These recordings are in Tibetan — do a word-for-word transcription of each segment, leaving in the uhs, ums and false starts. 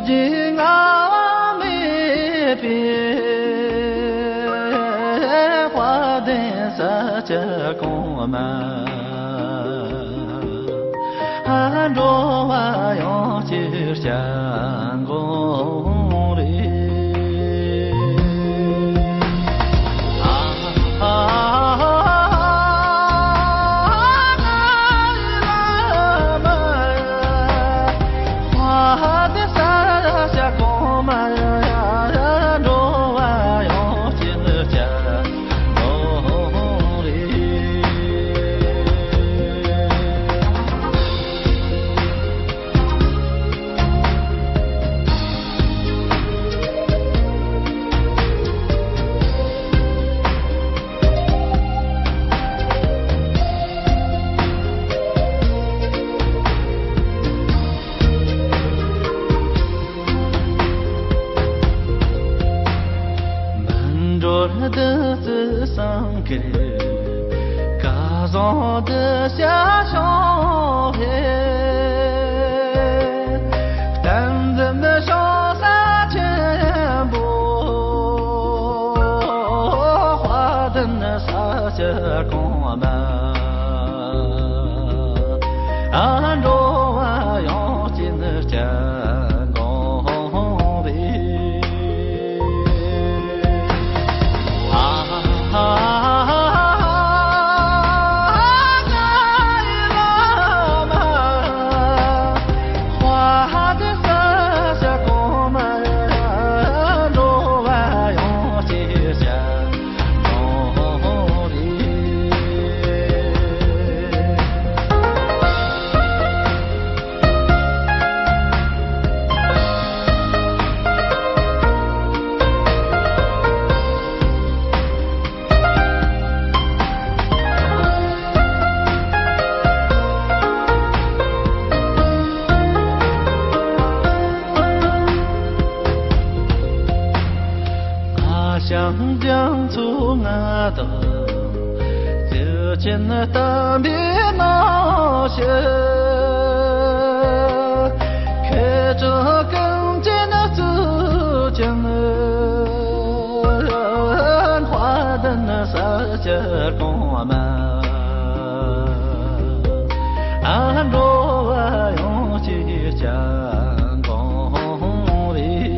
ལྔ་བ་མེད་པའི་དཔལ་ལྡན་ས་སྐྱ་གོང་མ། འགྲོ་བ་ཡོངས་ཀྱི་སྐྱབས་མགོན་རེད། འགྲོ་བདུད་རྩི་སེང་གེ། སྐལ་བཟང་གདུལ་བྱ་ཤོང་བའི། བསྟན་འཛིན་ཤོང་ས་ཆེན་པོ། དཔལ་ལྡན་ས་སྐྱ་གོང་མ། འགྲོ་བ་ཡོངས་ཀྱི་སྐྱབས་མགོན་རེད། ཞང་རྒྱ་མཚོ་མངའ་བདག །ཚུལ་ཁྲིམས་བསྟན་པའི་ནང་ཞིག །མཁས་གྲུབ་ཀུན་གྱི་གཙུག་རྒྱན། དཔལ་ལྡན་ས་སྐྱ་གོང་མ། འགྲོ་བ་ཡོངས་ཀྱི་སྐྱབས་མགོན་རེད།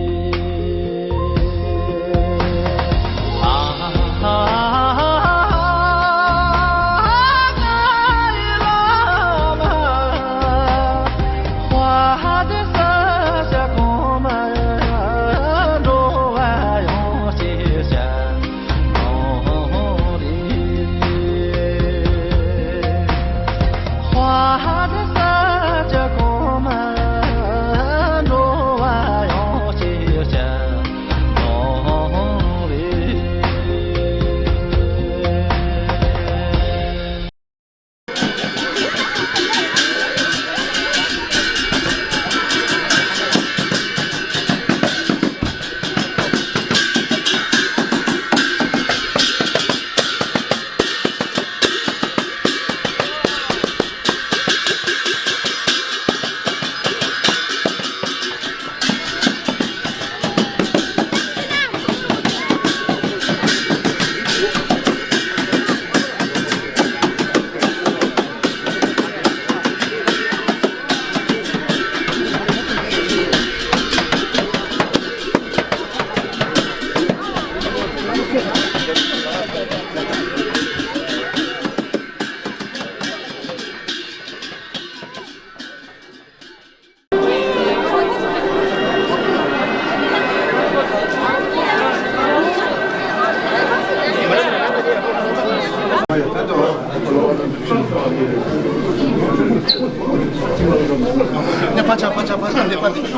ནས་ཕར་ཆག་ཕར་ཆག་ཕར་ཆག་འདི་ཕར་འདི།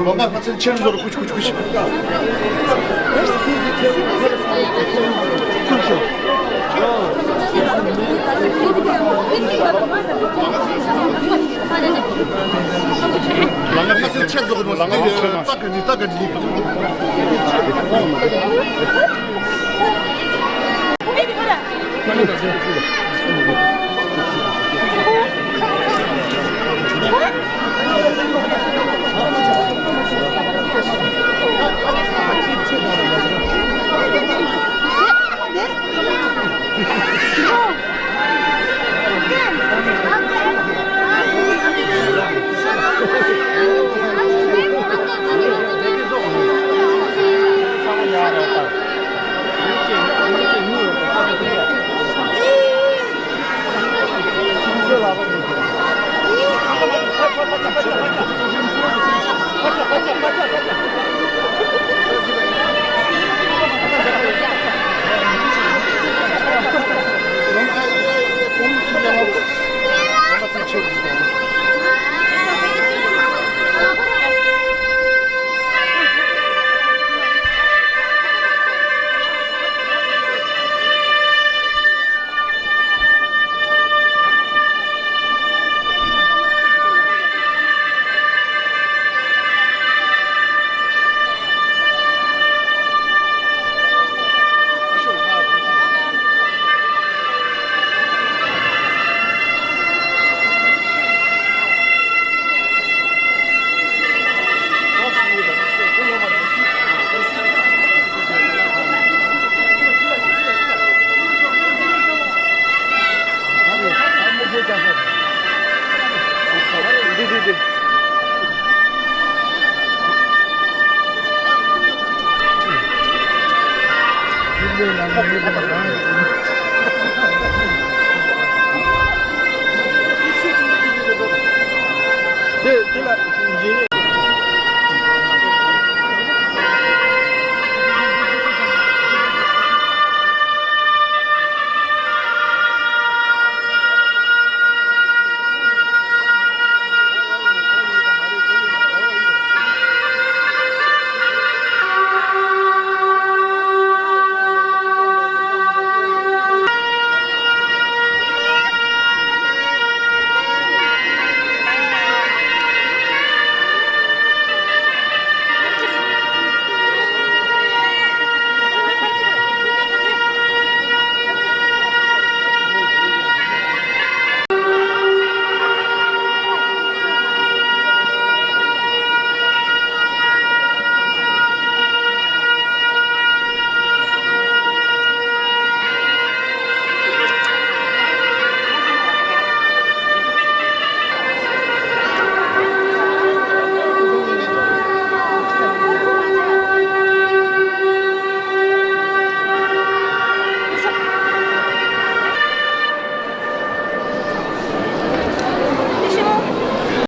ལོ་འགའ་ཕར་ཚུར་ཆེར་འཛོར་ཀུ་ཅི་ཀུ་ཅི་ཀུ་ཅི། ལ་ང་ཕ་ཚན་ཆེད་རྫོགས་ནོ་ལ་ང་ཕ་ཚན་ཏག་གི་ནི་ཏག་གི་ནི།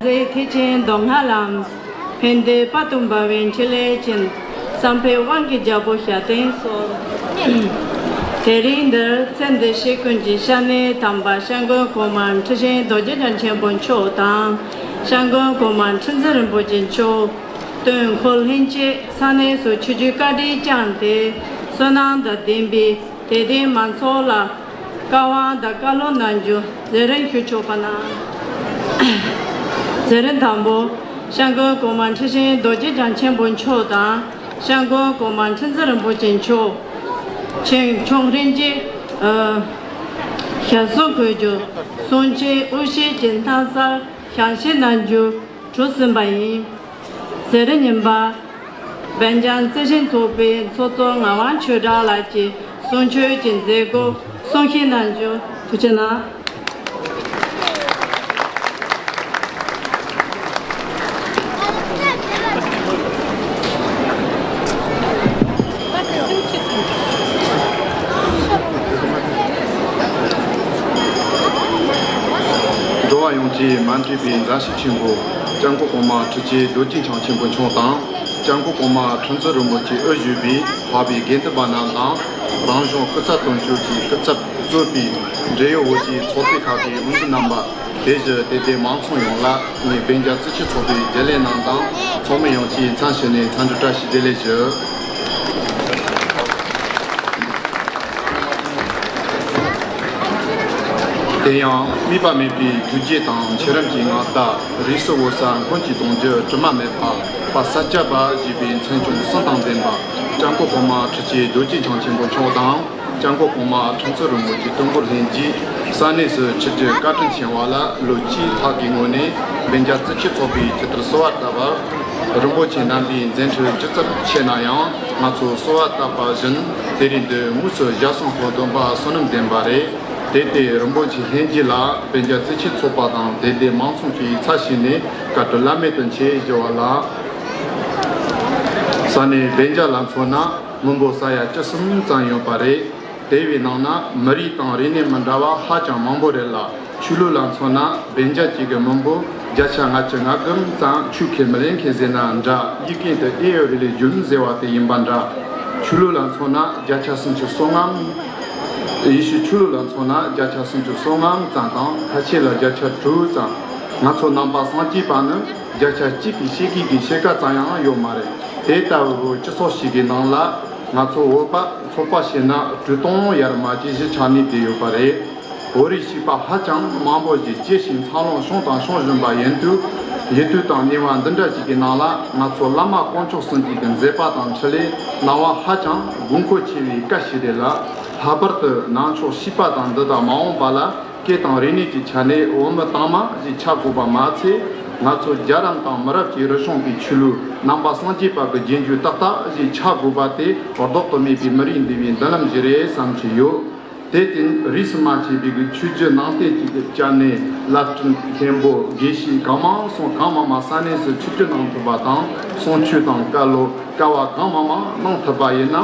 ཟས་ཐེག་ཆེན་མདོ་སྔགས་ལམ། ཕན་བདེ་དཔལ་དུ་འབར་བའི་འཕྲིན་ལས་ཅན། བསམ་འཕེལ་དབང་གི་རྒྱལ་པོ་ཞབས་བརྟན་གསོལ། དེ་རིང་འདིར་ཚེ་འདི་ཕྱི་ཀུན་གྱི་སྐྱབས་གནས་དམ་པ་སྐྱབས་མགོན་གོང་མ་ཁྲི་ཆེན་རྡོ་རྗེ་འཆང་ཆེན་པོ་མཆོག་དང་། སྐྱབས་མགོན་གོང་མ་ཁྲི་འཛིན་རིན་པོ་ཆེ་མཆོག། སྟོན་འཁོར་ལྷན་རྒྱས་ས་གནས་སུ་ཆོས་བརྒྱུད་བཀའ་དྲིན་བསྐྱངས་ཏེ། བསོད་ནམས་དང་ལྡན་པའི་དད་ལྡན་མང་ཚོགས་ལ་བཀའ་དབང་དང་བཀའ་སློབ་གནང་རྒྱུ་མཛད་རིམ་ཞུ་ཆོག་པ་གནང་། མཛད་རིམ་དང་པོ། སྐྱབས་མགོན་གོང་མ་ཁྲི་ཆེན་རྡོ་རྗེ་འཆང་ཆེན་པོ་མཆོག་དང་། སྐྱབས་མགོན་གོང་མ་ཁྲི་འཛིན་རིན་པོ་ཆེ་མཆོག། ཆེན་མཆོག་ལྷན་རྒྱས། ཨ། ཞབས་སོར་འཁོད་རྒྱུ་གསུང་ཆོས་དབུ་བཞུགས་ཀྱི་མཐའ་སར་བྱང་ཞིང་གནང་རྒྱུ་གྲོས་ཟིན་པ་ཡིན། མཛད་རིམ་གཉིས་པ། སྦེལ་ཇམ་རྩི་ཤིང་ཚོགས་པའི་ཚོགས་གཙོ་ངག་དབང་ཆོས་གྲགས་ལགས་ཀྱིས་གསུང་ཆོས་ཀྱི་མཛད་སྒོ་གསུང་བཤད་གནང་རྒྱུ། ཐུགས་རྗེ་གནང་། འགྲོ་བ་ཡོངས་ཀྱི་མ་འདྲིས་པའི་མཛའ་བཤེས་ཆེན་པོ་སྐྱབས་མགོན་གོང་མ་ཁྲི་ཆེན་རྡོ་རྗེ་འཆང་ཆེན་པོ་མཆོག་དང་། སྐྱབས་མགོན་གོང་མ་ཁྲི་འཛིན་རིན་པོ་ཆེའི་དབུ་བཞུགས་པའི་འཕགས་པའི་དགེ་འདུན་པ་རྣམས་དང་། རང་གཞུང་སྐུ་ཚབ་དོན་གཅོད་ཀྱི་སྐུ་ཚབ་གཙོས་པའི་འབྲེལ་ཡོད་བོད་ཀྱི་ཚོགས་སྡེ་ཁག་གི་དབུ་འཛིན་རྣམ་པ། དེ་བཞིན་དད་ལྡན་མང་ཚོགས་ཡོངས་ལ་ངས་སྦེལ་ཇམ་རྩི་ཤིང་ཚོགས་པའི་རྒྱུན་ལས་རྣམས་དང་ཚོགས་མི་ཡོངས་ཀྱི་མཚན་ཞུས་ནས་འཚམས་འདྲི་བཀྲ་ཤིས་བདེ་ལེགས་ཞུ། དེ་ཡང་དམིགས་པ་མེད་པའི་ཐུགས་རྗེ་དང་མཆོག་རིམ་གྱི་མངའ་བདག་རིས་སུ་བོད་ས་མགོན་གྱི་གདུང་རྒྱུད་དྲི་མ་མེད་པ་དཔལ་ས་སྐྱ་པ་ཞེས་པའི་མཚན་བྱང་གསུམ་དང་ལྡན་པ་སྐྱབས་མགོན་གོང་མ་ཁྲི་ཆེན་རྡོ་རྗེ་འཆང་ཆེན་པོ་མཆོག་དང་། སྐྱབས་མགོན་གོང་མ་ཁྲི་འཛིན་རིན་པོ་ཆེའི་སྟོན་འཁོར་ལྷན་རྒྱས་ས་གནས་སུ་ཆིབས་བསྒྱུར་བཀའ་དྲིན་ཆེ་བ་ལ་ལོ་གཅིག་ལྷག་གི་སྔོན་ནས་སྦེལ་ཇམ་རྩི་ཤིང་ཚོགས་པའི་ཆེད་དུ་གསོལ་བ་བཏབ་པར། རིན་པོ་ཆེ་རྣམ་པས་མཛད་འཕྲིན་ཇི་ཙམ་ཆེ་ན་ཡང་ང་ཚོ་གསོལ་བ་བཏབ་པ་བཞིན་དེ་རིང་འདིར་དངོས་སུ་ཞལ་གསུང་གོ་ཐུབ་པ་བསོད་ནམས་ལྡན་པ་རེད། དེ་ལྟར་རིན་པོ་ཆེ་ལྷན་རྒྱས་ལ་སྦེལ་ཇམ་རྩི་ཤིང་ཚོགས་པ་དང་དད་ལྡན་མང་ཚོགས་ཀྱི་ཚབ་བྱས་ནས་བཀའ་དྲིན་བླ་མེད་དུ་ཆེ་ཞུ་བ་ལ། ས་གནས་སྦེལ་ཇམ་ལ་མཚོན་ན་མི་འབོར་ས་ཡ་བཅུ་གསུམ་ཙམ་ཡོད་པ་རེད། དེ་བས་ནང་ན་མི་རིགས་དང་རིག་གནས་མི་འདྲ་བ་ཧ་ཅང་མང་པོ་རེད་ལ། ཆོས་ལུགས་ལ་མཚོན་ན་སྦེལ་ཇམ་གཅིག་གི་མི་འབོར་བརྒྱ་ཆ་ལྔ་བཅུ་ང་དགུ་ཙམ་ཆོས་ཁས་མི་ལེན་མཁན་ཟེར་ན་འདྲ། ཡིག་རྒན་དུ་ཨེ་ཡོད་རི་ལི་ཇོན་ཟེར་བ་དེ་ཡིན་པ་འདྲ། ཆོས་ལུགས་ལ་མཚོན་ན་བརྒྱ་ཆ་སུམ་ཅུ་སོ་ལྔ། ཡེ་ཤུའི་ཆོས་ལུགས་ལ་མཚོན་ན་བརྒྱ་ཆ་སུམ་ཅུ་སོ་ལྔ་ཙམ་དང་ཁ་ཆེ་ལ་བརྒྱ་ཆ་དྲུག་ཙམ། ང་ཚོ་ནང་པ་སངས་རྒྱས་པ་ནི་བརྒྱ་ཆ་གཅིག་གི་ཕྱེད་ཀ་གི་ཕྱེད་ཀ་ཙམ་ཡང་ཡོད་མ་རེད། དེ་ལྟ་བུའི་སྤྱི་ཚོགས་ཤིག་གི་ནང་ལ་ང་ཚོ་བོད་པ་ཚོགས་པ་བྱས་ན་དྲུག་སྟོང་ཡར་མར་ཅིག་གཞིས་ཆགས་ནས་བསྡད་ཡོད་པ་རེད། བོད་རིགས་ཞེས་པ་ཧ་ཅང་མང་པོ་ཞིག་སྐྱེས་ཤིང་འཚར་ལོངས་བྱུང་དང་འབྱུང་བཞིན་པ་ཡིན་དུས། ཡུལ་དུས་དང་ཉེ་བ་འདི་འདྲ་ཞིག་གི་ནང་ལ་ང་ཚོ་བླ་མ་དཀོན་མཆོག་གསུམ་གྱི་མཛད་པ་དང་འཕྲིན་ལས་གནང་བ་ཧ་ཅང་དགོས་མཁོ་ཆེ་བའི་སྐད་ཞིག་རེད་ལ། ལྷག་པར་དུ་ནང་ཆོས་ཞེས་པ་དང་འདི་དག་མ་འོངས་པ་ལ་སྐད་དང་རིག་གནས་ཀྱི་ཆ་ནས་འོས་མི་དྭངས་མ་ཞིག་ཆགས་དགོས་པ་མ་ཚད། ང་ཚོ་རྒྱལ་རབས་དང་མི་རབས་ཀྱི་རིག་གཞུང་གི་ཆོས་ལུགས་ནང་པ་སངས་རྒྱས་པ་གི་རྗེས་འཇུག་ཏག་ཏག་ཞིག་ཆགས་དགོས་པ་དེ་ལྡོག་ཏུ་མེད་པའི་མི་རིགས་འདུས་པའི་མདུན་ལམ་ཞིག་རེད་བསམ་གྱི་ཡོད། དེར་བརྟེན་རིས་སུ་མ་ཆད་པའི་གི་ཆོས་བརྒྱུད་ནང་བསྟན་གྱི་སྐྱབས་གནས་བླ་སྤྲུལ་མཁན་པོ་དགེ་བཤེས་གང་མང་སོང་གང་མང་མང་ས་གནས་སུ་ཆོས་བརྒྱུད་གནང་ཐུབ་པ་དང་། གསུང་ཆོས་དང་བཀའ་སློབ་དཀའ་བ་གང་མང་མང་གནང་ཐུབ་པ་ཡིན་ན།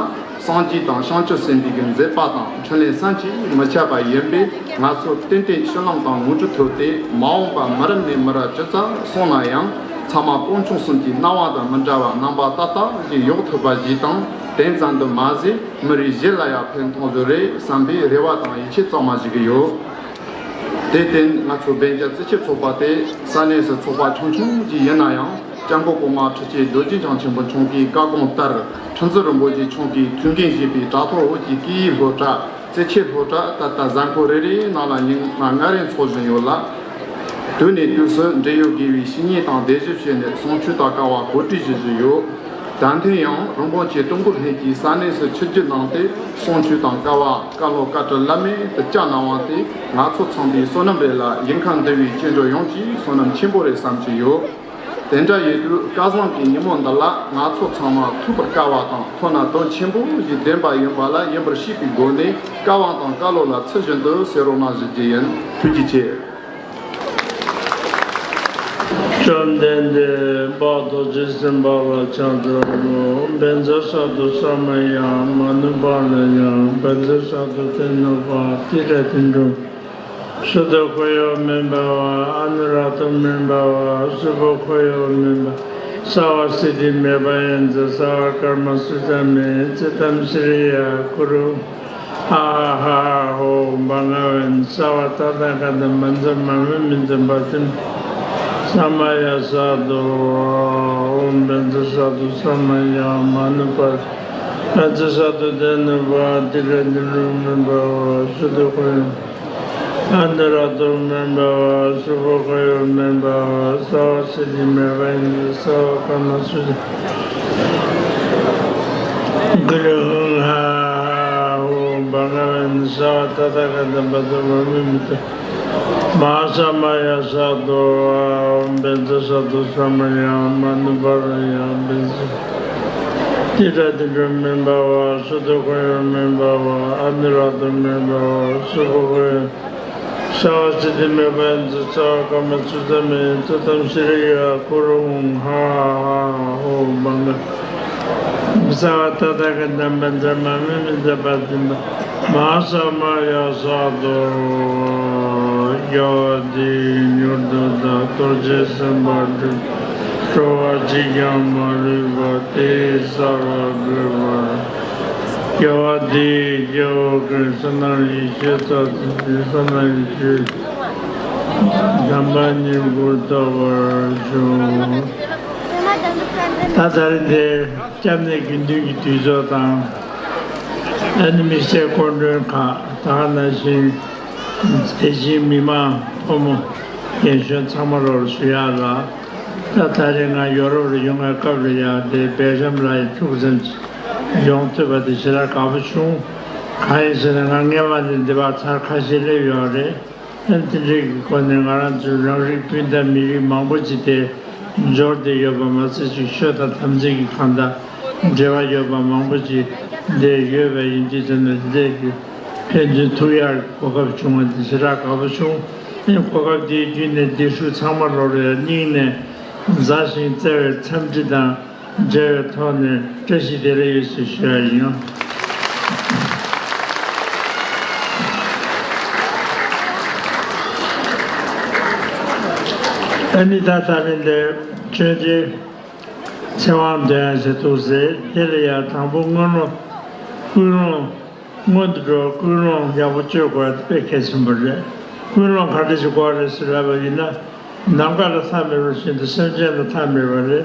སངས་རྒྱས་དང་བྱང་ཆུབ་སེམས་དཔའི་གི་མཛད་པ་དང་འཕྲིན་ལས་བསམ་གྱིས་མི་ཁྱབ་པ་ཡིན་པས། ང་ཚོ་ཏན་ཏན་སྤྱི་ལམ་དང་ངོ་སྤྲོད་ཐུབ་སྟེ། མ་འོངས་པ་མི་རབས་ནས་མི་རབས་ཇི་ཙམ་སོང་ན་ཡང་ཚང་མ་དཀོན་མཆོག་གསུམ་གྱི་སྣང་བ་དང་མི་འདྲ་བ་རྣམ་པ་ཏག་ཏག་ཞིག་ཡོང་ཐུབ་པ་ཞིག་དང་། དེ་ཙམ་དུ་མ་ཟད་མི་རིགས་གཞན་ལ་ཡང་ཕན་ཐོགས་རྒྱུ་རེད་བསམ་པའི་རེ་བ་དང་ཡིད་ཆེས་གཙང་མ་ཞིག་ཡོད། དེར་བརྟེན་ང་ཚོ་སྦེལ་ཇམ་རྩེ་ཆེན་ཚོགས་པ་དེ་ས་གནས་སུ་ཚོགས་པ་ཆུང་ཆུང་ཞིག་ཡིན་ན་ཡང་། སྐྱབས་མགོན་གོང་མ་ཁྲི་ཆེན་རྡོ་རྗེ་འཆང་ཆེན་པོ་མཆོག་གི་བཀའ་དགོངས་ལྟར། ཁྲི་འཛིན་རིན་པོ་ཆེ་མཆོག་གིས་ཐུགས་འགན་བཞེས་པའི་དྲ་ཐོག་འོག་གི་སྐད་ཡིག་སློབ་གྲྭ། རྩེ་ཆེན་སློབ་གྲྭ་ད་ལྟ་གཟའ་འཁོར་རེ་རེའི་ནང་ལ་ཉིན་ལྔ་ལྔ་རེ་འཚོགས་བཞིན་ཡོད་ལ། དུས་ནས་དུས་སུ་འབྲེལ་ཡོད་དགེ་བའི་བཤེས་གཉེན་དང་བསྡད་ཞིབ་བྱས་ནས་གསུང་ཆོས་དང་དཀའ་བ་གོ་སྒྲིག་ཞུ་བཞིན་ཡོད། ད་ཐེངས་ཡང་རིན་པོ་ཆེ་ཀྲུང་གོ་ལྷན་གྱིས་ས་གནས་སུ་ཆིབས་བསྒྱུར་གནང་སྟེ། གསུང་ཆོས་དང་དཀའ་བ་བཀའ་སློབ་བཀའ་དྲིན་བླ་མེད་དུ་བསྐྱངས་གནང་བ་དེ་ང་ཚོ་ཚང་མའི་བསོད་ནམས་རེད་ལ། ཡིན་ཁ་འདི་བའི་སྐྱེ་འགྲོ་ཡོངས་ཀྱི་བསོད་ནམས་ཆེན་པོ་རེད་བསམ་གྱི་ཡོད། དེ་འདྲ་ཡིན་དུས་སྐལ་བཟང་གི་ཉིན་མོ་འདི་ལ་ང་ཚོ་ཚང་མ་ཐུགས་པར་དཀའ་བ་དང་ཐོབ་ན་དོན་ཆེན་པོ་ཞིག་ལྡན་པ་ཡིན་པ་ལ་ཡིན་པར་ཤེས་པའི་སྒོ་ནས། བཀའ་དབང་དང་བཀའ་སློབ་ལ་ཚུལ་བཞིན་དུ་གསན་རོགས་གནང་ཞུ་རྒྱུ་ཡིན། ཐུགས་རྗེ་ཆེ། བཅོམ་ལྡན་འདས་དཔལ་རྡོ་རྗེ་སེམས་དཔའ་ལ་ཕྱག་འཚལ་ལོ། བཛྲ་ཤཱ་ཏོ་ས་མ་ཡ་མ་ནུ་པཱ་ལ་ཡ། བཛྲ་ཤཱ་ཏོ་ཏེ་ནུ་པ་ཏི་ར་ཏི་འགྲོ། སུ་དུ་ཁོ་ཡོད་མིན་པ་བ། ཨ་ནུ་ར་ཏུ་མིན་པ་བ། སུ་བོ་ཁོ་ཡོད་མིན་པ། སརྦ་སིདྡྷི་མེ་བྷ་ཡན་ཛ། སརྦ་ཀརྨ་སུ་ཛ་མེ། ཙིཏྟམ་སི་རི་ཡ་ཀུ་རུ། ཧ་ཧ་ཧ་ཧོ། བྷ་ག་ཝན། སརྦ་ཏ་ཐཱ་ག་ཏ་བཛྲ་མ་མི་མི་ཛ་བ་ཛྲ། ས་མ་ཡ་སཱ་དུ། ཨོཾ་བཛྲ་ཤཱ་དུ་ས་མ་ཡ་མ་ནུ་པ། བཛྲ་ཤཱ་དུ་ཏེ་ནུ་པ་ཏི་ར་ཏི་རུ་མི་བ་བ་སུ་དུ་ཁོ་ཡ། ཨ་ནུ་ར་ཏུ་མེན་བ་བ། སུ་བོ་ཁོ་ཡོ་མེན་བ་བ། སརྦ་སིདྡྷི་མེ་བ་ཡན་ཛ། སརྦ་ཀརྨ་སུ་ཛ། གུ་རུ་ཧཱུྃ་ཧ་ཧ་ཧ་ཧོ། བྷ་ག་ཝན། སརྦ་ཏ་ཐཱ་ག་ཏ་བཛྲ་མ་མི་མི་ཛ། མ་ཧཱ་ས་མ་ཡ་སཱ་དུ། ཨོཾ་བཛྲ་ཤཱ་དུ་ས་མ་ཡ་མ་ནུ་པཱ་ལ་ཡ། བཛྲ་ཏི་ར་ཏི་འགྲོ་མེན་བ་བ། སུ་དུ་ཁོ་ཡོ་མེན་བ་བ། ཨ་ནུ་ར་ཏུ་མེན་བ་བ། སུ་བོ་ཁོ་ཡོ། སརྦ་སིདྡྷི་མེ་བྷ་ཡན་ཛ། སརྦ་ཀརྨ་སུ་ཛ་མེ། ཙིཏྟམ་སི་རི་ཡ་ཀུ་རུ་ཧཱུྃ་ཧ་ཧ་ཧ་ཧོ། བྷ་ག། སརྦ་ཏ་ཐཱ་ག་ཏ་བཛྲ་མ་མི་མི་ཛ་བ་ཛྲ། མ་ཧཱ་ས་མ་ཡ་སཱ་དུ། རྒྱལ་བ་དེའི་མྱུར་དུ་བདག། རྡོ་རྗེ་སེམས་དཔའ་སྒྲུབ། འགྲོ་བ་གཅིག་ཀྱང་མ་ལུས་པ། དེ་ཡི་ས་ལ་འགོད་པར། རྒྱལ་བ་དེའི་རྒྱལ་པོ་ཀུན། བསོད་ནམས་ཡེ་ཤེས་རྩ་བརྒྱད་ཀྱིས། བསོད་ནམས་ཡེ་ཤེས་དམ་པ་ཉིད་སྐུར་བཏབ་པར་ཞུ། ད་ད་རེས་འདིར་སྐྱབས་གནས་དགེ་འདུན་གྱི་དུས་ཚོད་དང་། ཨ་ནི་དམིགས་བསལ་སྐུ་མགྲོན་ཁག་ད་ག་ནང་བཞིན་དེ་བཞིན་མི་མང་ཕོ་མོ་རྒན་གཞོན་ཚང་མ་ལོར་ཞུ་ཡག་ལ། ད་ད་རེས་ང་ཡོ་རོབ་ལ་ཡོང་བའི་སྐབས་ལ་ཡང་དེ་སྦེལ་ཇམ་ལ་ཡང་ཐུག་ཙམ་ཅིག་ཡོང་ཐུབ་པ་དེ་ཞེ་དྲག་དགའ་པོ་བྱུང་། གང་ཡིན་ཟེར་ན་ང་སྔས་མ་ནས་འདི་བར་ཚར་ཁ་ཤས་སླེབས་ཡོད་རེད། ཨ་ནི་དེ་འདྲའི་གི་སྒོ་ནས་ང་རང་ཚོའི་རང་རིགས་སྤུན་ཟླ་མི་རིགས་མང་པོ་ཅིག་དེ་འབྱོར་བསྡད་ཡོད་པ་མ་ཟད་ཅིག་ཆོས་དང་དམ་ཚིག་གི་གང་ལྟར་འབྲེལ་བ་ཡོད་པ་མང་པོ་ཅིག་འདིར་ཡོད་པ་ཡིན་དུས་ཙམ་ནས་དེ་འདྲའི་གི་ཕན་ཚུན་ཐུག་ཡག་གི་གོ་སྐབས་བྱུང་བ་འདི་ཞེ་དྲག་དགའ་པོ་བྱུང་། ཨ་ནི་གོ་སྐབས་འདི་བརྒྱུད་ནས་འདིར་བཞུགས་ཚང་མ་ལོར་ཡང་སྙིང་ནས་མཛའ་ཞིང་བརྩེ་བའི་འཚམས་འདྲི་དང་འབྲེལ་བའི་ཐོག་ནས་བཀྲ་ཤིས་བདེ་ལེགས་ཡོད་ཅེས་ཞུ་ཡ་ཡིན། ཨ་ནི་ད་ད་རིང་འདིར་ཆོས་རྗེ་ཚེ་དབང་འདོན་ཡག་ཞིག་འདུག་ཟེར། དེ་ལ་ཡང་དང་པོ་སྔོན་སློབ་ཀུན་སློང་སྔོན་དུ་འགྲོ། ཀུན་སློང་ཡག་པོ་སྤྱོད་དགོས་པ་དཔེ་གལ་ཆེན་པོ་རེད། ཀུན་སློང་ག་འདྲ་ཞིག་དགོས་རེད་ཟེར་ལབ་པ་ཡིན་ན། ནམ་མཁའ་ལ་མཐའ་མེད་པ་བཞིན་དུ་སེམས་ཅན་ལ་མཐའ་མེད་པ་རེད།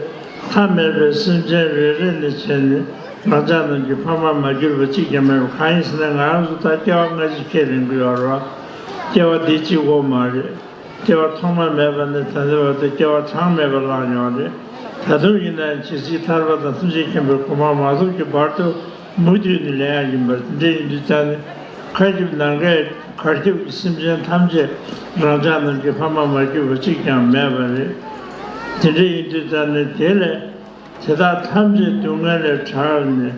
མཐའ་མེད་པའི་སེམས་ཅན་རེ་རེ་ནས་བྱས་ནས་རང་ཅག་རྣམས་ཀྱི་ཕ་མ་མ་གྱུར་པ་གཅིག་ཀྱང་མེད་པ། གང་ཡིན་ཟེར་ན་ང་རང་ཚོ་ད་སྐྱེ་བ་སྔ་ཕྱི་ཁས་ལེན་གྱི་ཡོད་རེད་བ། སྐྱེ་བ་འདི་གཅིག་པོ་མ་རེད། སྐྱེ་བ་ཐོག་མ་མེད་པ་ནས་ད་ལྟའི་བར་དུ་སྐྱེ་བ་གྲངས་མེད་པ་བླངས་ཡོད་རེད། ད་དུང་ཡིན་ན་ཡང་ཇི་སྲིད་ཐར་པ་དང་ཐམས་ཅད་མཁྱེན་པའི་གོ་འཕང་མ་ཐོབ་ཀྱི་བར་དུ་མུ་མཐུད་ནས་ལེན་ཡག་ཡིན་པར། དེ་འདྲ་ཡིན་དུས་ཙང་ནས་མཁའ་ཁྱབ་ནམ་མཁའི་གར་ཁྱབ་ཀྱི་སེམས་ཅན་ཐམས་ཅད་རང་ཅག་རྣམས་ཀྱི་ཕ་མ་མ་གྱུར་པ་གཅིག་ཀྱང་མེད་པ་རེད། དེ་འདྲ་ཡིན་དུས་ཙང་ནས་དེ་ལས་དེ་དག་ཐམས་ཅད་སྡུག་བསྔལ་ལས་བྲལ་ནས་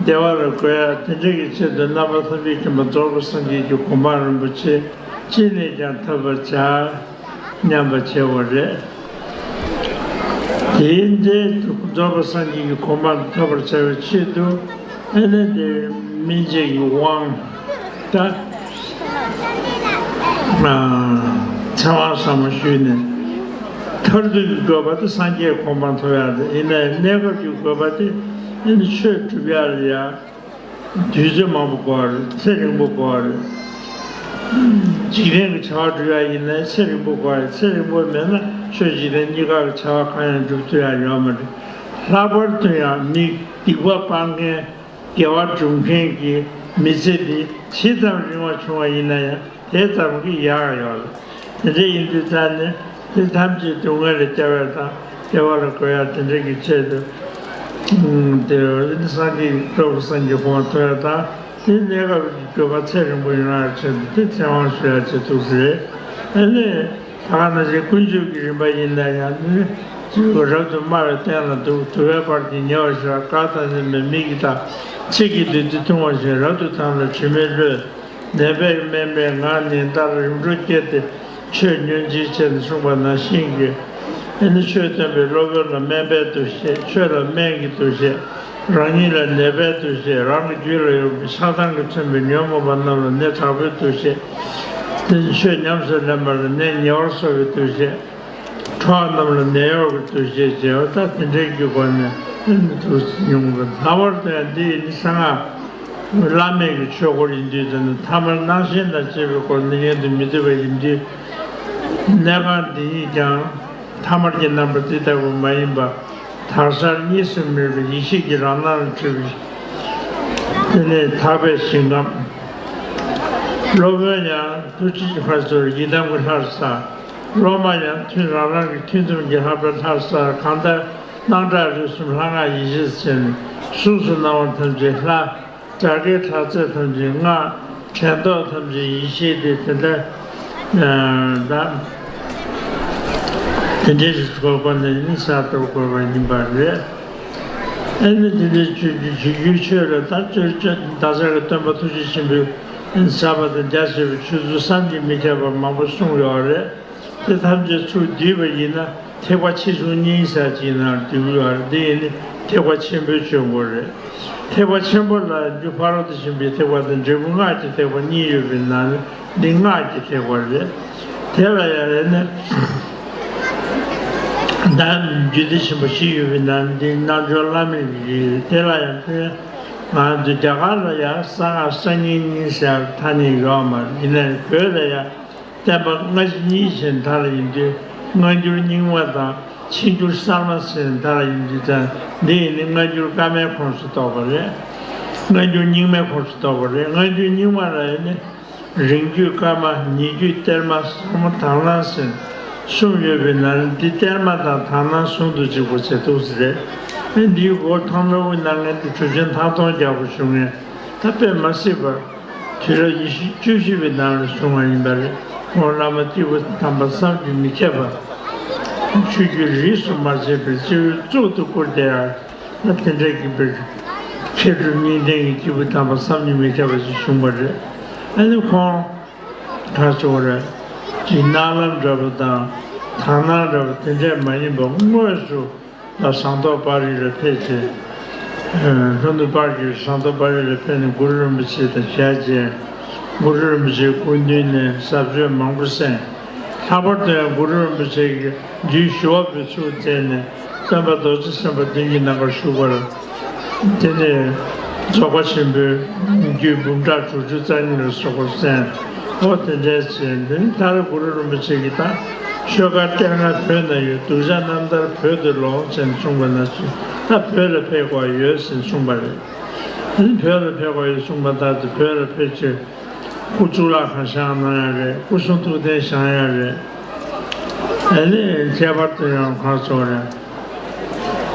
བདེ་བ་ལ་འགོད་ཡག་དེ་འདྲ་གི་ཆེད་དུ་རྣམ་པ་ཐམས་ཅད་མཁྱེན་པ་རྫོགས་པའི་སངས་རྒྱས་ཀྱི་གོ་འཕང་རིན་པོ་ཆེ་ཅི་ནས་ཀྱང་ཐོབ་པར་བྱ། སྙམ་པ་བྱེད་པ་རེད། དེའི་འདྲའི་རྫོགས་པ་སངས་རྒྱས་ཀྱི་གོ་འཕང་ཐོབ་པར་བྱ་བའི་ཆེད་དུ་ཨ་ནི་དེ་སྨིན་བྱེད་ཀྱི་དབང་ད་ཚེ་དབང་ཟབ་མོ་ཞུས་ནས། མཐར་ཐུག་གི་དགོས་པ་དེ་སངས་རྒྱས་གོ་འཕང་ཐོབ་ཡག་རེད། ཡིན་ན་ཡང་གནས་སྐབས་ཀྱི་དགོས་པ་དེ་ཨ་ནི་ཆོས་སྒྲུབ་ཡག་ལ་ཡ། དུས་ཚོད་མང་པོ་འགོར་བ་རེད། ཚེ་རིང་པོ་འགོར་བ་རེད། འཇིག་རྟེན་གྱི་བྱ་བ་སྒྲུབ་ཡག་ཡིན་ན་ཚེ་རིང་པོ་འགོར་བ་རེད། ཚེ་རིང་པོ་མེད་ན་ཆོས་འཇིག་རྟེན་གཉིས་ཀ་གི་བྱ་བ་གང་ཡང་སྒྲུབ་ཐུབ་ཡག་ཡོད་མ་རེད། ལྷག་པར་དུ་ཡང་མི་སྡིག་པ་སྤང་མཁན་དགེ་བ་སྒྲུབ་མཁན་གྱི་མི་ཚེ་འདི་ཇི་ཙམ་རིང་བ་བྱུང་བ་ཡིན་ན་ཡང་དེ་ཙམ་གྱིས་ཡག་ཡོད་རེད། དེ་འདྲ་ཡིན་དུས་ཙང་ནས་དེ་ཐམས་ཅད་སྡུག་བསྔལ་ལས་སྐྱོབ་ཡག་དང་བདེ་བ་ལ་འགོད་ཡག་དེ་འདྲ་གི་ཆེད་དུ། ཨུམ། དེ་ནི་སངས་རྒྱས་ཀྱི་སྤྲུལ་པ་སངས་རྒྱས་གོ་འཕང་ཐོབ་ཡག་དང་དེ་གནས་སྐབས་ཀྱི་དགོས་པ་ཚེ་རིང་པོ་ཡོང་ཡག་ཆེད་དུ་དེ་ཚེ་དབང་ཞུ་ཡག་ཆེད་དུ་ཟེར། ཨ་ནི་ད་ག་ནང་བཞིན་ཀུན་སྤྱོད་ཀྱི་རིམ་པ་ཡིན་ན་ཡང་ནི་རབ་ཏུ་དམའ་བའི་སྟན་ལ་འདུག། དུ་བའི་བར་གྱིས་ཉེ་བར་བཞག། བཀའ་དང་མཐུན་པའི་མིག་གིས་ལྟ། ཚིག་གི་བདུད་རྩི་འཐུང་བ་བཞིན། རབ་ཏུ་དྭངས་པའི་དྲི་མེད་བློས། ནད་པས་སྨན་པའི་ངག་ཉན་ལྟར། རིམ་གྲོ་བསྐྱེད་དེ་ཆོས་ཉོན་ཅིག་ཅེས་གསུངས་པ་ནང་བཞིན་གྱི། ཨ་ནི་ཆོས་སྟོན་པའི་སློབ་དཔོན་ལ་སྨན་པའི་འདུ་ཤེས། ཆོས་ལ་སྨན་གྱི་འདུ་ཤེས། རང་ཉིད་ལ་ནད་པའི་འདུ་ཤེས། རང་གི་རྒྱུད་ལ་ཡོད་པའི་ཆགས་སྡང་གིས་མཚོན་པའི་ཉོན་མོངས་པ་རྣམས་ལ་ནད་དྲག་པོའི་འདུ་ཤེས། དེ་ཆོས་ཉམས་སུ་ལེན་པ་ལ་ནད་ཉེ་བར་བཟོ་བའི་འདུ་ཤེས། ཁྲོ་བ་རྣམས་ལ་ནད་གཡོག་གི་འདུ་ཤེས་བྱས་པ་ད་དེ་འདྲའི་གི་སྒོ་ནས་འདུ་མྱོང་བ། ལྷག་པར་དུ་ཡང་འདི་ཡི་ནི་གསང་སྔགས་བླ་མེད་ཀྱི་ཆོས་སྐོར་ཡིན་དུས་ཙམ་ནས་ཐ་མལ་སྣང་ཞེན་དང་བཅས་པའི་སྐོར་ནི་ཡོན་དུ་མི་བཏུབ་པ་ཡིན་དུས། གནས་ཁང་འདི་ཉིད་ཀྱང་ཐ་མལ་གྱི་རྣམ་པ་འདི་ལྟ་བུ་མ་ཡིན་པ། དག་ཆར་གཉིས་སུ་མེད་པའི་ཡེ་ཤེས་ཀྱི་རང་སྣང་ལ་འཁྲིལ་བའི་དེ་ནས་ཐར་པའི་ཞིང་ཁམས། སློབ་དཔོན་ཡང་ཐུགས་རྗེ་ཆེ་ཕར་ཚུར་ཡི་དམ་གྱི་ལྷར་གསལ། སློབ་མ་ཡང་ཐུན་རང་རང་གི་ཐུན་མཚམས་ཀྱི་ལྷག་པའི་ལྷར་གསལ། གང་ལྟར་སྣང་གྲགས་རིག་གསུམ་ལྷ་སྔགས་ཡེ་ཤེས་ཟེར་ནས་གཟུགས་སུ་སྣང་བ་ཐམས་ཅད་ལྷ། སྒྲ་སྐད་གྲགས་ཚད་ཐམས་ཅད་སྔགས། དྲན་རྟོག་ཐམས་ཅད་ཡེ་ཤེས་ཏེ་དེ་ལྟར་ད་དེ་འདྲའི་སྒོ་ནས་ནི་གསལ་བཏབ་དགོས་པ་ཡིན་པ་རེད། ཨ་ནི་དེ་འདྲའི་ཆོས་ཀྱི་ཆོས་ཀྱི་ཆོས་ལ་ད་ཅོ་ཅོ་བདག་ཅག་གི་སྟོན་པ་ཐུགས་རྗེ་ཆེན་པོས་ཟབ་པ་དང་རྒྱ་ཆེ་བའི་ཆོས་ཚུལ་བསམ་གྱིས་མི་ཁྱབ་པ་མང་པོ་གསུངས་ཡོད་རེད། དེ་ཐམས་ཅད་ཚུར་བསྡུས་པ་ཡིན་ན་ཐེག་པ་ཆེ་ཆུང་གཉིས་ཟེར་གཅིག་ནང་བསྡུས་ཡོད་རེད། འདི་ཡིན་ནི་ཐེག་པ་ཆེན་པོའི་ཆོས་སྐོར་རེད། ཐེག་པ་ཆེན་པོ་ལ་རྒྱུ་ཕ་རོལ་ཏུ་ཕྱིན་པའི་ཐེག་པ་དང་འབྲས་བུ་སྔགས་ཀྱི་ཐེག་པ་གཉིས་ཡོད་པའི་ནང་ནས་འདི་སྔགས་ཀྱི་ཐེག་པ་རེད། དེ་ལ་ཡང་རེད་ནི་ད་རྒྱུད་སྡེ་ཆེན་པོ་བཞི་ཡོད་པའི་ནང་ནས་འདི་རྣལ་འབྱོར་བླ་མེད་ཀྱི་རྒྱུད་དེ་ལ་ཡང་དེ་ང་ཚོ་རྒྱ་གར་ལ་ཡང་གསང་སྔགས་གསར་རྙིང་གཉིས་ཟེར་ཐ་སྙད་ཡོད་མ་རེད། ཡིན་ནའི་བོད་ལ་ཡང་བསྟན་པ་སྔ་ཕྱི་གཉིས་ཟེར་མཐའ་ལ་ཡིན་དུས་སྔ་འགྱུར་རྙིང་མ་དང་ཕྱི་འགྱུར་གསར་མ་ཟེར་མཐའ་ལ་ཡིན་དུས་ཙང་འདི་ཡིན་ནི་སྔ་འགྱུར་བཀའ་མའི་ཁོངས་སུ་གཏོགས་པ་རེད། སྔ་འགྱུར་རྙིང་མའི་ཁོངས་སུ་གཏོགས་པ་རེད། སྔ་འགྱུར་རྙིང་མ་ལ་ཡིན་ནི་རིང་བརྒྱུད་བཀའ་མ། ཉེ་བརྒྱུད་གཏེར་མ། ཟབ་མོ་དག་སྣང་ཟེར་གསུམ་ཡོད་པའི་ནང་ནས་འདི་གཏེར་མ་དང་དག་སྣང་ཟུང་དུ་འཇུག་པ་བྱེད་ཐུབ་ས་རེད། ཨེ་འདིའི་སྒོ་ཐོག་མའི་དབུ་གནང་མཁན་འདི་གྲུབ་ཆེན་ཐང་སྟོང་རྒྱལ་པོ་བཞུགས་མཁན་ད་དཔེ་མ་སྲིད་པར། དུས་རབས་ཉི་ཤུ་བཅུ་བཞི་པའི་ནང་ལ་བྱུང་བ་ཡིན་པ་རེད། ཁོང་བླ་མ་སྐྱེས་བུ་དམ་པ་བསམ་གྱིས་མི་ཁྱབ་པ། ཆོས་བརྒྱུད་རིས་སུ་མ་ཆད་པའི་སྤྱི་བོའི་གཙུག་ཏུ་བཀུར་ཏེ་ཡང་ན་དེ་འདྲ་གི་པའི་མཁས་གྲུབ་གཉིས་ལྡན་གྱི་སྐྱེས་བུ་དམ་པ་བསམ་གྱིས་མི་ཁྱབ་པ་ཞིག་བྱུང་བ་རེད། ཨ་ནི་ཁོང་ག་ཚོད་རེད། ཅིག་སྣང་ལམ་འདྲ་པོ་དང་དག་སྣང་འདྲ་པོ་དེ་འདྲས་མ་ཡིན་པ་དངོས་སུ། ལ་ཟངས་མདོག་དཔལ་རི་ལ་ཕེབས་བྱས། ལྷོ་ནུབ་དཔལ་གྱི་ཟངས་མདོག་དཔལ་རི་ལ་ཕེབས་ནས་གུ་རུ་རིན་པོ་ཆེ་དང་ཞལ་མཇལ། གུ་རུ་རིན་པོ་ཆེའི་སྐུ་མདུན་ནས་ཟབ་ཆོས་མང་པོ་གསན། ལྷ་ ལྷག་པར་དུ་ཡང་གུ་རུ་རིན་པོ་ཆེ་གིས་རྒྱུད་ཞི་བ་འབུལ་ཚུལ་མཛད་ནས་སྟོན་པ་རྡོ་རྗེ་སེམས་དཔའ་མདུན་གྱི་ནམ་མཁར་བཞུགས་པར། དེ་ནས་རྫོགས་པ་ཆེན་པོའི་རྒྱུད་འབུམ་ཕྲག་དྲུག་ཅུ་རྩ་གཉིས་ལ་སོགས་པར་གསན། འོ་དེ་འདྲའི་ཚེ་འདི་ནི་མཐར་གུ་རུ་རིན་པོ་ཆེ་གིས་ད་ཆོས་བཀའ་གཏེར་ལྔ་བོད་ན་ཡོད། གདུལ་བྱ་རྣམ་ཐར་བོད་དུ་ལོངས་ཅན་གསུངས་པ་ནང་བཞིན་ད་བོད་ལ་ཕེབས་དགོས་ཡོད་ཟེར་གསུངས་པ་རེད། དེ་ནི་བོད་ལ་ཕེབས་དགོས་ཡོད་གསུངས་པ་ལྟར་དུ་བོད་ལ་ཕེབས་ཕྱིར། སྐུ་གཙུག་ལག་ཁང་བཞེངས་གནང་ཡ་རེད། སྐུ་གསུང་ཐུགས་རྟེན་བཞེངས་ཡ་རེད། ཨ་ནི་ཁྱད་པར་དུ་ཡང་ཁོང་ཚོ་རེད།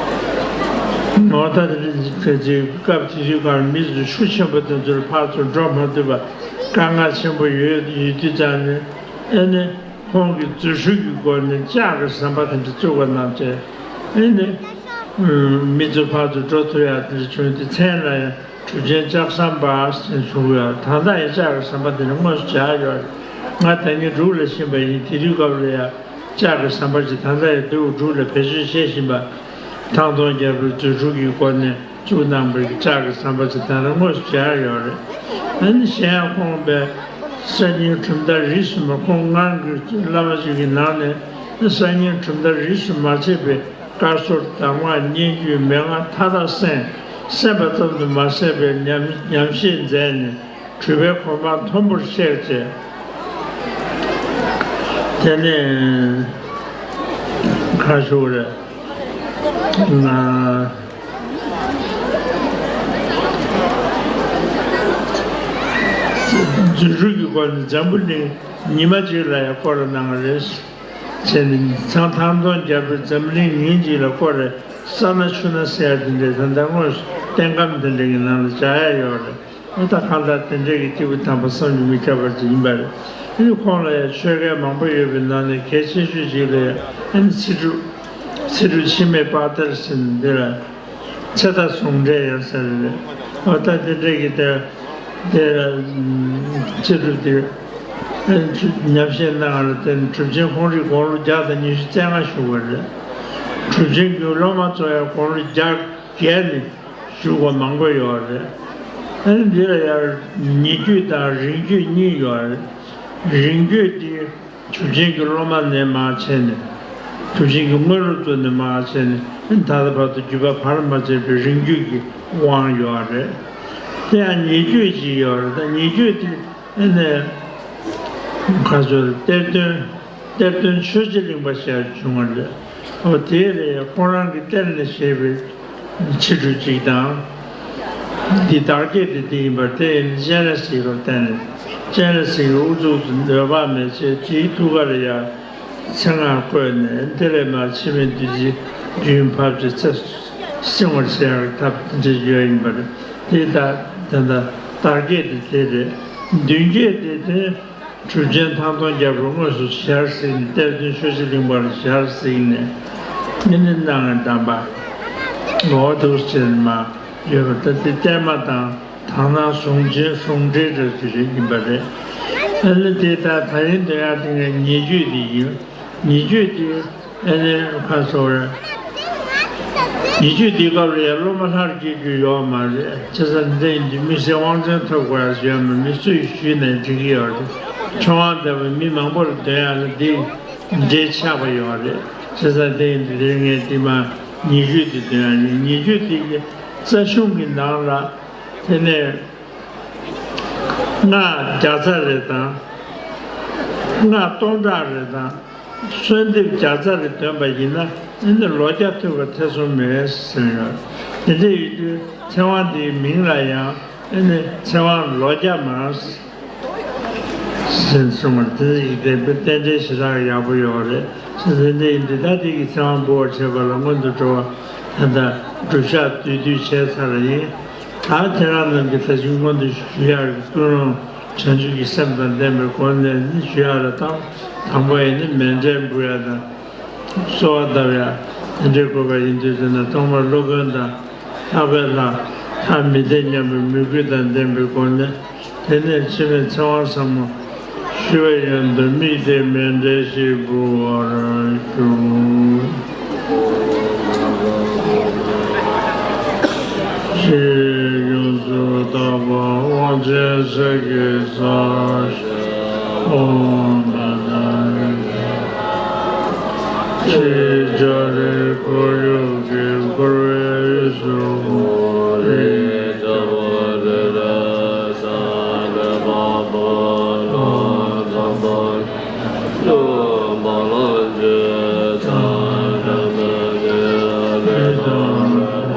ངོ་ཐ་དེ་རིང་ཁ་ཅིག་སྐབས་དེ་དུས་ཀར་མི་ཚོ་ཤུགས་ཆེན་པོ་དེ་ཚོར་ཕར་ཚུར་འགྲོ་མ་ཐུབ་པ་དཀའ་ངལ་ཆེན་པོ་ཡོད་ཡོད་དུས་ཙང་ནས། ཨ་ནི་ཁོང་གིས་རྫུ་འཕྲུལ་གྱི་སྒོ་ནས་ལྕགས་ཀྱི་ཟམ་པ་དེ་འདྲ་བཙུགས་པ་གནང་བྱས། ཨ་ནི་མི་ཚོ་ཕར་ཚུར་འགྲོ་ཐུབ་ཡ་དེ་འདྲ་བྱུང་སྟེ། མཚན་ལ་ཡང་གྲུབ་ཆེན་ལྕགས་ཟམ་པ་ཟེར་ཞུ་གི་ཡོད། ད་ལྟ་ཡང་ལྕགས་ཀྱི་ཟམ་པ་དེ་ནི་དངོས་སུ་མཇལ་ཡོད་རེད། ང་ད་ནི་འབྲུག་ལ་ཕྱིན་པ་ཡིན། དེ་དུས་སྐབས་ལ་ཡང་ལྕགས་ཀྱི་ཟམ་པ་ཅིག་ད་ལྟ་ཡང་འདུག་འབྲུག་ལ་བེད་སྤྱོད་བྱེད་བཞིན་པ། ཐང་སྟོང་རྒྱལ་པོའི་རྫུ་འཕྲུལ་གྱི་སྒོ་ནས་བཙུགས་གནང་བའི་ལྕགས་ཀྱི་ཟམ་པ་ཅིག་ད་ལྟ་དངོས་སུ་མཇལ་ཡོད་རེད། ཨ་ནི་གཞན་ཡང་ཁོང་པའི་གསར་རྙིང་གྲུབ་མཐའ་རིས་སུ་མ། ཁོང་སྔར་གྱི་བླ་མ་ཅིག་གི་ནང་ནས་གསར་རྙིང་གྲུབ་མཐའ་རིས་སུ་མ་ཆད་པའི་བཀའ་ཟུར་གདམས་ངག་སྙན་བརྒྱུད་མན་ངག་མཐའ་དག་གསན། གསན་པ་ཙམ་དུ་མ་ཟད་པའི་ཉམས་ཉམས་བཞེས་མཛད་ནས་གྲུབ་པའི་གོ་འཕང་མཐོན་པོར་གཤེགས་བྱས། དེ་ནས་ཁ་ཤོར་རེད། ང་རྫུ་འཕྲུལ་གྱི་སྒོ་ནས་འཛམ་བུ་གླིང་ཉི་མ་གཅིག་ལ་ཡང་སྐོར་གནང་བ་རེད། བྱས་ནས་ཚང་ཐང་སྟོང་རྒྱལ་པོས་འཛམ་གླིང་ཉིན་གཅིག་ལ་བསྐོར་རེ། ས་སྣ་ཆུ་སྣ་ཟེར་ཡ་དེ་འདྲའི་ད་ལྟ་དངོས་སུ་རྟེན་ཁམས་དེ་འདྲ་གི་ནང་ལ་བཞག་ཡ་ཡོད་རེད། ཨ་ད་གང་ལྟར་དེ་འདྲའི་གི་སྐྱེས་བུ་དམ་པ་བསམ་གྱིས་མི་ཁྱབ་པ་ཅིག་ཡིན་པ་རེད། ཨ་ནི་ཁོང་ལ་ཡང་ཆོས་སྐལ་མང་པོ་ཡོད་པའི་ནང་ནས་གལ་ཆེ་ཤོས་ཅིག་ལ་ཡང་ཨ་ནི་ཚེ་སྒྲུབ། ཚེ་སྒྲུབ་འཆི་མེད་དཔལ་སྟེར་ཟེར་ནས་འདི་ལ། ཚེ་མཐའ་ཟུང་འབྲེལ་ཡང་ཟེར་རེད། འོ་ད་དེ་འདྲ་གི་དེ་དེ་ཚེ་སྒྲུབ་དེ་ཉམས་བཞེས་གནང་བ་ལ་བརྟེན་ནས་གྲུབ་ཆེན་ཁོང་རིགས་དགུང་ལོ་བརྒྱ་དང་ཉི་ཤུ་རྩ་ལྔ་བཞུགས་པ་རེད། གྲུབ་ཆེན་གྱི་སློབ་མ་ཚོ་ཡང་དགུང་ལོ་བརྒྱ་བརྒལ་ནས་བཞུགས་པ་མང་པོ་ཡོད་རེད། ཨ་ནི་འདི་ལ་ཡང་ཉེ་བརྒྱུད་དང་རིང་བརྒྱུད་གཉིས་ཡོད་རེད། རིང་བརྒྱུད་དེ། གྲུབ་ཆེན་གྱི་སློབ་མ་ནས་མར་བྱས་ནས། གྲུབ་ཆེན་གྱི་དངོས་སློབ་ཚོ་ནས་མར་བྱས་ནས་ད་ལྟ་བར་དུ་བརྒྱུད་པ་བར་མ་ཆད་པའི་རིང་བརྒྱུད་ཀྱི་དབང་ཡོད་རེད། དེ་ཡང་ཉེ་བརྒྱུད་ཅིག་ཡོད་རེད། ད་ཉེ་བརྒྱུད་དེ་ཨ་ནི་ཁ་ཚོར་གཏེར་སྟོན། གཏེར་སྟོན་ཆོས་རྗེ་གླིང་པ་ཞེས་བྱུང་བ་རེད། འོ་དེ་རེད། ཁོང་རང་གི་གཏེར་ནས་བཞེས་པའི་ཕྱི་དྲོ་གཅིག་དང་། འདི་དར་རྒྱས་དེ་དེ་ཡིན་པར་དེ་ཡིན་སྤྱན་རས་གཟིགས་ལ་བརྟེན་ནས། སྤྱན་རས་གཟིགས་ཀྱི་དབུ་གཙུག་ཏུ་འདོད་པ་མེད་ཅེས་དེའི་ཐུགས་ཀ་ལ་ཡང་མཚན་སྔགས་བཀོད་ནས། འདི་ལས་མར་འཆི་མེད་བདུད་རྩིའི་རྒྱུན་བབས་ཏེ་ཚེ་བསྲིང་བར་བྱེད་ཡག་གི་ཐབས་དེ་འདྲ་ཡོད་ཡིན་པ་རེད། དེ་ལྟར་ད་ལྟ་དར་རྒྱས་དེ་དེ་རེད། མདུན་བསྐྱེད་དེ་དེ། གྲུབ་ཆེན་ཐང་སྟོང་རྒྱལ་པོ་དངོས་སུ་ཞལ་གཟིགས་ནས། གཏེར་སྟོན་ཆོས་རྗེ་གླིང་པར་ཞལ་གཟིགས་ནས། ཨ་ནི་གནང་བའི་གདམས་པ། འོ་འདུག་ཟེར་མ་ཡོད་པ། ད་དེ་གཏེར་མ་དང་དག་སྣང་ཟུང་འབྲེལ་ཟུང་འབྲེལ་རེ་དེ་རེ་ཡིན་པ་རེད། ཨ་ནི་དེ་ད་ད་རིང་འདོན་ཡག་དེ་ངས་ཉེ་བརྒྱུད་དེ་ཡིན། ཉེ་བརྒྱུད་དེ། ཨ་ནི་ཁ་སོ་རེད། ཉེ་བརྒྱུད་འདི་སྐབས་ལ་ཡང་སློབ་མ་ལྷར་བསྐྱེད་རྒྱུ་ཡོད་མ་རེད། བྱས་ཙང་འདི་ཡིན་དུས་མི་སེར་དབང་བཙན་ཐོབ་དགོས་ཡ་ཡོད་མ། མི་སུས་ཞུས་ནས་འགྲིག་གི་ཡོད་རེད། ཁྲོམ་དབང་ལྟ་བུ་མི་མང་པོར་འདོན་ཡ་ལ་འདི་འབྲེལ་ཆགས་པ་ཡོད་རེད། བྱས་ཙང་འདི་ཡིན་དུས་དེ་ངས་འདི་མ་ཉེ་བརྒྱུད་འདི་འདོན་ཡ་ཡིན། ཉེ་བརྒྱུད་འདི་གི་རྩ་གཞུང་གི་ནང་ལ་དེ་ནས་སྔགས་བརྒྱ་རྩ་རེ་དང་། སྔགས་སྟོང་ཕྲག་རེ་དང་། གསོལ་འདེབས་བརྒྱ་རྩ་རེ་འདོན་པ་ཡིན་ན། ཨ་ནི་ལོ་བརྒྱ་ཐུབ་པར་ཐེ་ཚོམ་མེད་ཟེར་ཡོད། དེ་འདྲ་ཡོད་དུས་ཚེ་དབང་འདིའི་མིང་ལ་ཡང་ཨ་ནི་ཚེ་དབང་ལོ་བརྒྱ་མ་ཟེར་གསུངས་པ་དེ་ཡིག་དེ་རྟེན་འབྲེལ་ཞེ་དྲག་ཡག་པོ་ཡོད་རེད། དེ་འདྲ་ཡིན་དུས་ད་དེ་གི་ཚེ་དབང་འབུལ་བར་བྱེད་པ་ལ་སྔོན་དུ་འགྲོ་བ། ད་ལྟ་སྒྲུབ་ཞག་བསྡུས་བསྡུས་བྱས་ཚར་ཡིན། ད་ཁྱེད་རང་རྣམས་ཀྱིས་ད་ཅི་སྔོན་དུ་ཞུ་ཡག་གི་ཀུན་སློང་བྱང་ཆུབ་ཀྱི་སེམས་དང་ལྡན་པའི་སྒོ་ནས་ནི་ཞུ་ཡག་ལ་བཏང་། དང་པོ་ཡིན་ནི་མཎྜལ་འབུལ་ཡག་དང་། གསོལ་བ་བཏབ་ཡག་དེ་འདྲའི་དགོས་པ་ཡིན་དུས། དེ་ནས་ཐོག་མར་སློབ་དཔོན་དང་ལྷག་པའི་ལྷ་ཐ་མི་དད་སྙམ་པའི་མོས་གུས་དང་ལྡན་པའི་སྒོ་ནས། དེ་ནས་འཆི་མེད་ཚེ་དབང་ཟབ་མོ་ཞུ་བའི་ཡོན་དུ་དམིགས་ཏེ་མཎྜལ་ཞིག་འབུལ་བར་ཞུ། ཞེས་ཡོངས་སུ་དག་པ་དབང་ཆེན་གསེར་གྱི་ས་གཞི་ཨོཾ་མ་ཎི་ ཕྱི་རྒྱ་རི་ཁོར་ཡུག་གི་འཁོར་བའི་གཟུགས། རི་རྒྱལ་པོ་རི་རབ་ས་རི་བ་པོ་ལོ་འཛམ་པོ་ལུང་པ་ལ་རྗེ་ཚ་ར་མ་ནེ་རི་དང་རི་བ་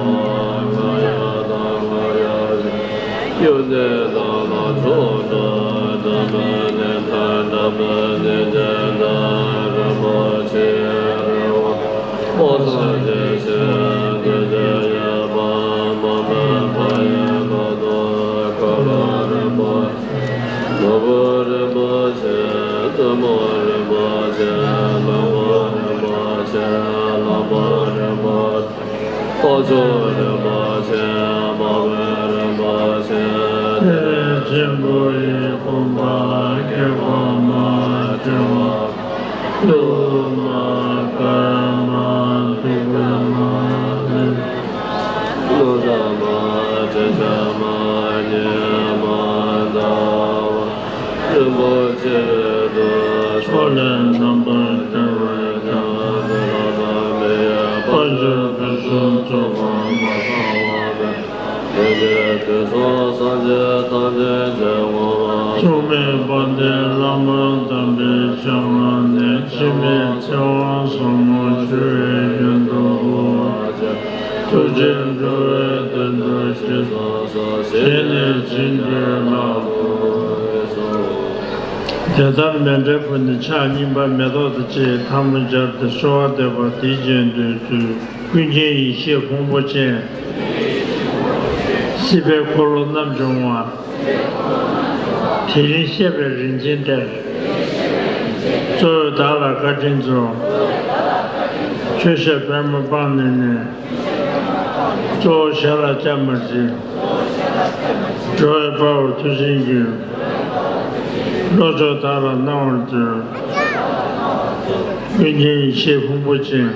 ང་ཡ་དང་ང་ཡ་ཡུལ་འདི་དག་ལ་ཚོགས་འགྲོ་འགྲོ་མི་ནི་ཐར་འགྲོ་མི་ནི་རྒྱལ་དང་རིན་པོ་ཆེ་རི་བོ་ཕོ་སངས་རྒྱས་ཆེ་འདི་རྗེ་ཡབ་མ་མེ་ཕ་ཡི་བློ་དང་འཁོར་ལོ་རིན་པོ་ཆེ་ནོར་བུ་རིན་པོ་ཆེ་བཙུན་མོ་རིན་པོ་ཆེ་ལྷུན་པོ་རིན་པོ་ཆེ་ལྷ་མོ་རིན་པོ་ཆེ། ལྷོ་ཕྱོགས་རིན་པོ་ཆེ་དམག་དཔོན་རིན་པོ་ཆེ་གཏེར་ཆེན་པོ་ཡི་དགོངས་པ་ཁེ་བ་མ་བྲལ་བ། ལུང་མ་དཀར་མ་སྡུག་པ་མ་ལེགས། ལོ་ཟླ་མ་དྲི་ཆབ་མ་ཉི་མ་ཟླ་བ། རིན་པོ་ཆེ་རེ་དོ་ཕྱོགས་ལས་རྣམ་པར་རྒྱལ་བའི་ཀྱང་དེ་ལ་དམ་པའི་དཔལ་འབྱོར་ཕུན་སུམ་ཚོགས་པ་མ་ཚང་བ་མེད། ལས་ཀྱི་དུས་སུ་སངས་རྒྱས་ཐམས་ཅད་ཀྱི་དགོངས་པ་མཚུངས་མེད་དཔལ་ལྡན་བླ་མ་དམ་པའི་ཞལ་སྔ་ནས་འཆི་མེད་ཚེ་དབང་ཟབ་མོ་ཞུ་བའི་ཡོན་དུ་འོ་བ་ཅན། ཐུགས་རྗེས་འགྲོ་བའི་དོན་དུ་གཤེགས་སོ། ཞལ་ནས་བྱིན་གྱིས་བརླབ་ཏུ་གསོལ། དེ་ལྟར་མཎྜལ་ཕུལ་ནས་ཕྱག་གཉིས་པ་མེ་ཏོག་དང་བཅས་ཐལ་མོ་སྦྱར་ཏེ་གསོལ་བ་འདེབས་པ་དེའི་རྗེས་ཟློས་ཚུལ། ཀུན་མཁྱེན་ཡེ་ཤེས་ཕུང་པོ་ཅན། སྲིད་པའི་འཁོར་ལོ་རྣམ་སྦྱོང་བ། དེ་རིང་གཤེགས་པའི་རིན་ཆེན་གཏེར། གཙོ་བོས་བདག་ལ་བཀའ་དྲིན་སྩོལ། ཆོས་བཤད་པད་མོ་སྤངས་ནས་ནི། གཙོ་བོ་གཞན་ལ་སྐྱབས་མ་མཆི། འགྲོ་བའི་དཔའ་བོར་མཐུ་ཆེན་གྱིས། བློ་མཆོག་བདག་ལ་གནང་བར་མཛོད། ཀུན་མཁྱེན་ཡེ་ཤེས་ཕུང་པོ་ཅན།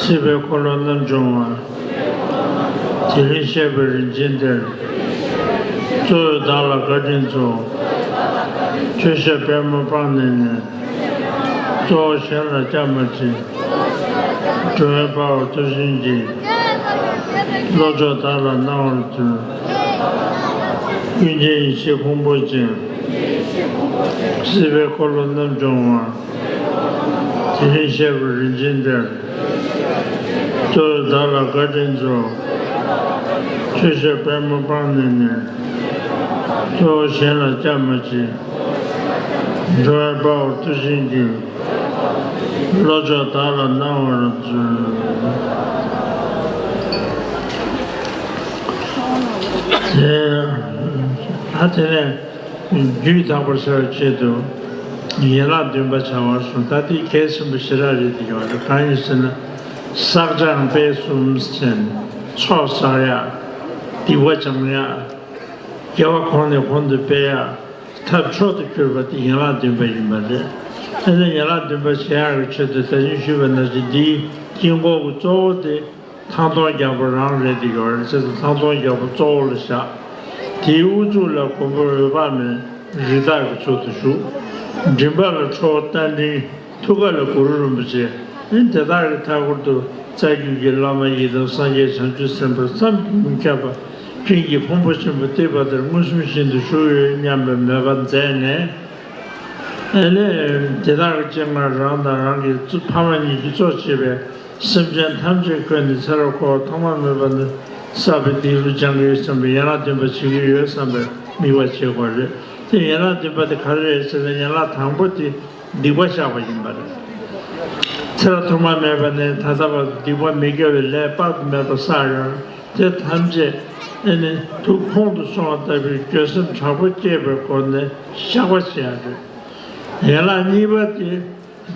སྲིད་པའི་འཁོར་ལོ་རྣམ་སྦྱོང་བ། དེ་རིང་གཤེགས་པའི་རིན་ཆེན་གཏེར། གཙོ་བོས་བདག་ལ་བཀའ་དྲིན་སྩོལ། ཆོས་བཤད་པད་མོ་སྤངས་ནས་ནི། གཙོ་བོ་གཞན་ལ་སྐྱབས་མ་མཆི། འགྲོ་བའི་དཔའ་བོར་མཐུ་ཆེན་གྱིས། བློ་མཆོག་བདག་ལ་གནང་བར་མཛོད། ཀུན་མཁྱེན་ཡེ་ཤེས་ཕུང་པོ་ཅན། སྲིད་པའི་འཁོར་ལོ་རྣམ་སྦྱོང་བ། དེ་རིང་གཤེགས་པའི་རིན་ཆེན་གཏེར། གཙོ་བོས་བདག་ལ་བཀའ་དྲིན་སྩོལ། ཆོས་བཤད་པད་མོ་སྤངས་ནས་ནི། གཙོ་བོ་གཞན་ལ་སྐྱབས་མ་མཆི། འགྲོ་བའི་དཔའ་བོར་མཐུ་ཆེན་གྱིས། བློ་མཆོག་བདག་ལ་གནང་བར་མཛོད། དེ་ད་དེ་ནས་རྒྱུད་དག་པར་བྱ་བའི་ཆེད་དུ་ཡན་ལག་བདུན་པ་བྱ་བར་གསུངས། ད་དེ་གལ་ཆེན་པོ་ཞེ་དྲག་རེད། དེ་ཡོད་རེད། གང་ཡིན་ཟེར་ན། བསགས་སྦྱང་སྤེལ་གསུམ་བྱས་ནས་ཚོགས་བསགས་ཡག་སྡིག་པ་སྦྱང་ཡག་དགེ་བ་གོང་ནས་གོང་དུ་སྤེལ་ཡག་ཐབས་མཆོག་ཏུ་གྱུར་པ་དེ་ཡན་ལག་བདུན་པ་ཡིན་པ་རེད། དེ་ནས་ཡན་ལག་བདུན་པ་བྱེད་ཡག་གི་ཆེད་དུ་ད་གིན་ཞུས་པ་ནང་བཞིན་འདིའི་དཀྱིལ་འཁོར་གྱི་གཙོ་བོ་དེ་ཐང་སྟོང་རྒྱལ་པོ་རང་རེད། དེ་ཡོད་རེད། བྱས་ཙང་ཐང་སྟོང་རྒྱལ་པོ་གཙོ་བོ་ལ་བཞག་དེའི་དབུ་གཙུག་ལ་མགོན་པོ་འོད་དཔག་མེད་རི་དྭགས་ཀྱི་ཚུལ་དུ་བཞུགས། མགྲིན་པ་ལ་ཁྲོ་བོ་རྟ་མགྲིན། ཐུགས་ཀ་ལ་གུ་རུ་རིན་པོ་ཆེ། ཨེ་དེ་དག་གི་མཐའ་སྐོར་དུ་རྩ་རྒྱུད་ཀྱི་བླ་མ་ཡི་དམ་སངས་རྒྱས་བྱང་ཆུབ་སེམས་དཔའ་བསམ་གྱིས་མི་ཁྱབ་པ་སྤྲིན་གྱི་ཕུང་པོ་ཆེན་པོ་གཏིབས་པ་ལྟར་མངོན་སུམ་བཞིན་དུ་བཞུགས་ཡོད་སྙམ་པའི་མོས་པ་མཛད་ནས། ཨེ་ནས་དེ་དག་གི་སྤྱན་སྔར་རང་དང་རང་གི་གཙོ་ཕ་མ་གཉིས་ཀྱིས་གཙོ་བྱས་པའི་སེམས་ཅན་ཐམས་ཅད་ཁྱོན་ནས་ཚེ་རབས་འཁོར་བ་ཐོག་མ་མེད་པ་ནས་བསགས་པའི་སྡིག་སྒྲིབ་སྦྱང་གི་ཡོད་བསམ་པའི་ཡན་ལག་བདུན་པ་བྱེད་ཀྱི་ཡོད་བསམ་པའི་དམིགས་པ་བྱེད་དགོས་རེད། དེ་ཡན་ལག་བདུན་པ་དེ་ག་རེ་རེད་ཟེར་ན། ཡན་ལག་དང་པོ་དེ་སྡིག་པ་བཤགས་པ་ཡིན་པ་རེད། ཚེ་རབས་ཐོག་མ་མེད་པ་ནས་ད་ལྟ་བར་དུ་སྡིག་པ་མི་དགེ་བའི་ལས་དཔག་ཏུ་མེད་པ་བསགས་ཡོད་རེད། དེ་ཐམས་ཅད་ཨེ་ནི་དུག་ཁོང་དུ་སོང་བ་ལྟ་བུའི་འགྱོད་སེམས་དྲག་པོ་སྐྱེས་པའི་སྒོ་ནས་བཤགས་པ་བྱེད་ཡ་རེད། ཡན་ལག་གཉིས་པ་དེ།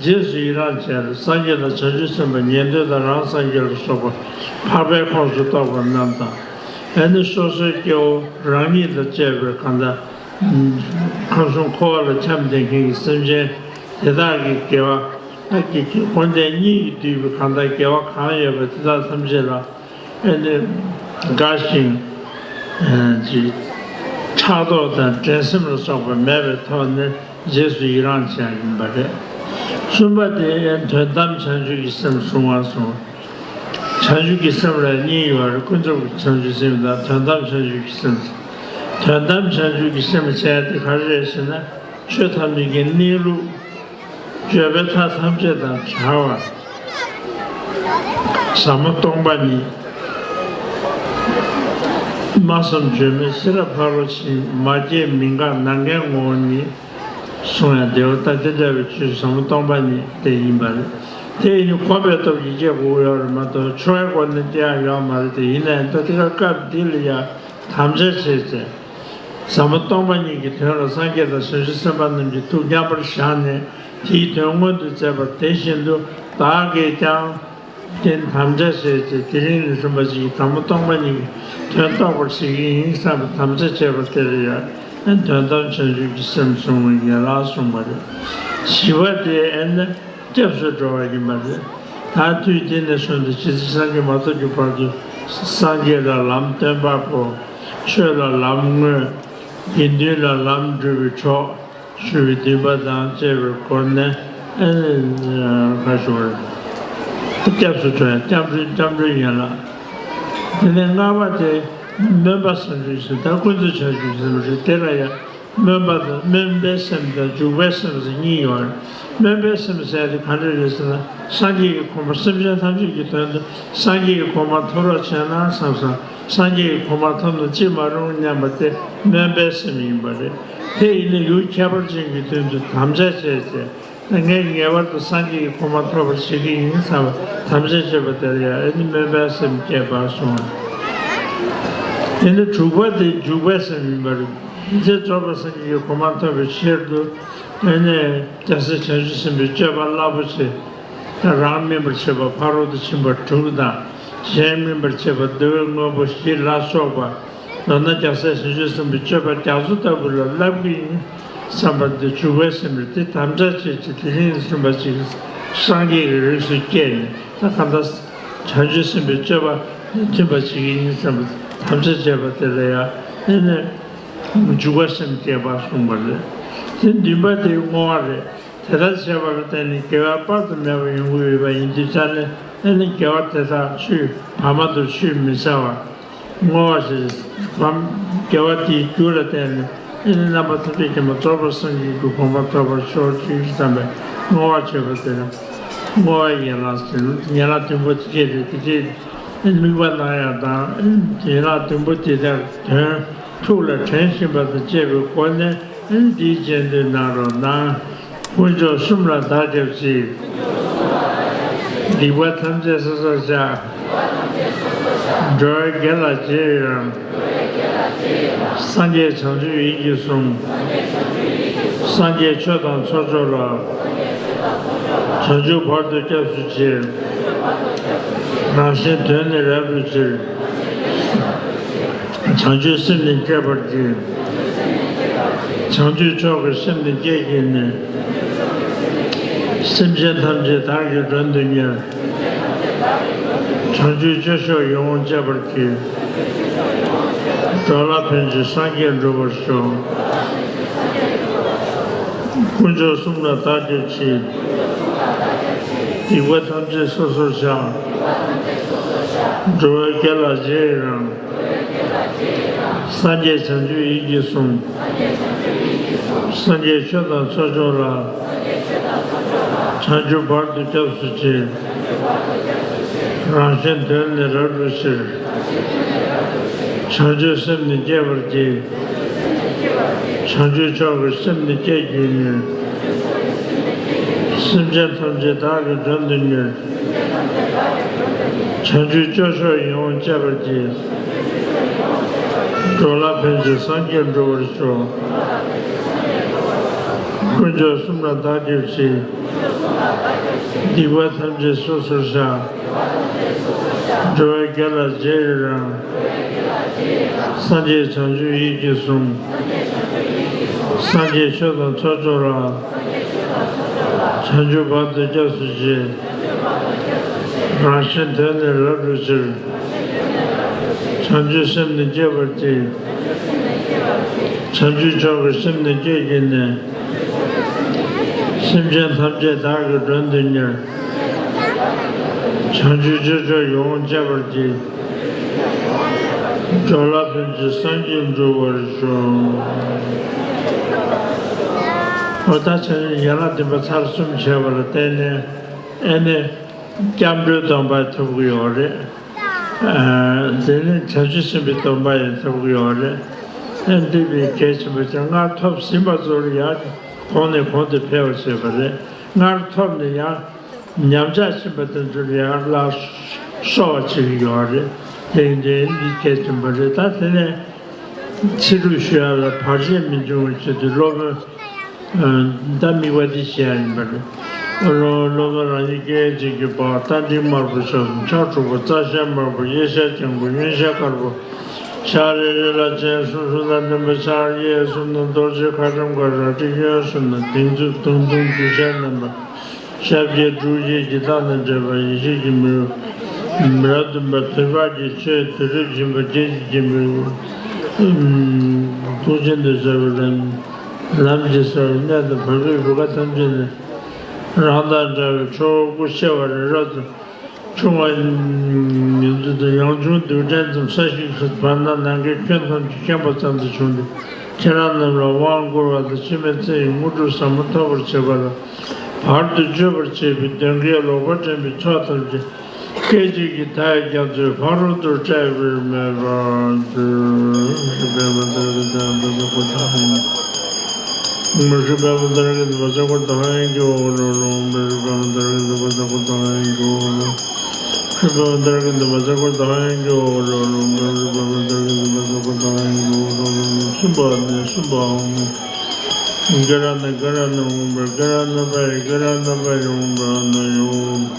རྗེས་སུ་ཡི་རང་བྱས་ཏེ། སངས་རྒྱས་དང་བྱང་ཆུབ་སེམས་དཔའ་ཉན་ཐོས་དང་རང་སངས་རྒྱས་ལ་སོགས་པ་འཕགས་པའི་ཁོངས་སུ་གཏོགས་པ་རྣམས་དང་། ཨ་ནི་སོ་སོའི་སྐྱེ་བོ་རང་ཉིད་དང་བཅས་པའི་གང་ལྟར་ཁམས་གསུམ་འཁོར་བ་ལ་འཁྱམས་བསྡད་མཁན་གྱི་སེམས་ཅན་དེ་དག་གི་དགེ་བ། ཨ་ཀྱི་ཀྱི་འཁོར་འདས་གཉིས་ཀྱིས་བསྡུས་པའི་གང་ལྟར་དགེ་བ་གང་ཡོད་པ་དེ་དག་ཐམས་ཅད་ལ། ཨེ་ནི་དགའ་ཞིང་ཨེ་ཅིག་ཕྲག་དོག་དང་འགྲན་སེམས་ལ་སོགས་པ་མེད་པའི་ཐོག་ནས་རྗེས་སུ་ཡི་རང་བྱས་ཡིན་པ་རེད། གསུམ་པ་དེ་དོན་དམ་བྱང་ཆུབ་ཀྱི་སེམས་བཟུང་བ་སོང་། བྱང་ཆུབ་ཀྱི་སེམས་ལ་གཉིས་ཡོད་རེད། ཀུན་རྫོབ་ཀྱི་བྱང་ཆུབ་སེམས་དང་དོན་དམ་བྱང་ཆུབ་ཀྱི་སེམས། དོན་དམ་བྱང་ཆུབ་ཀྱི་སེམས་བྱས་ཏེ་ག་རེ་རེད་ཟེར་ན། ཆོས་ཐམས་ཅད་ཀྱི་གནས་ལུགས། སྤྱོད་པའི་མཐའ་ཐམས་ཅད་དང་བྲལ་བ། ཟབ་མོ་སྟོང་པ་ཉིད། སྨྲ་བསམ་བརྗོད་མེད་ཤེས་རབ་ཕ་རོལ་ཕྱིན། མ་སྐྱེས་མི་འགག་ནམ་མཁའི་ངོ་བོ་ཉིད། གསུང་ཡང་བདེ་བ་ལྟ། དེ་འདྲ་བའི་ཆོས་ཟབ་མོ་སྟོང་པ་ཉིད་དེ་ཡིན་པ་རེད། དེ་ཡིན་ན་གོམས་པའི་སྟོབས་ཀྱིས་སྐྱེ་དགོས་ཡོད་རེད་མ་གཏོགས་ཆོས་ཀྱི་སྒོ་ནས་སྐྱེ་ཡག་ཡོད་མ་རེད། དེ་ཡིན་ན་ཡང་ད་དེ་ག་སྐབས་འདི་ལ་ཡང་དམ་བཅའ་བྱས་ཚེ། ཟབ་མོ་སྟོང་པ་ཉིད་ཀྱི་དོན་ལ་སངས་རྒྱས་དང་བྱང་ཆུབ་སེམས་དཔའ་རྣམས་ཀྱིས་ཐུགས་མཉམ་པར་བཞག་ནས་དེའི་དོན་མངོན་དུ་མཛད་པ་དེ་བཞིན་དུ་བདག་གིས་ཀྱང་དེ་དམ་བཅའ་བྱས་ཚེ་དེ་རིང་ནས་བཟུང་བ་ཞིག་གིས་ཟབ་མོ་སྟོང་པ་ཉིད་ཀྱི་དོན་རྟོགས་པར་བྱེད་ཀྱི་ཡིན་བསམ་པའི་དམ་བཅའ་བྱས་པ་དེ་ལ་ཡང་དོན་དམ་བྱང་ཆུབ་ཀྱི་སེམས་བཟུང་བའི་ཡན་ལག་གསུངས་པ་རེད། བཞི་པ་དེ་ཨེ་ནི། སྐྱབས་སུ་འགྲོ་བ་ཡིན་པ་རེད། ད་དུས་དེ་ནས་བཟུང་སྟེ་ཇི་སྲིད་སངས་རྒྱས་མ་ཐོབ་ཀྱི་བར་དུ་སངས་རྒྱས་ལ་ལམ་སྟོན་པ་པོ། ཆོས་ལ་ལམ་དངོས། དགེ་འདུན་ལ་ལམ་སྒྲུབ་པའི་གྲོགས་ཞུ་བའི་འདུན་པ་དང་བཅས་པའི་སྒོ་ནས་ཨེ་ནི་ཁ་ཞུ་བར་སྐྱབས་སུ་འགྲོ་ཡང་སྐྱབས་འགྲོའི་སྐྱབས་འགྲོའི་ཡན་ལག་དེ་ནས་ལྔ་པ་དེ་སྨོན་པ་སེམས་བྱུང་ཞིང་ད་ཀུན་རྫོབ་བྱང་ཆུབ་སེམས་རེད། དེ་ལ་ཡང་སྨོན་པ་དང་སྨོན་པའི་སེམས་དང་འཇུག་པའི་སེམས་སུ་གཉིས་ཡོད་རེད། སྨོན་པའི་སེམས་ཟེར་དེ་ག་འདྲ་རེད་ཟེར་ན། སངས་རྒྱས་ཀྱི་གོ་འཕང་སེམས་ཅན་ཐམས་ཅད་ཀྱི་དོན་དུ་སངས་རྒྱས་ཀྱི་གོ་འཕང་ཐོབ་རོགས་བྱས་ན་བསམ་སོང་། སངས་རྒྱས་ཀྱི་གོ་འཕང་ཐོབ་ན་ཅི་མ་རུང་སྙམ་པ་དེ་སྨོན་པའི་སེམས་ཡིན་པ་རེད། དེ་ཡིན་ན་ཡུལ་ཁྱད་པར་ཅན་གྱི་དོན་དུ་དམ་བཅའ་བྱས་ཏེ། ངས་ངེས་པར་དུ་སངས་རྒྱས་ཀྱི་གོ་འཕང་ཐོབ་པར་བྱེད་ཀྱི་ཡིན་བསམ་པ་དམ་བཅའ་བྱས་པ་དེ་ལ་ཡང་ཨེ་ནི་སྨོན་པའི་སེམས་སྐྱེས་པར་གསུངས། དེ་ནི་དྲུག་པ་དེ་འཇུག་པའི་སེམས་ཡིན་པར། དེ་རྫོགས་པའི་སངས་རྒྱས་ཀྱི་གོ་འཕང་ཐོབ་པའི་ཕྱིར་དུ་ཨེ་ནི་རྒྱལ་སྲས་བྱང་ཆུབ་སེམས་དཔའི་སྤྱོད་པ་རླབས་པོ་ཆེ། རང་སྨིན་པར་བྱེད་པ་ཕ་རོལ་ཏུ་ཕྱིན་པ་དྲུག་དང་གཞན་སྨིན་པར་བྱེད་པ་འདུལ་བའི་དངོས་པོ་བཞི་ལ་སོགས་པ། མདོར་ན་རྒྱལ་སྲས་བྱང་ཆུབ་སེམས་དཔའི་སྤྱོད་པ་རྒྱ་མཚོ་ལྟ་བུ་ལ་བསླབ་ཀྱི་ཡིན་བསམ་པ་འདི་འཇུག་པའི་སེམས་རེད། དེ་དམ་བཅའ་བྱས་ཀྱི་དེ་རིང་གསུངས་པ་ཅིག་སངས་རྒྱས་ཀྱི་རིགས་སུ་སྐྱེས་ནས་ད་གང་ལྟར་བྱང་ཆུབ་སེམས་དཔའི་སྤྱོད་པ་མཐུན་པ་བྱེད་ཀྱི་ཡིན་བསམ་པ་དམ་བཅའ་བྱས་པ་དེ་ལ་ཡང་ཨེ་ནི་འཇུག་པའི་སེམས་སྐྱེས་པ་གསུངས་པ་རེད། དེ་བདུན་པ་དེ་བསྔོ་བ་རེད། དེ་ལྟར་བྱས་པ་ལ་བརྟེན་ནས་དགེ་བ་དཔག་ཏུ་མེད་པ་ཡོང་གི་ཡོད་པ་ཡིན་དུས་ཙང་ནས་ཨེ་ནི་དགེ་བ་དེ་དག་ཆུད་བར་མ་དུ་ཆུད་མི་ཟ་བར། བསྔོ་བ་ཞེས་བམ། དགེ་བ་དེའི་རྒྱུ་ལ་བརྟེན་ནས་ཨེ་ནི་རྣམ་པ་ཐམས་ཅད་མཁྱེན་པ་རྫོགས་པའི་སངས་རྒྱས་ཀྱི་གོ་འཕང་ཐོབ་པར་ཤོག་ཅེས་བསམ་པའི་བསྔོ་བ་བྱེད་པ་དེ་ལ་བསྔོ་བའི་ཡན་ལག་ཟེར། ཡན་ལག་བདུན་པོ་དེ་སྐད་རེད། དེ་རྗེས་ཨེ་ནི་དམིགས་པ་གནང་ཡག་དང་ཨེ་ནི་ཡན་ལག་བདུན་པོ་དེ་དག་དོན་ཐུགས་ལ་དྲན་བཞིན་པ་དང་བཅས་པའི་སྒོ་ནས། འདིའི་རྗེས་ཟློས་གནང་རོགས་གནང་། དཀོན་མཆོག་གསུམ་ལ་བདག་སྐྱབས་མཆི། སྡིག་པ་ཐམས་ཅད་སོ་སོར་བཤགས། འགྲོ་བའི་དགེ་ལ་རྗེས་ཡི་རང་། སངས་རྒྱས་བྱང་ཆུབ་ཡིད་ཀྱིས་བཟུང་། སངས་རྒྱས་ཆོས་དང་ཚོགས་མཆོག་ལ། བྱང་ཆུབ་བར་དུ་སྐྱབས་སུ་མཆི། རང་གཞན་དོན་ནི་རབ་བསྒྲུབ་ཕྱིར། བྱང་ཆུབ་སེམས་ནི་བསྐྱེད་པར་བགྱི། བྱང་ཆུབ་མཆོག་གི་སེམས་ནི་བསྐྱེད་བགྱིས་ནས། སེམས་ཅན་ཐམས་ཅད་བདག་གིས་མགྲོན་དུ་གཉེར། བྱང་ཆུབ་སྤྱོད་མཆོག་ཡིད་འོང་སྤྱད་པར་བགྱི། འགྲོ་ལ་ཕན་ཕྱིར་སངས་རྒྱས་འགྲུབ་པར་ཤོག། དཀོན་མཆོག་གསུམ་ལ་བདག་སྐྱབས་མཆི། སྡིག་པ་ཐམས་ཅད་སོ་སོར་བཤགས། འགྲོ་བའི་དགེ་ལ་རྗེས་ཡི་རང་། སངས་རྒྱས་བྱང་ཆུབ་ཡིད་ཀྱིས་བཟུང་། སངས་རྒྱས་ཆོས་དང་ཚོགས་མཆོག་ལ། བྱང་ཆུབ་བར་དུ་སྐྱབས་སུ་མཆི། རང་གཞན་དོན་ནི་རབ་བསྒྲུབ་ཕྱིར། བྱང་ཆུབ་སེམས་ནི་བསྐྱེད་པར་བགྱི། བྱང་ཆུབ་མཆོག་གི་སེམས་ནི་བསྐྱེད་བགྱིས་ནས། སེམས་ཅན་ཐམས་ཅད་བདག་གིས་མགྲོན་དུ་གཉེར། བྱང་ཆུབ་སྤྱོད་མཆོག་ཡིད་འོང་སྤྱད་པར་བགྱི། འགྲོ་ལ་ཕན་ཕྱིར་སངས་རྒྱས་འགྲུབ་པར་ཤོག། དཀོན་མཆོག་གསུམ་ལ་བདག་སྐྱབས་མཆི། སྡིག་པ་ཐམས་ཅད་སོ་སོར་བཤགས། འགྲོ་བའི་དགེ་ལ་རྗེས་ཡི་རང་། སངས་རྒྱས་བྱང་ཆུབ་ཡིད་ཀྱིས་བཟུང་། སངས་རྒྱས་ཆོས་དང་ཚོགས་མཆོག་ལ། བྱང་ཆུབ་བར་དུ་སྐྱབས་སུ་མཆི། རང་གཞན་དོན་ནི་རབ་བསྒྲུབ་ཕྱིར། བྱང་ཆུབ་སེམས་ནི་བསྐྱེད་པར་བགྱི། བྱང་ཆུབ་མཆོག་གི་སེམས་ནི་བསྐྱེད་བགྱིས་ནས། སེམས་ཅན་ཐམས་ཅད་བདག་གིས་མགྲོན་དུ་གཉེར། བྱང་ཆུབ་སྤྱོད་མཆོག་ཡོངས་སྤྱད་པར་བགྱི། འགྲོ་ལ་ཕན་ཕྱིར་སངས་རྒྱས་འགྲུབ་པར་ཤོག། འོ་ད་ཆ་ནས་ཡན་ལག་བདུན་པ་ཚར་གསུམ་བྱས་པ་ལ་བརྟེན་ནས་ཨེ་ནས། སྐྱབས་འགྲོའི་སྡོམ་པ་ཐོབ་ཀྱི་ཡོད་རེད། ཨ། དེ་ནས་བྱང་ཆུབ་སེམས་དཔའི་སྡོམ་པ་ཡང་ཐོབ་ཀྱི་ཡོད་རེད། ཨ། འདི་བས་གལ་ཆེན་པོ་ཅིག་སྔར་ཐོབ་ཟིན་པ་ཚོ་ལ་ཡང་གོང་ནས་གོང་དུ་འཕེལ་བར་བྱེད་པ་རེད། སྔར་ཐོབ་ནས་ཡང་ཉམས་ཆག་ཕྱིན་པ་དེ་ཚོ་ལ་ཡང་སླར་གསོ་བ་བྱེད་ཀྱི་ཡོད་རེད། དེ་འདྲའི་འདི་གལ་ཆེན་པོ་རེད། ད་དེ་ནས། ཚིག་སྒྲུབ་ཞུ་ཡ་ལ་བར་ཆད་མི་འབྱུང་བའི་ཆེད་དུ་སློབ་དཔོན། ཨ། ད་དམིགས་པ་འདི་བཞེས་ཡ་ཡིན་པ་རེད། སློབ་དཔོན་རང་ཉིད་སྐད་ཅིག་གིས་འབར། རྟ་མགྲིན་དམར་པོ་ཕྱག་གསུམ་ཕྱག་དྲུག་པ། རྩ་ཞལ་དམར་པོ། གཡས་ཞལ་ལྗང་གུ། གཡོན་ཞལ་དཀར་པོ། ཕྱག་རེ་རེ་ལ་སྤྱན་གསུམ་གསུམ་དང་ལྡན་པ། ཕྱག་གཡས་གསུམ་དང་རྡོ་རྗེ་ཁ་ཊྭཱཾ་ཀ་ར་ཊི། གཡོན་གསུམ་དང་སྡིགས་མཛུབ་མདུང་ཐུང་རྒྱུ་ཆེན་བསྣམས་པ། ཞབས་བརྒྱད་དྲུག་བརྒྱད་ཀྱི་རྟགས་དང་འབྲེལ་བ་ཡེ་ཤེས་ཀྱི་མེ་འོད། མི་རབས་བདུན་པ་དུས་འཕགས་ཀྱི་ཆོས་དུས་རབས་བཞི་པ་བརྒྱད་ཀྱི་མེ་འོད། ཐུགས་རྗེ་འདི་བྱ་བའི་ལམ། ལམ་གྱི་ས་བོན་གནས་དང་བབས་པའི་བུ་ག་ཐམས་ཅད་ནས། རང་དང་འདྲ་བའི་ཁྲོ་བོ་སྐུ་ཤེས་པ་རི་རབ་ཏུ་ཕྱུང་བ་ཉིད་དུ། ཡང་བྱུང་རྡུལ་ཕྲན་ཙམ་ས་གཞི་བར་སྣང་ནམ་མཁའི་ཁྱོན་ཐམས་ཅད་ཁེངས་པ་ཙམ་དུ་བྱུང་སྟེ། ཁྱེད་རང་རྣམས་ལ་དབང་བསྐུར་བ་དང་། འཆི་མེད་ཚེ་ཡི་དངོས་གྲུབ་ཟབ་མོ་ཐོབ་པར་བྱེད་པ་ལ། བར་དུ་གཅོད་པར་བྱེད་པའི་གདོན་བགེགས་ལོག་པར་འདྲེན་པའི་ཕྱོགས་ཐམས་ཅད་སྐད་ཅིག་གིས་མཐའ་ཡས་རྒྱ་མཚོའི་ཕ་རོལ་ཏུ་བསྐྲད་པར་མོས་པར་འགྱུར། ཧྲཱིཿ་པདྨ་དར་གྱི་མཛད་པ་ཏུ་ཀུ་ཏ་ཧན། ཧྲཱིཿ་པདྨ་དར་གྱི་མཛད་པ་ཏུ་ཀུ་ཏ་ཧན་གྱི་འོག་ལ་ལོངས་པའི། ཧྲཱིཿ་པདྨ་དར་གྱི་མཛད་པ་ཏུ་ཀུ་ཏ་ཧན་གྱི་འོག་ལ། ཧྲཱིཿ་པདྨ་དར་གྱི་མཛད་པ་ཏུ་ཀུ་ཏ་ཧན་གྱི་འོག་ལ་ལོངས་པའི། ཧྲཱིཿ་པདྨ་དར་གྱི་མཛད་པ་ཏུ་ཀུ་ཏ་ཧན་གྱི་འོག་ལ་ལོངས། གསུམ་པ་ནས་གསུམ་པའང་། ག་ར་ཎ་ག་ར་ཎ་ཧཱུྃ་ཕཊ། ག་ར་ཎ་པ་ཡེ་ག་ར་ཎ་པ་ཡེ་ཧཱུྃ་ཕཊ། ཨ་ན་ཡེ་ཧཱུྃ།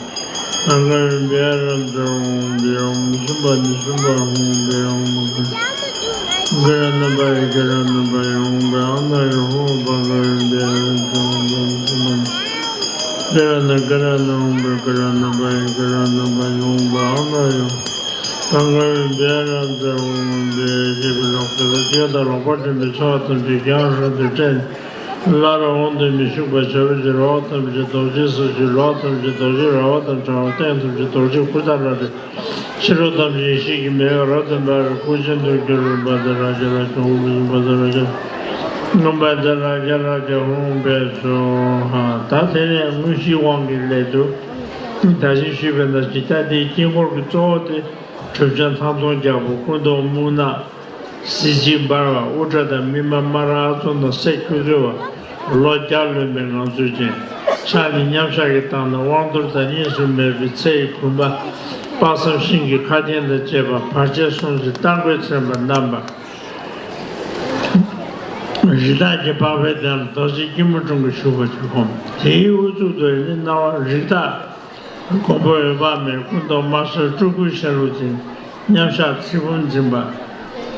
བྷཱ་ག་ཝཱ་ཡེ་བྷཱ་ར་ཎ་ཙ་ཧཱུྃ་ཕཊ། ཧཱུྃ། གསུམ་པ་ནས་གསུམ་པའང་ཧཱུྃ་ཕཊ། ཨ་ན་ཡེ་ཧཱུྃ། ག་ར་ཎ་པ་ཡེ་ག་ར་ཎ་པ་ཡེ་ཧཱུྃ་ཕཊ། ཨ་ན་ཡེ་ཧཱུྃ། བྷཱ་ག་ཝཱ་ཡེ་བྷཱ་ར་ཎ་ཙ་ཧཱུྃ་ཕཊ། གསུམ་པ་ནས། ག་ར་ཎ་ག་ར་ཎ་ཧཱུྃ་ཕཊ། ག་ར་ཎ་པ་ཡེ་ག་ར་ཎ་པ་ཡེ་ཧཱུྃ་ཕཊ། ཨ་ན་ཡེ་ཧཱུྃ། བྷཱ་ག་ཝཱ་ཡེ་བྷཱ་ར་ཎ་ཙ་ཧཱུྃ་ཕཊ་ཞེས་པའི་ལོག་པའི་སྐྱོན་དང་ལོག་པར་འདྲེན་པའི་ཕྱོགས་ཐམས་ཅད་རྒྱང་རིང་དུ་བསྐྲད་ནས། སླར་འོང་དུ་མི་གཤེགས་པ་བྱ་བའི་ཕྱིར། འོག་ཐམས་ཅད་རྡོ་རྗེའི་ས་གཞི། ལོགས་ཐམས་ཅད་རྡོ་རྗེའི་ར་བ་དང་ཕྲ་བ། སྟེང་ཐམས་ཅད་རྡོ་རྗེའི་གུར་དང་བྲལ་ཏེ། ཕྱི་རོལ་ཐམས་ཅད་ཡེ་ཤེས་ཀྱི་མེ་འོད་རབ་ཏུ་འབར་བའི་སྐུ་ཅན་དུ་གྱུར་པ་དེ་ར་ཇེ་ར་ཇེ་ཧཱུྃ་ཕཊ། ཧཱུྃ་ཕཊ་དེ་ར་ཇེ་ར་ཇེ་ཧཱུྃ་ཕཊ་སྭཱ་ཧཱ། ད་དེ་ནས་དངོས་གཞིའི་དབང་གི་སླད་དུ། ད་གིན་ཞུས་པ་ནང་བཞིན་ད་དེའི་དཀྱིལ་འཁོར་གྱི་གཙོ་བོ་དེ། གྲུབ་ཆེན་ཐང་སྟོང་རྒྱལ་པོ། སྐུ་མདོག་སྨུག་ནག། གཟི་བརྗིད་འབར་བ། དབུ་སྐྲ་དང་སྨིན་མ་དམར་ཨ་ཚོ་ནང་གསེར་འཁྱུག་འཁྱུག་པ། ལོ་བརྒྱ་ལོན་པའི་ངང་ཚུལ་ཅན། ཕྱག་ནི་མཉམ་བཞག་གི་སྟེང་ན་དབང་གཏོར་དང་གཉིས་སུ་མེད་པའི་ཚེ་ཡི་གོས་འབག། དཔག་བསམ་ཤིང་གི་ཁ་གདན་དང་བཅས་པ་བར་ཆད་སོལ་ཞིང་རྟ་མགོས་མཚན་པ་བསྣམས་པ། རི་དྭགས་ཀྱི་པགས་པའི་གདན་ལ་རྡོ་རྗེ་སྐྱིལ་མོ་ཀྲུང་གིས་བཞུགས་པ་ཅིག་བསྒོམ། དེའི་དབུ་གཙུག་ཏུ་ནི་སྣང་བ་རིགས་བདག་མགོན་པོ་འོད་དཔག་མེད། སྐུ་མདོག་དམར་སེར་སྤྲ་སྐུ་ཤ་རུས་ཅན། མཉམ་བཞག་ཚེ་བུམ་འཛིན་པ།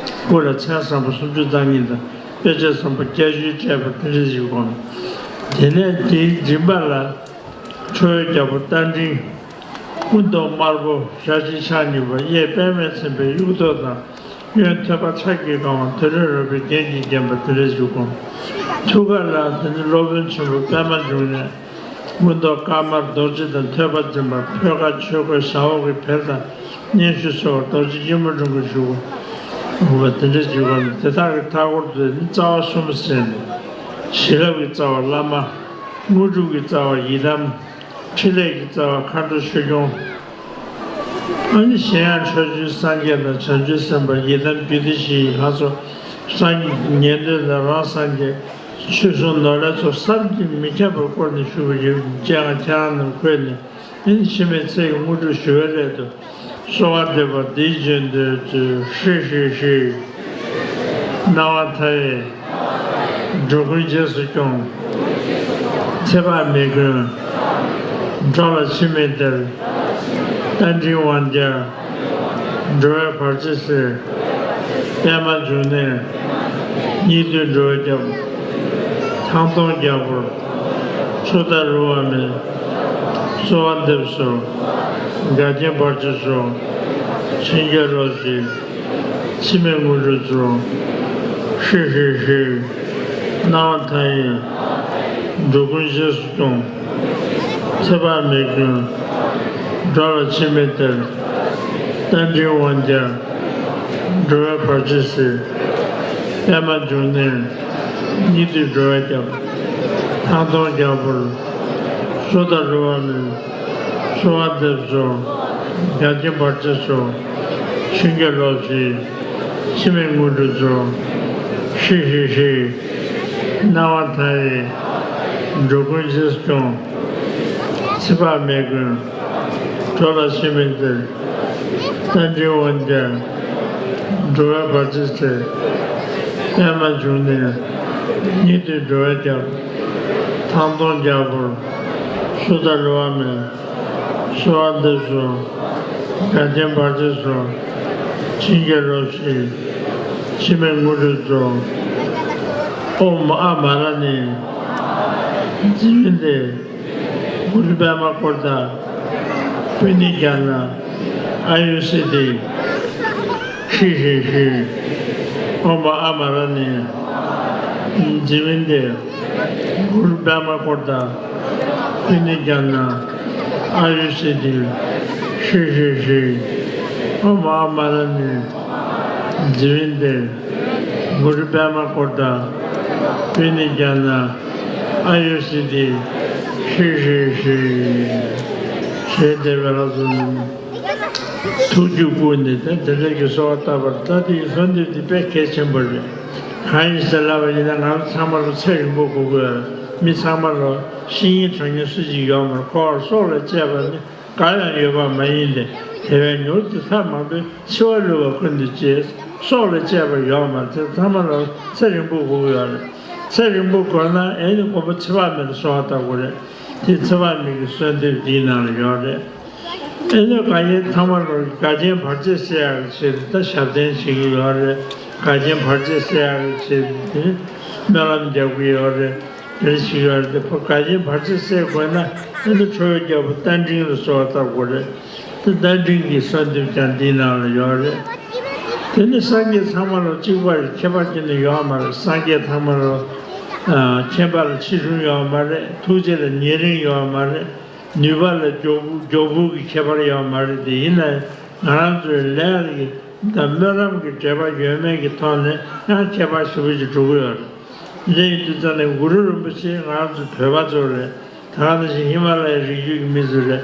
སྐུ་ལ་མཚན་བཟང་པོ་སུམ་ཅུ་རྩ་གཉིས་དང་དཔེ་བྱད་བཟང་པོ་བརྒྱད་ཅུས་སྤྲས་པ་དེ་འདྲ་ཞིག་བསྒོམ། དེ་ནས་དེའི་མགྲིན་པ་ལ་ཁྲོ་བོའི་རྒྱལ་པོ་རྟ་མགྲིན། སྐུ་མདོག་དམར་པོ་ཞལ་གཅིག་ཕྱག་གཉིས་པ། གཡས་པདྨས་མཚན་པའི་དབྱུག་ཏོ་དང་། གཡོན་ཐོད་པ་ཁྲག་གིས་གང་བ་དུ་རེ་རོལ་པའི་རྒྱན་གྱིས་བརྒྱན་པ་དེ་འདྲ་ཞིག་བསྒོམ། ཐུགས་ཀ་ལ་དེ་ནི་སློབ་དཔོན་ཆེན་པོ་པདྨ་འབྱུང་གནས། སྐུ་མདོག་དཀར་དམར་རྡོ་རྗེ་དང་ཐོད་པ་འཛིན་པ། ཕོད་ཀ་ཆོས་གོས་ཟ་འོག་གི་བེར་དང་སྙན་ཞུ་གསོལ་བ། རྡོ་རྗེ་སྐྱིལ་མོ་ཀྲུང་གིས་བཞུགས་པ་དེ་འདྲ་ཞིག་བསྒོམ། དེ་དག་གི་མཐའ་སྐོར་དུ་ནི་རྩ་བ་གསུམ་ཟེར་ནས། བྱིན་རླབས་ཀྱི་རྩ་བ་བླ་མ། དངོས་གྲུབ་ཀྱི་རྩ་བ་ཡི་དམ། ཕྲིན་ལས་ཀྱི་རྩ་བ་མཁའ་འགྲོ་ཆོས་སྐྱོང་། ཨ་ནི་གཞན་ཡང་ཕྱོགས་བཅུའི་སངས་རྒྱས་དང་བྱང་ཆུབ་སེམས་དཔའ་ཡི་དམ་རྒྱུད་སྡེ་བཞི་ཡི་ལྷ་ཚོགས་སངས་རྒྱས་ཉན་ཐོས་དང་རང་སངས་རྒྱས་ཆོས་སྲུང་ནོར་ལྷ་ཚོགས་བསམ་གྱིས་མི་ཁྱབ་པར་བསྐོར་ནས་བཞུགས་པ་ཡོད་ཅེས་ཁྱེད་རང་རྣམས་འཁོད་ནས། ཨ་ནི་འཆི་མེད་ཚེ་ཡི་དངོས་གྲུབ་ཞུ་བའི་སླད་དུ། གསོལ་བ་འདེབས་པ་འདིའི་རྗེས་ཟློས་མཛོད། ཧྲཱིཿ་ཧྲཱིཿ་ཧྲཱིཿ། སྣང་བ་མཐའ་ཡས། འགྲོ་ཀུན་རྗེས་སུ་སྐྱོང་། ཚེ་དཔག་མེད་མགོན། འགྲོ་ལ་འཆི་མེད་གཏེར། རྟ་མགྲིན་དབང་རྒྱལ། འགྲོ་བའི་བར་ཆད་སེལ། པདྨ་འབྱུང་གནས། སྙིགས་དུས་འགྲོ་བའི་སྐྱབས། ཐང་སྟོང་རྒྱལ་པོར། མཆོག་དང་རུང་བ་མེད། གསོལ་བ་འདེབས་སོ། འགལ་རྐྱེན་བར་ཆད་སོལ། ཆོས་རྒྱལ་རོ་བཞི། འཆི་མེད་དངོས་གྲུབ་སྩོལ། ཧྲཱིཿ་ཧྲཱིཿ་ཧྲཱིཿ། སྣང་བ་མཐའ་ཡས། འགྲོ་ཀུན་རྗེས་སུ་སྐྱོང་། ཚེ་དཔག་མེད་ཀུན། འགྲོ་ལ་འཆི་མེད་གཏེར། རྟ་མགྲིན་དབང་རྒྱལ། འགྲོ་བའི་བར་ཆད་སེལ། པདྨ་འབྱུང་གནས། སྙིགས་དུས་འགྲོ་བའི་སྐྱབས། ཐང་སྟོང་རྒྱལ་པོར། སོ་ཐར་འགྲོ་བ་མིའི། གསོལ་བ་འདེབས་སོ། རྒྱ་ཆེན་བར་ཆད་སོལ། ཆོས་རྒྱལ་ལོ་བཞི། འཆི་མེད་དངོས་གྲུབ་སྩོལ། ཧྲཱིཿ་ཧྲཱིཿ་ཧྲཱིཿ། སྣང་བ་མཐའ་ཡས། འགྲོ་ཀུན་རྗེས་སུ་སྐྱོང་། ཚེ་དཔག་མེད་ཀུན། འགྲོ་ལ་འཆི་མེད་གཏེར། རྟ་མགྲིན་དབང་རྒྱལ། འགྲོ་བའི་བར་ཆད་སེལ། པདྨ་འབྱུང་གནས། སྙིགས་དུས་འགྲོ་བའི་སྐྱབས། ཐང་སྟོང་རྒྱལ་པོར། སོ་ཐར་འགྲོ་བ་མིའི། གསོལ་བ་འདེབས་སོ། རྒྱ་ཆེན་བར་ཆད་སོལ། འཆི་མེད་དངོས་གྲུབ་སྩོལ། ཨོཾ་ཨ་མ་ར་ཎི། རྫི་བིན་དེ། གུ་རུ་པདྨ་ཀོ་ཏ། པུ་ཎི་ཛྙཱ་ན། ཨཱ་ཡུ་སིདྡྷི། ཧྲཱིཿ་ཧྲཱིཿ་ཧྲཱིཿ། ཨོཾ་ཨ་མ་ར་ཎི། རྫི་བིན་དེ། གུ་རུ་པདྨ་ཀོ་ཏ། པུ་ཎི་ཛྙཱ་ན། ཨཱ་ཡུ་སིདྡྷི། ཧྲཱིཿ་ཧྲཱིཿ་ཧྲཱིཿ། ཨོཾ་ཨ་མ་ར་ཎི། རྫི་བིན་དེ། གུ་རུ་པདྨ་ཀོ་ཏ། པུ་ཎི་ཛྙཱ་ན། ཨཱ་ཡུ་སིདྡྷི། ཧྲཱིཿ་ཧྲཱིཿ་ཧྲཱིཿ། ཞེས་དེ་སྦེ་ལ་སོགས་ནས། ཐུགས་རྒྱུད་བཀུག་ནས་ད་དེ་འདྲ་གི་གསོལ་བ་བཏབ་པར། ད་དེའི་གསོལ་འདེབས་འདི་དཔེ་གལ་ཆེན་པོ་རེད། གང་ཡིན་ཟེར་ལབ་པ་ཡིན་ན། ང་ཚོ་ཚང་མ་ལ་ཚེ་རིང་པོ་དགོས་ཀྱི་ཡོད་རེད། མི་ཚང་མ་ལ་ཤི་ཉེན་གྲོངས་ཉེན་སུ་གཅིག་ཡོད་མ་རེད། འཁོར་བར་སྲོག་ལས་གཅེས་པ་ནི་གང་ཡང་ཡོད་པ་མ་ཡིན་ཏེ། དེ་བས་མྱུར་དུ་ཐབས་མང་པོས་འཆི་བ་བསླུ་བ་ཀུན་ཏུ་སྤྱད། སྲོག་ལས་གཅེས་པ་ཡོད་མ་རེད། དེ་ཚང་མ་ལ་ཚེ་རིང་པོ་དགོས་ཀྱི་ཡོད་རེད། ཚེ་རིང་པོ་དགོས་ན་ཨེ་ནི་མགོན་པོ་ཚེ་དཔག་མེད་ལ་གསོལ་བ་བཏབ་དགོས་རེད། དེ་ཚེ་དཔག་མེད་ཀྱི་གསོལ་འདེབས་འདིའི་ནང་ལ་ཡོད་རེད། ཨེ་ནི་ག་ཡེ་ཚང་མ་ལ་འགལ་རྐྱེན་བར་ཆད་སེལ་ཡག་ཆེད་དུ་ད་ཞབས་བརྟན་བྱེད་ཀྱི་ཡོད་རེད། འགལ་རྐྱེན་བར་ཆད་སེལ་ཡག་ཆེད་དུ་དེ་ནི་སྨོན་ལམ་རྒྱག་གི་ཡོད་རེད། དེ་ཞིག་ཡོད་རེད། དེ་ཕོ་འགལ་རྐྱེན་བར་ཆད་སེལ་དགོས་ན་ཨེ་ནི་ཁྲོ་བོའི་རྒྱལ་པོ་རྟ་མགྲིན་ལ་གསོལ་བ་བཏབ་དགོས་རེད། དེ་རྟ་མགྲིན་གྱི་གསོལ་འདེབས་ཀྱང་འདིའི་ནང་ལ་ཡོད་རེད། དེ་ནི་སངས་རྒྱས་ཚང་མ་ལ་གཅིག་པ་རེད། ཁྱད་པར་གཅིག་ནི་ཡོད་མ་རེད། སངས་རྒྱས་ཚང་མ་ལ་ཨ་ཁྱད་པར་ཆེ་ཆུང་ཡོད་མ་རེད། ཐུགས་རྗེ་ལ་ཉེ་རིང་ཡོད་མ་རེད། ནུས་པ་ལ་མགྱོགས་པོ་མགྱོགས་པོ་གི་ཁྱད་པར་ཡོད་མ་རེད། དེ་ཡིན་ན་ང་རང་ཚོའི་ལས་ཀྱི་དང་སྨོན་ལམ་གྱི་འབྲེལ་བ་ཡོད་མེད་ཀྱི་ཐོག་ནས་ཡང་ཁྱད་པར་ཞེ་པོ་ཅིག་འགྲོ་གི་ཡོད་རེད། འདི་ཡིན་དུས་ཙང་ནས་གུ་རུ་རིན་པོ་ཆེ་ང་རང་ཚོ་བོད་པ་ཚོ་རེད། ད་ག་ནང་བཞིན་ཧི་མ་ལ་ཡའི་རི་རྒྱུད་ཀྱི་མི་ཚོ་རེད།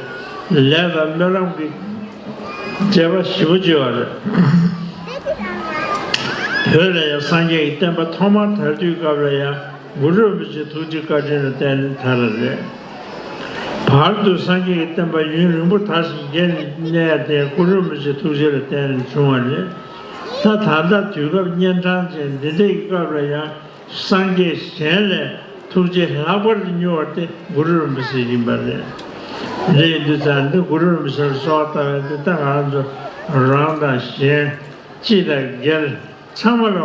ལས་དང་སྨོན་ལམ་གྱི་འབྲེལ་བ་ཞེ་པོ་ཅིག་ཡོད་རེད། བོད་ལ་ཡང་སངས་རྒྱས་ཀྱི་བསྟན་པ་ཐོག་མར་དར་དུས་སྐབས་ལ་ཡང་གུ་རུ་རིན་པོ་ཆེའི་ཐུགས་རྗེ་བཀའ་དྲིན་ལ་བརྟེན་ནས་དར་བ་རེད། བར་དུ་སངས་རྒྱས་ཀྱི་བསྟན་པ་ཡུན་རིང་པོ་དར་ཞིང་རྒྱས་ནས་གནས་ཡ་དེ་གུ་རུ་རིན་པོ་ཆེའི་ཐུགས་རྗེ་ལ་བརྟེན་ནས་བྱུང་བ་རེད། ད་ད་ལྟ་དུས་སྐབས་གཉན་འཕྲང་ཅན་འདི་འདྲའི་སྐབས་ལ་ཡང་སངས་རྒྱས་གཞན་ལས་ཐུགས་རྗེ་ལྷག་པར་དུ་མྱུར་བ་དེ་གུ་རུ་རིན་པོ་ཆེ་ཡིན་པ་རེད། དེ་འདྲ་ཡིན་དུས་ཙང་འདི་གུ་རུ་རིན་པོ་ཆེར་གསོལ་བ་བཏབ་པ་འདི་ད་ང་རང་ཚོ་རང་དང་གཞན་སྤྱི་དང་སྒེར་ཚང་མ་ལ་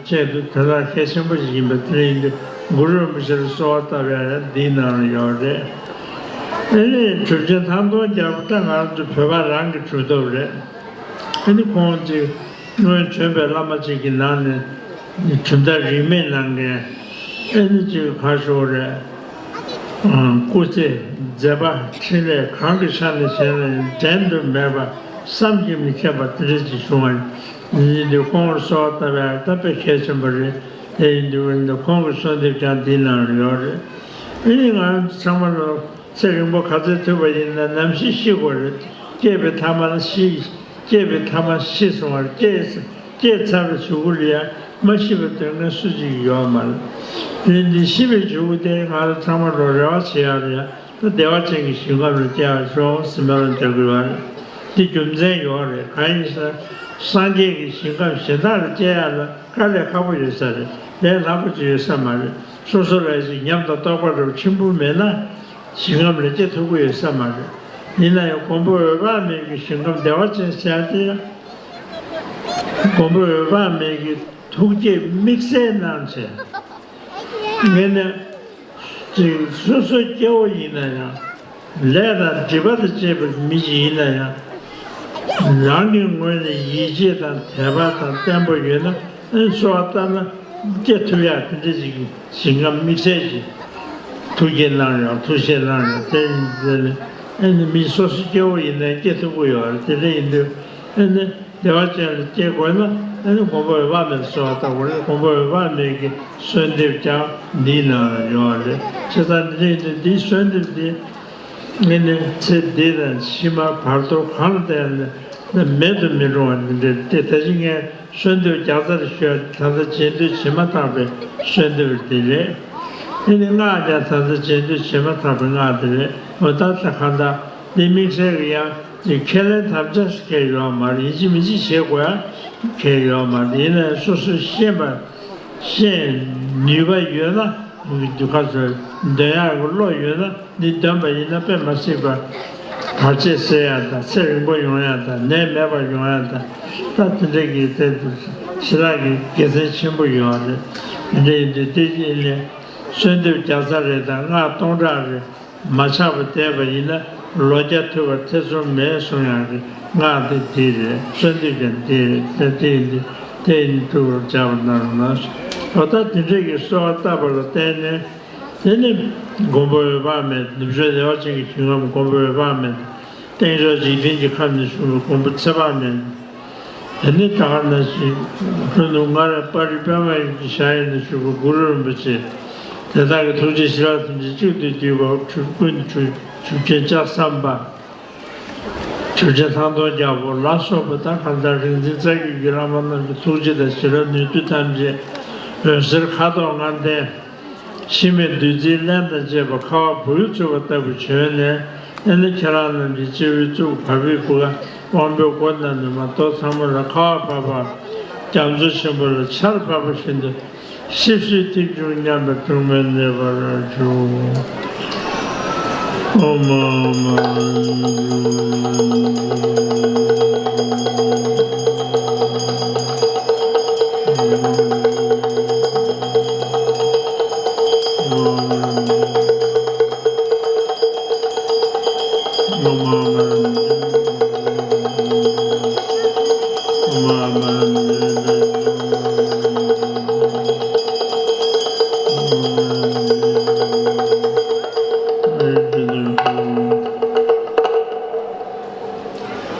ཆེད་དུ་དོན་དག་གལ་ཆེན་པོ་ཞིག་ཡིན་པ། དེ་ཡིན་དུས་གུ་རུ་རིན་པོ་ཆེར་གསོལ་བ་བཏབ་ཡ་ཡ་འདིའི་ནང་ལ་ཡོད་རེད། ཨེ་ནི་གྲུབ་ཆེན་ཐང་སྟོང་རྒྱལ་པོ་ད་ང་རང་ཚོ་བོད་པ་རང་གི་གྲུབ་ཐོབ་རེད། ཨེ་ནི་ཁོང་ཅིག་སྔོན་བྱོན་པའི་བླ་མ་ཅིག་གི་ནང་ནས་གྲུབ་མཐའ་རིས་མེད་གནང་མཁན། ཨེ་ནི་ཅིག་ག་ཞུ་རེད། སྐུ་ཚེ་མཛད་པ་འཕྲིན་ལས་གང་གི་ཆ་ནས་བྱས་ནས་འགྲན་དུ་མེད་པ་བསམ་གྱིས་མི་ཁྱབ་པ་དེ་འདྲ་ཅིག་བྱུང་བ་ཡིན་དུས་ཁོང་ལ་གསོལ་བ་བཏབ་ཡ་ད་དཔེ་གལ་ཆེན་པོ་རེད། དེ་ཡིན་དུས་འོན་ཏེ་ཁོང་གི་གསོལ་འདེབས་ཀྱང་འདིའི་ནང་ལ་ཡོད་རེད། ཨེ་ནི་ང་ཚང་མ་ལ་ཚེ་རིང་པོ་ག་ཚོད་ཐུབ་པ་ཡིན་ན་ནམ་ཤི་ཤི་དགོས་རེད། སྐྱེས་པའི་ཐ་མ་ལ་ཤི། སྐྱེས་པའི་ཐ་མ་ཤི་སོང་བར་སྐྱེས། སྐྱེས་ཚར་བའི་གཞུག་གུ་ལ་ཡང་མ་ཤི་བའི་དོན་ངན་སུ་གཅིག་ཡོད་མ་རེད། དེ་འདི་ཤི་བའི་གཞུག་གུ་དེ་ང་རང་ཚང་མ་ལ་རེ་བ་བྱེད་ཡག་ལ་ཡང་ད་བདེ་བ་ཅན་གྱི་ཞིང་ཁམས་ལ་སྐྱེ་བར་ཤོག་ཟེར་སྨོན་ལམ་རྒྱག་གི་ཡོད་རེད། འདི་རྒྱུ་མཚན་ཡོད་རེད། གང་ཡིན་ཟེར་ན་སངས་རྒྱས་ཀྱི་ཞིང་ཁམས་གཞན་དག་ལ་སྐྱེ་ཡག་ལ་དཀའ་ལས་ཁག་པོ་ཡོད་ས་རེད། ལས་སླ་པོ་ཅིག་ཡོད་ས་མ་རེད། སོ་སོ་ལ་ཞིག་ཉམས་དང་རྟོགས་པ་འདྲ་བོ་ཆེན་པོ་མེད་ན་ཞིང་ཁམས་ལ་སྐྱེ་ཐུབ་ཀྱི་ཡོད་ས་མ་རེད། ཡིན་ན་ཡང་མགོན་པོ་འོད་དཔག་མེད་ཀྱི་ཞིང་ཁམས་བདེ་བ་ཅན་ཟེར་ཡ་དེ་ཡང་། མགོན་པོ་འོད་དཔག་མེད་ཀྱི་ཐུགས་བསྐྱེད་དམིགས་བསལ་གནང་བྱས། ངས་ནི་ཅིག་སོ་སོ་སྐྱེ་བོ་ཡིན་ན་ཡང་། ལས་དང་སྒྲིབ་པ་དང་བཅས་པའི་མི་ཞིག་ཡིན་ན་ཡང་། རང་གི་ངོས་ནས་ཡིད་ཆེས་དང་དད་པ་དང་བརྟན་པོ་ཡོད་ན་གསོལ་བ་བཏབ་ན་སྐྱེ་ཐུབ་ཡག་དེ་འདྲ་ཞིག་ཞིང་ཁམས་དམིགས་བསལ་ཞིག་ ཐུགས་བསྐྱེད་གནང་ཡོང་། ཐུགས་བཞེད་གནང་ཡོང་། དེ་ཡིན་ཙང་ཨ་ནི་མི་སོ་སོ་སྐྱེ་བོ་ཡིན་ན་སྐྱེ་ཐུབ་ཀྱི་ཡོད་རེད། དེ་འདྲ་ཡིན་དུས་ཨ་ནི་བདེ་བ་ཅན་ལ་སྐྱེ་དགོས་ན་ཨ་ནི་མགོན་པོ་འོད་དཔག་མེད་གསོལ་བ་བཏབ་དགོས་རེད། མགོན་པོ་འོད་དཔག་མེད་ཀྱི་གསོལ་འདེབས་ཀྱང་འདིའི་ནང་ལ་ཡོད་རེད། བྱས་ཙང་འདི་འདྲ་ཡིན་དུས་འདིའི་གསོལ་འདེབས་འདི་ཨ་ནི་ཚེ་འདི་དང་ཕྱི་མ་བར་དོ་གང་ལ་བལྟས་ན་མེད་དུ་མི་རུང་བ་འདི་འདྲ་རེད། དེ་ད་ཅི་ངས་གསོལ་འདེབས་རྒྱག་རྩར་ཞུ་ཡ་ད་ལྟ་རྗེས་ཟློས་བྱེད་མ་ཐག་པའི་གསོལ་འདེབས་འདི་རེད། དེ་ནི་སྔགས་ཀྱང་ད་ལྟ་རྗེས་ཟློས་བྱེད་མ་ཐག་པའི་སྔགས་འདི་རེད། འོ་ད་ལྟ་གང་ལྟར་འདི་དམིགས་བསལ་གྱི་ཡང་འདི་ཁས་ལེན་དམ་བཅའ་ཞིག་གང་ཡང་ཡོད་མ་རེད། ཡིན་གཅིག་མིན་གཅིག་བྱེད་དགོས་ཡ་གང་ཡང་ཡོད་མ་རེད། ཡིན་ནའང་སོ་སོས་ཤེས་པ། ཤེས་ནུས་པ་ཡོད་ན། དུས་ཁ་ཚོད་འདོན་ཡག་གི་བློ་ཡོད་ན་འདི་འདོན་པ་ཡིན་ན་དཔེ་མ་སྲིད་པ་བར་ཆད་སེལ་ཡག་དང་ཚེ་རིང་པོ་ཡོང་ཡག་དང་ནད་མེད་པ་ཡོང་ཡག་དང་ད་དེ་འདྲ་གི་དེ་ཞེ་དྲག་གི་དགེ་མཚན་ཆེན་པོ་ཡོད་རེད། དེ་འདྲ་ཡིན་དུས་དེ་ཡིན་ནས་གསོལ་འདེབས་རྒྱག་ས་རེད་དང་སྔགས་སྟོང་ཕྲག་རེད། མ་ཆག་པར་བསྡད་པ་ཡིན་ན་ལོ་བརྒྱ་ཐུབ་པར་ཐེ་ཚོམ་མེད་གསུང་ཡག་གི་སྔགས་དེ་འདི་རེད། གསོལ་འདེབས་ཀྱང་འདི་རེད། དེ་དེ་ཡིན་དུས་དེ་ཡིན་ཐུགས་ལ་འཇགས་པ་གནང་རོགས་གནང་། འོ་ད་དེ་འདྲ་གི་གསོལ་བ་བཏབ་པ་ལ་བརྟེན་ནས་དེ་ནི་མགོན་པོ་འོད་དཔག་མེད་ནུབ་ཕྱོགས་བདེ་བ་ཅན་གྱི་ཞིང་ཁམས་མགོན་པོ་འོད་དཔག་མེད་རྟེན་མཆོག་འཇིག་རྟེན་གྱི་ཁམས་ནས་བྱུང་བའི་མགོན་པོ་ཚེ་དཔག་མེད། དེ་ནི་ད་ག་ནང་བཞིན་ལྷོ་ནུབ་མངའ་རིས་པར་རི་པདྨ་གཡུ་འཇིག་ཞལ་ནས་བཞུགས་པའི་གུ་རུ་རིན་པོ་ཆེ། དེ་དག་གི་ཐུགས་རྗེ་ཞི་བ་ཐམས་ཅད་གཅིག་ཏུ་བསྡུས་པ་གྲུབ་ཀུན་གྲུབ་གྲུབ་ཆེན་ལྕགས་ཟམ་པ། གྲུབ་ཆེན་ཐང་སྟོང་རྒྱལ་པོ་ལ་སོགས་པ་དང་གང་ལྟར་རིག་འཛིན་རྩ་རྒྱུད་ཀྱི་བླ་མ་རྣམས་ཀྱི་ཐུགས་རྗེ་དང་ཞི་བའི་ནུས་མཐུ་ཐམས་ཅད་འོད་ཟེར་ཁ་དོག་ལྔ་ལྡན། འཆི་མེད་བདུད་རྩིའི་རླན་དང་བཅས་པ་ཁ་བ་བུ་ཡུག་འཚུབ་པ་ལྟ་བུ་བྱོན་ནས་ཨ་ནི་ཁྱེད་རང་རྣམས་ཀྱི་སྤྱི་བོའི་གཙུག་བར་པའི་བུ་ག་དབང་པོའི་སྒོ་ནས་ནི་མ་གཏོགས་ཚང་མ་ལ་ཁ་བ་བབས་པ་རྒྱ་མཚོ་ཆེན་པོ་ལ་ཆར་བབས་པ་བཞིན་དུ་ཤི་གསོས་ཐེག་མཆོག་མཉམ་པའི་སྡུག་བསྔལ་གནས་པར་ཤོག་ཨོཾ།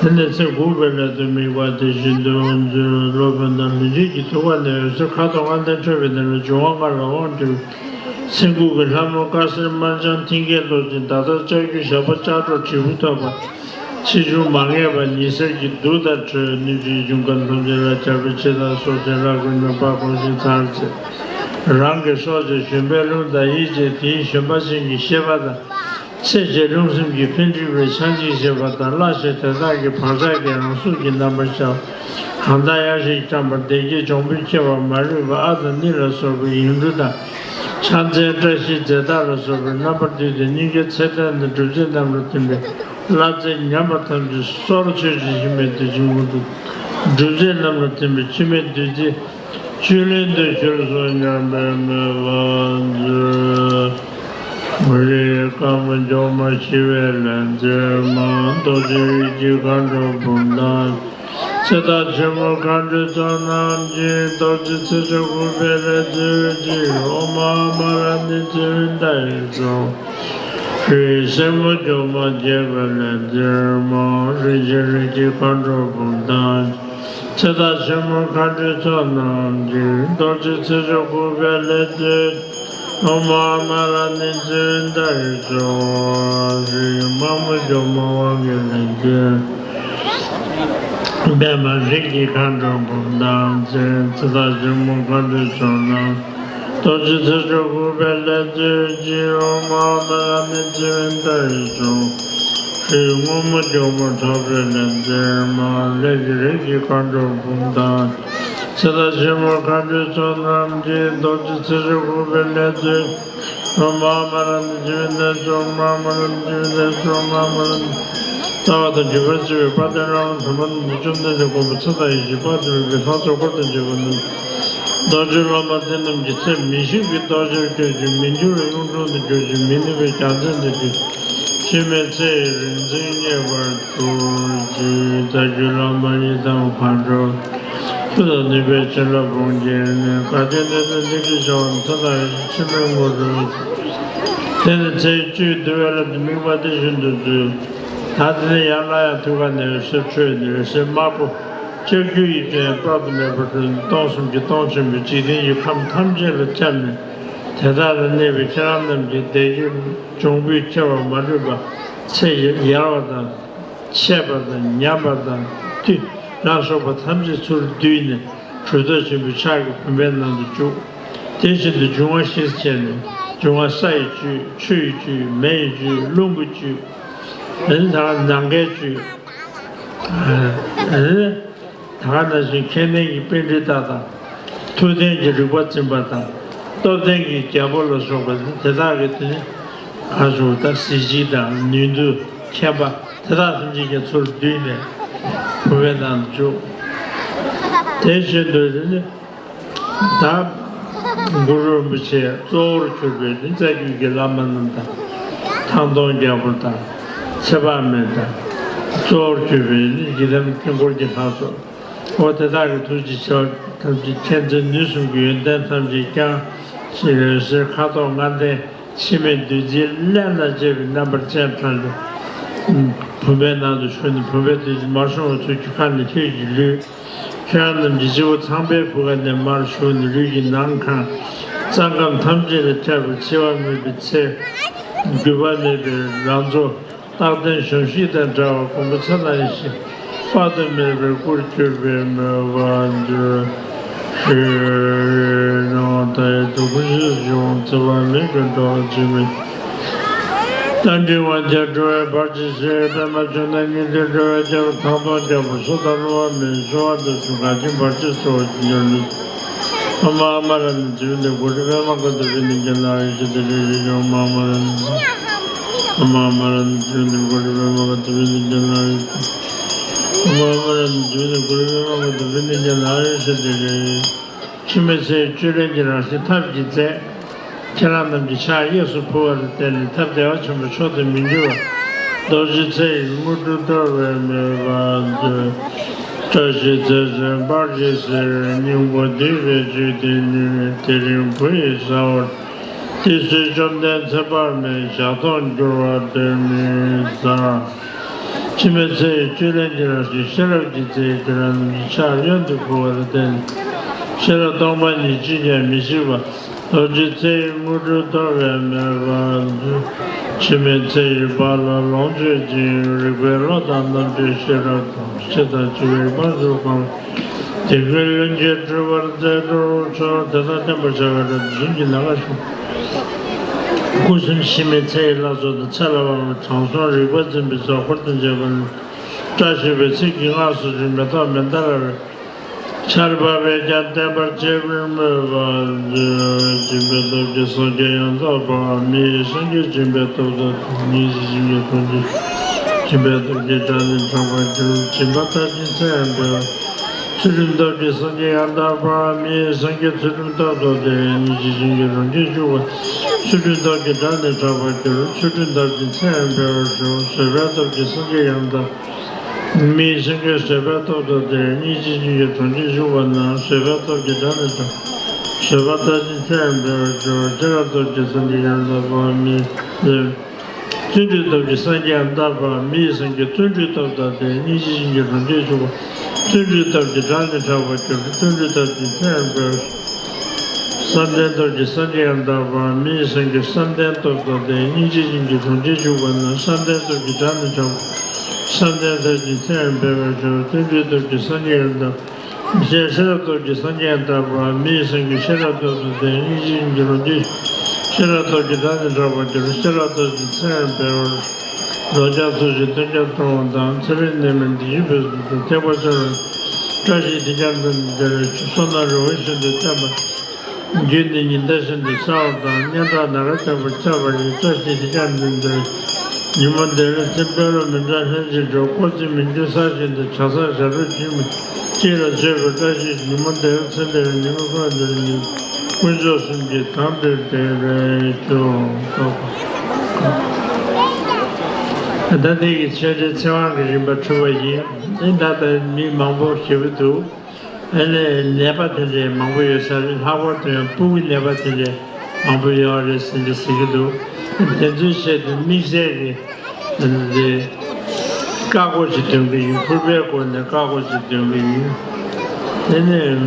དེ་ནས་ཚེ་འགུགས་པའི་སླད་དུ་དམིགས་པ་དེ་བཞིན་དུ་མཛོད་སློབ་དཔོན་དང་ལྷུན་གྱིས་གྲུབ་པ་ནས་འོད་ཟེར་ཁ་དོག་ལྔ་ལྡན་འཕྲོས་པའི་ནང་ལ་འབྱུང་བ་ལྔ་ལ་དབང་བསྒྱུར། ཚེ་འགུགས་ཀྱི་ལྷ་མོ་དཀར་སེར་དམར་ལྗང་མཐིང་གའི་གློག་ཅན་ཟླ་ལྟར་ལྕགས་ཀྱུ་ཞགས་པ་ལྕགས་སྒྲོག་དྲིལ་བུ་ཐོགས་པ། ཕྱིས་འབྱུང་མ་ངེས་པ་ཉི་ཟེར་གྱི་གདུགས་དང་འཕྲོད་ནུས་ཀྱི་འབྱུང་ཁམས་ཐམས་ཅད་ལ་ཁྱབ་པའི་ཕྱི་དང་སྲོག་ཆགས་ལ་ཀུན་ནས་དཔའ་ཁོང་ཞིང་མཚར་ཆེ། རང་གི་སྲོག་ཆགས་གཞོན་པའི་རླུང་དང་ཡིད་ཀྱི་དེའི་གཞོན་པ་ཅན་གྱི་ཤེས་པ་དང་། ཚེ་གཅིག་རླུང་སེམས་ཀྱི་འཕེལ་འགྲིབ་པའི་ཆགས་འཇིག་ཤེས་པ་དང་སླ་ཞིང་དེ་དག་གི་བག་ཆགས་ཀྱི་རང་གཟུགས་ཀྱི་རྣམ་པར་ཤར་བ། གང་དག་ཡང་ཞིག་འཁྱམས་པར་བདེ་སྐྱིད་འབྱུང་པོས་ཁྱེར་བ་མ་ལུས་པ་ཨ་དང་ནི་ལ་སོགས་པའི་ཡིག་འབྲུ་དང་། ཕྱག་མཚན་བཀྲ་ཤིས་རྫས་བདག་ལ་སོགས་པའི་རྣམ་པར་བསྡུས་ཏེ་སྙིང་གའི་ཚད་ལྡན་དུ་སྒྲུབ་བྱེད་རྣམས་ལ་ཐིམ་པས་བླ་རྫས་ཉམས་པ་ཐམས་ཅད་སོར་ཆུད་ཅིང་ཞི་བའི་བདེ་ཆེན་ཀུན་ཏུ་སྒྲུབ་བྱེད་རྣམས་ལ་ཐིམ་པས་འཆི་མེད་བདུད་རྩིའི་བཅུད་ལེན་དུ་གྱུར་སོ་སྙམ་པའི་མོས་པ་མཛོད། རིགས་དཀར་མོ་མགྱོགས་མ་ཞི་བའི་ལྷ་མཛེས་མ། རྡོ་རྗེ་རིགས་ཀྱི་མཁའ་འགྲོ་འབུམ་དང་། ཚེ་བདག་ཆེན་པོ་མཁའ་འགྲོའི་ཚོགས་རྣམས་ཀྱིས། རྡོ་རྗེ་ཚེ་མཆོག་འགུགས་པའི་ལྷ་མཛོད་ཅིག་ཨོཾ་ཨཱཿ་མ་ར་ཎི་ཙི་ཝི་ཏ་ཡེ་སྭཱ་ཧཱ། རིགས་སྲས་མོ་མགྱོགས་མ་རྒྱས་པའི་ལྷ་མཛེས་མ། རིན་ཆེན་རིགས་ཀྱི་མཁའ་འགྲོ་འབུམ་དང་། ཚེ་བདག་ཆེན་པོ་མཁའ་འགྲོའི་ཚོགས་རྣམས་ཀྱིས། རྡོ་རྗེ་ཚེ་མཆོག་འགུགས་པའི་ལྷ་མཛོད། ཨོཾ་ཨཱཿ་མ་ར་ཎི་ཙི་ཝི་ཏ་ཡེ་སྭཱ་ཧཱ། རིགས་དམར་མོ་མགྱོགས་མ་དབང་གི་ལྷ་མཛོད། པདྨ་རིགས་ཀྱི་མཁའ་འགྲོ་འབུམ་དང་བཅས། ཚེ་བདག་ཆེན་པོ་མཁའ་འགྲོའི་ཚོགས་རྣམས། རྡོ་རྗེ་ཚེ་མཆོག་འགུགས་པའི་ལྷ་མཛོད་ཅིག་ཨོཾ་ཨཱཿ་མ་ར་ཎི་ཙི་ཝི་ཏ་ཡེ་སྭཱ་ཧཱ། རིགས་སྔོན་མོ་མགྱོགས་མ་ཐོགས་པའི་ལྷ་མཛེས་མ། ལས་ཀྱི་རིགས་ཀྱི་མཁའ་འགྲོ་འབུམ་དང་། ཚེ་བདག་ཆེན་པོ་མཁའ་འགྲོའི་ཚོགས་རྣམས་ཀྱིས། རྡོ་རྗེ་ཚེ་མཆོག་འགུགས་པའི་ལྷ་མཛོད། ཨོཾ་ཨཱཿ་མ་ར་ཎི་ཙི་ཝི་ཏ་ཡེ་སྭཱ་ཧཱ། ཨོཾ་ཨཱཿ་མ་ར་ཎི་ཙི་ཝི་ཏ་ཡེ་སྭཱ་ཧཱ། ཨོཾ་ཨཱཿ་མ་ར་ཎི། ལྟ་བ་དང་བརྒྱུད་པར་བརྩི་བའི་དཔལ་ལྡན་བླ་མ་དམ་པ་རྣམས་ཀྱི་བཅོམ་ལྡན་འདས་མགོན་པོ་ཚེ་དང་ཡེ་ཤེས་དཔལ་སྟེར་བའི་ལྷ་ཚོགས་འཁོར་དང་བཅས་པ་རྣམས། རྡོ་རྗེ་སློབ་མ་དེ་རྣམས་ཀྱི་ཚེ་མི་ཤིགས་པའི་ལྟོ་ཆས་སྤྱོད་ཅིང་། མི་འགྱུར་བའི་གཡུང་དྲུང་དུ་གྱུར་ཅིང་། མི་ནུབ་པའི་རྒྱལ་མཚན་དུ་གྱུར། འཆི་མེད་ཚེ་ཡི་རིག་འཛིན་བརྙེས་པར་གྱུར་ཅིག་རྩ་བརྒྱུད་བླ་མ་ཡི་དམ་མཁའ་འགྲོ། མཐུ་དང་ནུས་པའི་བྱིན་རླབས་དབང་བསྐྱེད་ནས། དགའ་ལྡན་ནས་ཚེ་འདི་འདྲའི་བྱ་བ་མཐའ་དག་ཡེ་ཤེས་འཆི་མེད་ངོ་སྤྲོད། དེ་ནས་ཚེས་བཅུའི་འདུལ་བའི་ལམ་དུ་དམིགས་པ་དེ་བཞིན་དུ་མཛོད། ད་དེ་ནས་ཡང་སླར་ཡང་ཐུགས་ཀ་ནས་འོད་ཟེར་འཕྲོས་ནས་འོད་ཟེར་དམར་པོ་ལྕགས་ཀྱུ་ཡིས་བྲན་དཔག་ཏུ་མེད་པར་འཕྲོས་ནས་སྟོང་གསུམ་གྱི་སྟོང་ཆེན་པོའི་འཇིག་རྟེན་གྱི་ཁམས་ཐམས་ཅད་ལ་ཁྱབ་ནས། དེ་དག་ལ་གནས་པའི་ཁྱེད་རང་རྣམས་ཀྱི་བདེ་སྐྱིད་འབྱུང་པོའི་ཁྱབ་པ་མ་ལུས་པ་ཚེ་ཡར་བ་དང་། ཆད་པ་དང་ཉམས་པ་དང་མཐུ་ལ་སོགས་པ་ཐམས་ཅད་ཚུར་བསྡུས་ནས་གྲུབ་ཐོབ་ཆེན་པོའི་ཕྱག་གི་བུམ་པའི་ནང་དུ་བཅུག། དེ་བཞིན་དུ་འབྱུང་བ་བཞི་བྱས་ནས་འབྱུང་བ་ས་ཡི་བཅུད། ཆུ་ཡི་བཅུད། མེ་ཡི་བཅུད། རླུང་གི་བཅུད། ཨ་ནི་ད་ག་ནམ་མཁའི་བཅུད། ཨ་ནི་ད་ག་ནང་བཞིན་མཁྱེན་ལྡན་གྱི་པཎྜི་ཏ་དང་། ཐུབ་བསྟན་གྱི་རིག་པ་འཛིན་པ་དང་། སྟོབས་ལྡན་གྱི་རྒྱལ་པོ་ལ་སོགས་པ་དེ་དག་གི་དེ་ནི་གང་བྱུང་དང་། གཟི་བརྗིད་དང་ནུས་མཐུ་མཁྱེན་པ་དེ་དག་ཐམས་ཅད་ཀྱང་ཚུར་བསྡུས་ནས་བུམ་པའི་ནང་དུ་བཅུག། དེ་བཞིན་དུ་དེ་ནི་ད་གུ་རུ་རིན་པོ་ཆེ་གཙོ་བོར་གྱུར་པའི་ནི་རྩ་རྒྱུད་ཀྱི་བླ་མ་རྣམས་དང་། ཐང་སྟོང་རྒྱལ་པོ་དང་། ཚེ་དཔག་མེད་དང་། གཙོ་བོར་གྱུར་པའི་ནི་ཡི་དམ་དཀྱིལ་འཁོར་གྱི་ལྷ་ཚོགས། འོ་དེ་དག་གི་ཐུགས་རྗེ་ཆེ་བ་ཐམས་ཅད་མཁྱེན་བརྩེ་ནུས་གསུམ་གྱི་ཡོན་ཏན་ཐམས་ཅད་ཀྱང་། ཞེས་འོད་ཟེར་ཁ་དོག་ལྔ་ལྡན་འཆི་མེད་བདུད་རྩིའི་རླན་དང་བཅས་པའི་རྣམ་པར་སྤྱན་དྲངས་ཏེ། བུམ་པའི་ནང་དུ་ཞུགས་ནས་བུམ་པའི་བདུད་རྩི་མར་བྱུང་བ་ཚུལ་གྱིས་ཁ་ནས་ལྷོད་ཀྱིས་བླུད། ཁྱེད་རང་རྣམས་ཀྱི་སྤྱི་བོ་ཚངས་པའི་བུ་ག་ནས་མར་ཞུགས་ནས་ལུས་ཀྱི་ནང་ཁང་། རྩ་ཁམས་ཐམས་ཅད་ལ་ཁྱབ་པའི་འཆི་བ་མེད་པའི་ཚེ། རྒུད་པ་མེད་པའི་རང་གཙོ། རྟག་བརྟན་གཞོམ་གཞིག་དང་བྲལ་བ་མགོན་པོ་ཚེ་དང་ཡེ་ཤེས་དཔག་ཏུ་མེད་པའི་སྐུར་གྱུར་པའི་མོས་པ་མཛོད། ཧྲཱིཿ། ནང་དང་ཡང་དུ་ཀུན་གཞི་འབྱུང་འཚེ་བ་མེད་པའི་འགྲོ་བ་འཇིགས་མེད། རྟ་མགྲིན་དབང་རྒྱལ་འགྲོ་བའི་བར་ཆད་སེལ། པདྨ་འབྱུང་གནས་སྙིང་ཐིག་འགྲོ་བའི་རྒྱལ་པོ་ཐང་སྟོང་རྒྱལ་པོ། སྲོག་དང་རླུང་བ་མེ་ཡི་ཤོར་བ་དང་བྱུང་གང་ཅི་བར་ཆད་སོལ་བར་ཤོག། ཨོཾ་ཨ་མ་ར་ནི་ཛི་བི་ནི་གུ་རུ་པདྨ་ཀ་ཏི་བི་ནི་ག་ན་རེ་ཤི་ཏི་རེ་ཤི་ཨོཾ་ཨ་མ་ར་ནི། ཨོཾ་ཨ་མ་ར་ནི་ཛི་བི་ནི་གུ་རུ་པདྨ་ཀ་ཏི་བི་ནི་ག་ན་རེ་ཤི། ཨོཾ་ཨ་མ་ར་ནི་ཛི་བི་ནི་གུ་རུ་པདྨ་ཀ་ཏི་བི་ནི་ག་ན་རེ་ཤི་ཏི་རེ། འཆི་མེད་ཚེའི་བཅུད་ལེན་གྱི་རང་བཞིན་ཐབས་ཀྱི་རྫས། ཁྱེད་རང་རྣམས་ཀྱི་ཕྱག་གཡས་སུ་ཕུལ་བ་ལ་བརྟེན་ནས་ཐབས་བདེ་བ་ཆེན་པོ་མཆོག་ཏུ་མི་འགྱུར་བ། རྡོ་རྗེ་ཚེ་ཡི་དངོས་གྲུབ་ཐོབ་པའི་མོས་པ་མཛོད། བཀྲ་ཤིས་རྩེ་གསུམ་འབར་གྱིས་བསིལ། སྙིང་པོ་འདུས་པའི་བཅུད་དེ་ནི། དེ་རིང་བུ་ཡི་ས་འོག་ཏུ། དེ་ཚེ་བཅོམ་ལྡན་ཚེ་དཔག་མེད་ཞག་སྟོང་འགྱུར་བ་དེ་ནི་ཟ། འཆི་མེད་ཚེ་ཡི་བཅུད་ལེན་གྱི་རང་བཞིན་ཤེས་རབ་ཀྱི་རྩལ་གྱིས་ཁྱེད་རང་རྣམས་ཀྱི་ཕྱག་གཡོན་དུ་ཕུལ་བ་ལ་བརྟེན་ནས་ཤེས་རབ་སྟོང་པ་ཉིད་ཅིས་ཀྱང་མི་ཤིགས་པ། རྡོ་རྗེ་ཚེ་ཡི་དངོས་གྲུབ་ཐོབ་པའི་མོས་པ་མཛོད། འཆི་མེད་ཚེ་ཡི་བར་ལ་ལོངས་སྤྱོད་ཅིང་། རིག་པའི་བློ་དང་རྣམ་དཔྱོད་ཤེས་རབ་དང་། ཤེས་དང་བྱ་བའི་དབང་ཕྱུག་གང་། དེ་ཀུན་ལྷུན་གྱིས་གྲུབ་པར་མཛད་དུ་གསོལ། དེ་དག་བསྟན་པ་བྱ་བའི་རབ་ཏུ་བྱིན་གྱིས་བརླབ་པར་ཤོག། སྐུ་གསུམ་འཆི་མེད་ཚེ་ཡི་ལྷ་ཚོགས་དང་། ཚེ་ལ་དབང་བའི་དྲང་སྲོང་རིག་པ་འཛིན་པའི་གཟའ་འཁོར་དང་བཅས་པ་རྣམས། བཀྲ་ཤིས་པའི་ཚིག་གིས་བསྔགས་སུ་ཞུ། མེ་ཏོག་མན་དཱ་ར་བའི་ཆར་འབབ་པས་ཀྱང་བརྟན་པར་བྱེད་པར་མོས་པ་མཛོད། སྦྱིན་པའི་སྟོབས་ཀྱིས་སངས་རྒྱས་ཡང་དག་པ། མི་ཡི་སེམས་ཀྱིས་སྦྱིན་པའི་སྟོབས་ཐོབ་སྟེ། སྙིང་རྗེ་སྦྱིན་གྱི་གྲོང་ཁྱེར། སྦྱིན་པའི་སྟོབས་ཀྱིས་དགྲ་ནི་ཕྲག་པར་འགྱུར། སྦྱིན་པ་མཐར་ཕྱིན་ཚེ་ཡང་འཕེལ་བར། ཚུལ་ཁྲིམས་སྟོབས་ཀྱིས་སངས་རྒྱས་ཡང་དག་པ། མི་ཡི་སེམས་ཀྱིས་ཚུལ་ཁྲིམས་སྟོབས་ཐོབ་སྟེ། སྙིང་རྗེ་སྦྱིན་གྱི་གྲོང་ཁྱེར་ཞུགས་པ། ཚུལ་ཁྲིམས་སྟོབས་ཀྱིས་དགྲ་ནི་ཕྲག་པར་འགྱུར། ཚུལ་ཁྲིམས་མཐར་ཕྱིན་ཚེ་ཡང་འཕེལ་བར་འགྱུར། བཟོད་པའི་སྟོབས་ཀྱིས་སངས་རྒྱས་ཡང་དག་མི་ཡི་སེམས་ཀྱིས་བཟོད་པའི་སྟོབས་ཐོབ་སྟེ། སྙིང་རྗེ་སྦྱིན་གྱི་གྲོང་ཁྱེར་ཞུགས་པ་ན། བཟོད་པའི་སྟོབས་ཀྱིས་དགྲ་ནི་ཕྲག་བཟོད་པ་མཐར་ཕྱིན་ཚེ་ཡང་འཕེལ་བར་འགྱུར། ཤེས་རབ་སྟོབས་ཀྱིས་སངས་རྒྱས་ཡང་དག་པ། མི་ཡི་བརྩོན་འགྲུས་སྟོབས་ཀྱིས་སངས་རྒྱས་ཡང་དག་པ། མི་ཡི་སེམས་ཀྱིས་བརྩོན་འགྲུས་སྟོབས་ཐོབ་སྟེ། སྙིང་རྗེ་སྦྱིན་གྱི་གྲོང་ཁྱེར་ཞུགས་པ། བརྩོན་འགྲུས་སྟོབས་ཀྱིས་དགྲ་ནི་ཕྲག་པར་འགྱུར། བརྩོན་འགྲུས་སྟོབས་ཀྱིས་ཚེ་ཡང་འཕེལ་བར། བསམ་གཏན་སྟོབས་ཀྱིས་སངས་རྒྱས་ཡང་དག་པ། མི་ཡི་སེམས་ཀྱིས་བསམ་གཏན་སྟོབས་ཐོབ་སྟེ། སྙིང་རྗེ་སྦྱིན་གྱི་གྲོང་ཁྱེར་ཞུགས་པ་ན། བསམ་གཏན་སྟོབས་ཀྱིས་དགྲ་ནི་ཕྲག་པར། བསམ་གཏན་སྟོབས་ཀྱིས་ཚེ་ཡང་འཕེལ་བར་འགྱུར། བརྩོན་འགྲུས་སྟོབས་ཀྱིས་སངས་རྒྱས་ཡང་དག་ཤེས་རབ་སྟོབས་ཀྱིས་སངས་རྒྱས་ཡང་དག་པ། མི་ཡི་སེམས་ཀྱིས་ཤེས་རབ་སྟོབས་ཐོབ་སྟེ། སྙིང་རྗེ་སྦྱིན་གྱི་གྲོང་ཁྱེར། ཤེས་རབ་སྟོབས་ཀྱིས་དགྲ་ནི་ཕྲག་པར་འགྱུར། ཤེས་རབ་སྟོབས་ཀྱིས་ཚེ་ཡང་འཕེལ་བར། འདོད་ཆགས་ཚོལ་ཞིང་སྟོན་ཆ་སྤྲོ་བ་དང་། ཚེ་རིང་ནད་མེད་བདེ་སྐྱིད་འཕེལ་ཚུལ་དང་། ཐེག་པ་ཆེ་བའི་བཀྲ་ཤིས་དེས་ཀྱང་དེ་ནི་བདེ་བའི་ཕྱིར། བསོད་ནམས་རི་བོ་བཞིན་དུ་བརྟན་པ། རྒྱུ་ནི་ཉི་ཟླ་བཞིན་དུ་གསལ་བ་དང་། སྙན་གྲགས་ནམ་མཁའ་དང་པོར་ཁྱབ་པ་ཡི། བཀྲ་ཤིས་དེས་ཀྱང་དེ་ནི་བདེ་བའི་ཕྱིར། ཉི་མ་འདི་རུ་མཚན་དཔལ་ལོ་མི་འདྲ་ལྷན་ཅིག་འགྲོ། སྐུ་ཚེ་མི་འགྱུར་ས་བཞིན་དུ། བྱ་བཟང་ཞབས་ལུས་རྒྱུན་མི་གཅིག་ལ་བརྗོད་པའི་བཀྲ་ཤིས་ཉི་མ་འདི་རུ་མཚན་དེ་རུ་ཉི་མ་ཁོ་འདི་རུ་ཉིད། དཀོན་མཆོག་གསུམ་གྱི་དམ་པའི་བདེ་བའི་མཆོག་ད་ལྟ་འདི་གི་ཆོས་འབྲེལ་ཚེ་དབང་གི་རིམ་པ་གྲུབ་པ་ཡིན། འདི་ད་ལྟ་མི་མང་པོ་ཞེ་པོ་འདུག་ཨ་ནི་ནད་པ་དེ་འདྲའི་མང་པོ་ཡོད་ས་རེད། ལྷག་པར་དུ་ཡང་སྤུ་གུའི་ནད་པ་དེ་འདྲའི་མང་པོ་ཡོད་རེད་ཟེར་འདི་ཟེར་གྱི་འདུག་དེ་ཚོའི་ཆེད་དུ་དམིགས་བསལ་གྱི་འདི་བཀའ་བསྒོ་ཅིག་འདོན་གྱི་ཡིན། ཕུར་པའི་སྒོ་ནས་བཀའ་བསྒོ་ཅིག་འདོན་གྱི་ཡིན། དེ་ནས།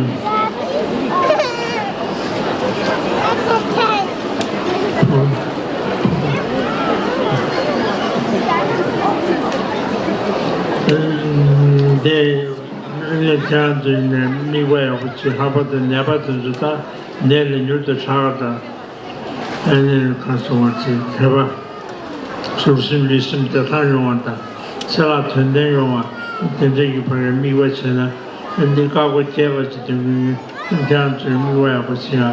དེ་ནས་ཁྱེད་རང་ཚོའི་ནས་དམིགས་པ་ཡག་པོ་བྱེད། ལྷག་པར་དུ་ནད་པ་དེ་ཚོ་ད་ནད་ལས་མྱུར་དུ་དྲག་དང་། ཨ་ནི་ག་སོང་བ་ཚེ་དད་པ། ཟུར་སེམས་ལུས་སེམས་བདེ་ཐང་ཡོང་བ་དང་། ཚེ་ལ་དོན་ལྡན་ཡོང་བ། དེ་འདྲ་གི་བར་དམིགས་པ་བྱས་ན། ཨ་ནི་བཀའ་བསྒོ་རྒྱས་པ་ཅིག་འདོན་གྱི་ཡོད། ཁྱེད་རང་ཚོས་དམིགས་པ་ཡག་པོ་བྱེད་ཨ།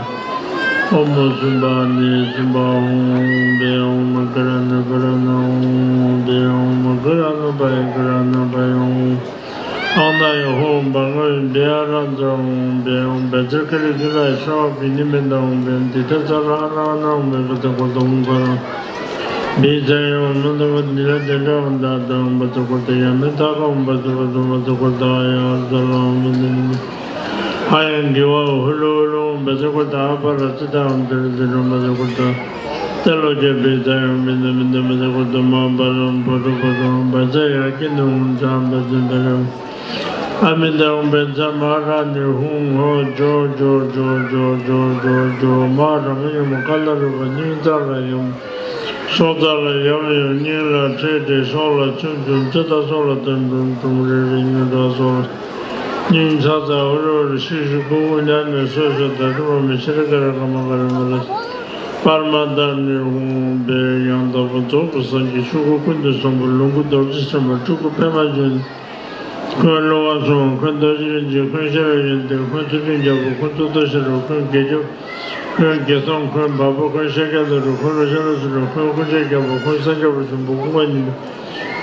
ཨོཾ་སུམྦྷ་ནི་སུམྦྷ་ཧཱུྃ་བྷེ། ཨོཾ་ག་ར་ཎ་ག་ར་ཎ་ཧཱུྃ་བྷེ། ཨོཾ་ག་ར་ཎ་པ་ཡ་ག་ར་ཎ་པ་ཡ་ཧཱུྃ། ཨང་ན་ཡ་ཧོ་བ་ང་ཡ་བེ་ཨ་ར་ཛ་ཧོ་བེ་ཧོ་བེ་ཙ་ཀ་ལི་ཀི་ལ་ཡ་ཤ་བ་བི་ནི་མེ་ད་ཧོ་བེ་དི་ཏ་ཙ་ར་ན་ན་ཧོ་བེ་བ་ཙ་ཀོ་ཏ་ཧོ་བ་ར་བི་ཙ་ཡ་ཧོ་མ་ད་བ་ནི་ལ་དེ་འདྲ་ཧོ་ད་ད་ཧོ་བ་ཙ་ཀོ་ཏ་ཡ་མེ་ད་ཀ་ཧོ་བ་ཙ་ཀོ་ཏ་བ་ཙ་ཀོ་ཏ་ཡ་ཛ་ལ་ཧོ་བེ་ནི་ཧ་ཡང་གི་བ་ཧུ་ལུ་ཧུ་ལུ་ཧོ་བེ་ཙ་ཀོ་ཏ་ཨ་པ་ར་ཙི་ཏ་ཧོ་བེ་ཙ་ཀོ་ཏ། ཏེ་ལོ་ཀེ་བི་ཛ་ཡོ་མི་ནུ་མི་ནུ་མི་ཛ་ཀོ་ཏུ་མ་བ་ར་བ་རུ་བ་རུ་བ་ཛ་ཡ་ཀི་ནུ་ཧུང་ཛ་བ་ཛུ་བ་རུ། ཨ་མི་ད་ཧུང་བེ་ཛ་མ་ར་ནི་ཧུང་ཧོ་ཇོ་ཇོ་ཇོ་ཇོ་ཇོ་ཇོ་ཇོ། མ་ར་མ་ཡོ་མ་ཀ་ལ་རུ་བ་སྙིང་རྩ་ལ་ཡོམ། སྲོག་རྩ་ལ་ཡོམ་ཡོམ། སྙིང་ལ་ཁྲེ་ཁྲེ། སྲོག་ལ་ཆུམ་ཆུམ། ཙི་ཏ་སྲོག་ལ་ཏུམ་ཏུམ་ཏུམ་རེ་རེ། སྙིང་ཁྲག་སྲོག་ལ། སྙིང་ཚ་ཚ་འུར་འུར་ཤིག་ཤིག་ཁུ་ཁུ་ཉ་ཉ་སོ་སོ་ད་དུ་བ་མི་ཤི་ར་ཀ་ར་ཀ་མ་ཀ་ར་མ་ལ་པར་མ་དར་ནི་ཧུང་བེ་ཡང་དག་པར་རྫོགས་པའི་སངས་རྒྱས་ཆོས་སྐུ་ཀུན་ཏུ་བཟང་པོ་ལོངས་སྐུ་རྡོ་རྗེ་སེམས་དཔའ་སྤྲུལ་སྐུ་པད་མ་འབྱུང་། འཁོན་ཀླུ་དབང་སྲུང་། འཁོན་རྡོ་རྗེ་རིན་ཆེན། འཁོན་ཤེས་རབ་ཡོན་ཏན། འཁོན་ཚུལ་ཁྲིམས་རྒྱལ་པོ། འཁོན་གཙུག་ཏོར་ཤེས་རབ། འཁོན་དགེ་སྦྱོར། འཁོན་དགེ་མཚུངས། འཁོན་བ་སྤུ། འཁོན་ཤཱཀྱ་ལྷ་དྲུག། འཁོན་རོ་ཤ་ལ་སུ་དྲུག། འཁོན་སྐུ་མཆེད་རྒྱལ་པོ། འཁོན་སངས་རྒྱས་པ་ཆེན་པོ་ཀུན་དགའ་སྙིང་པོ།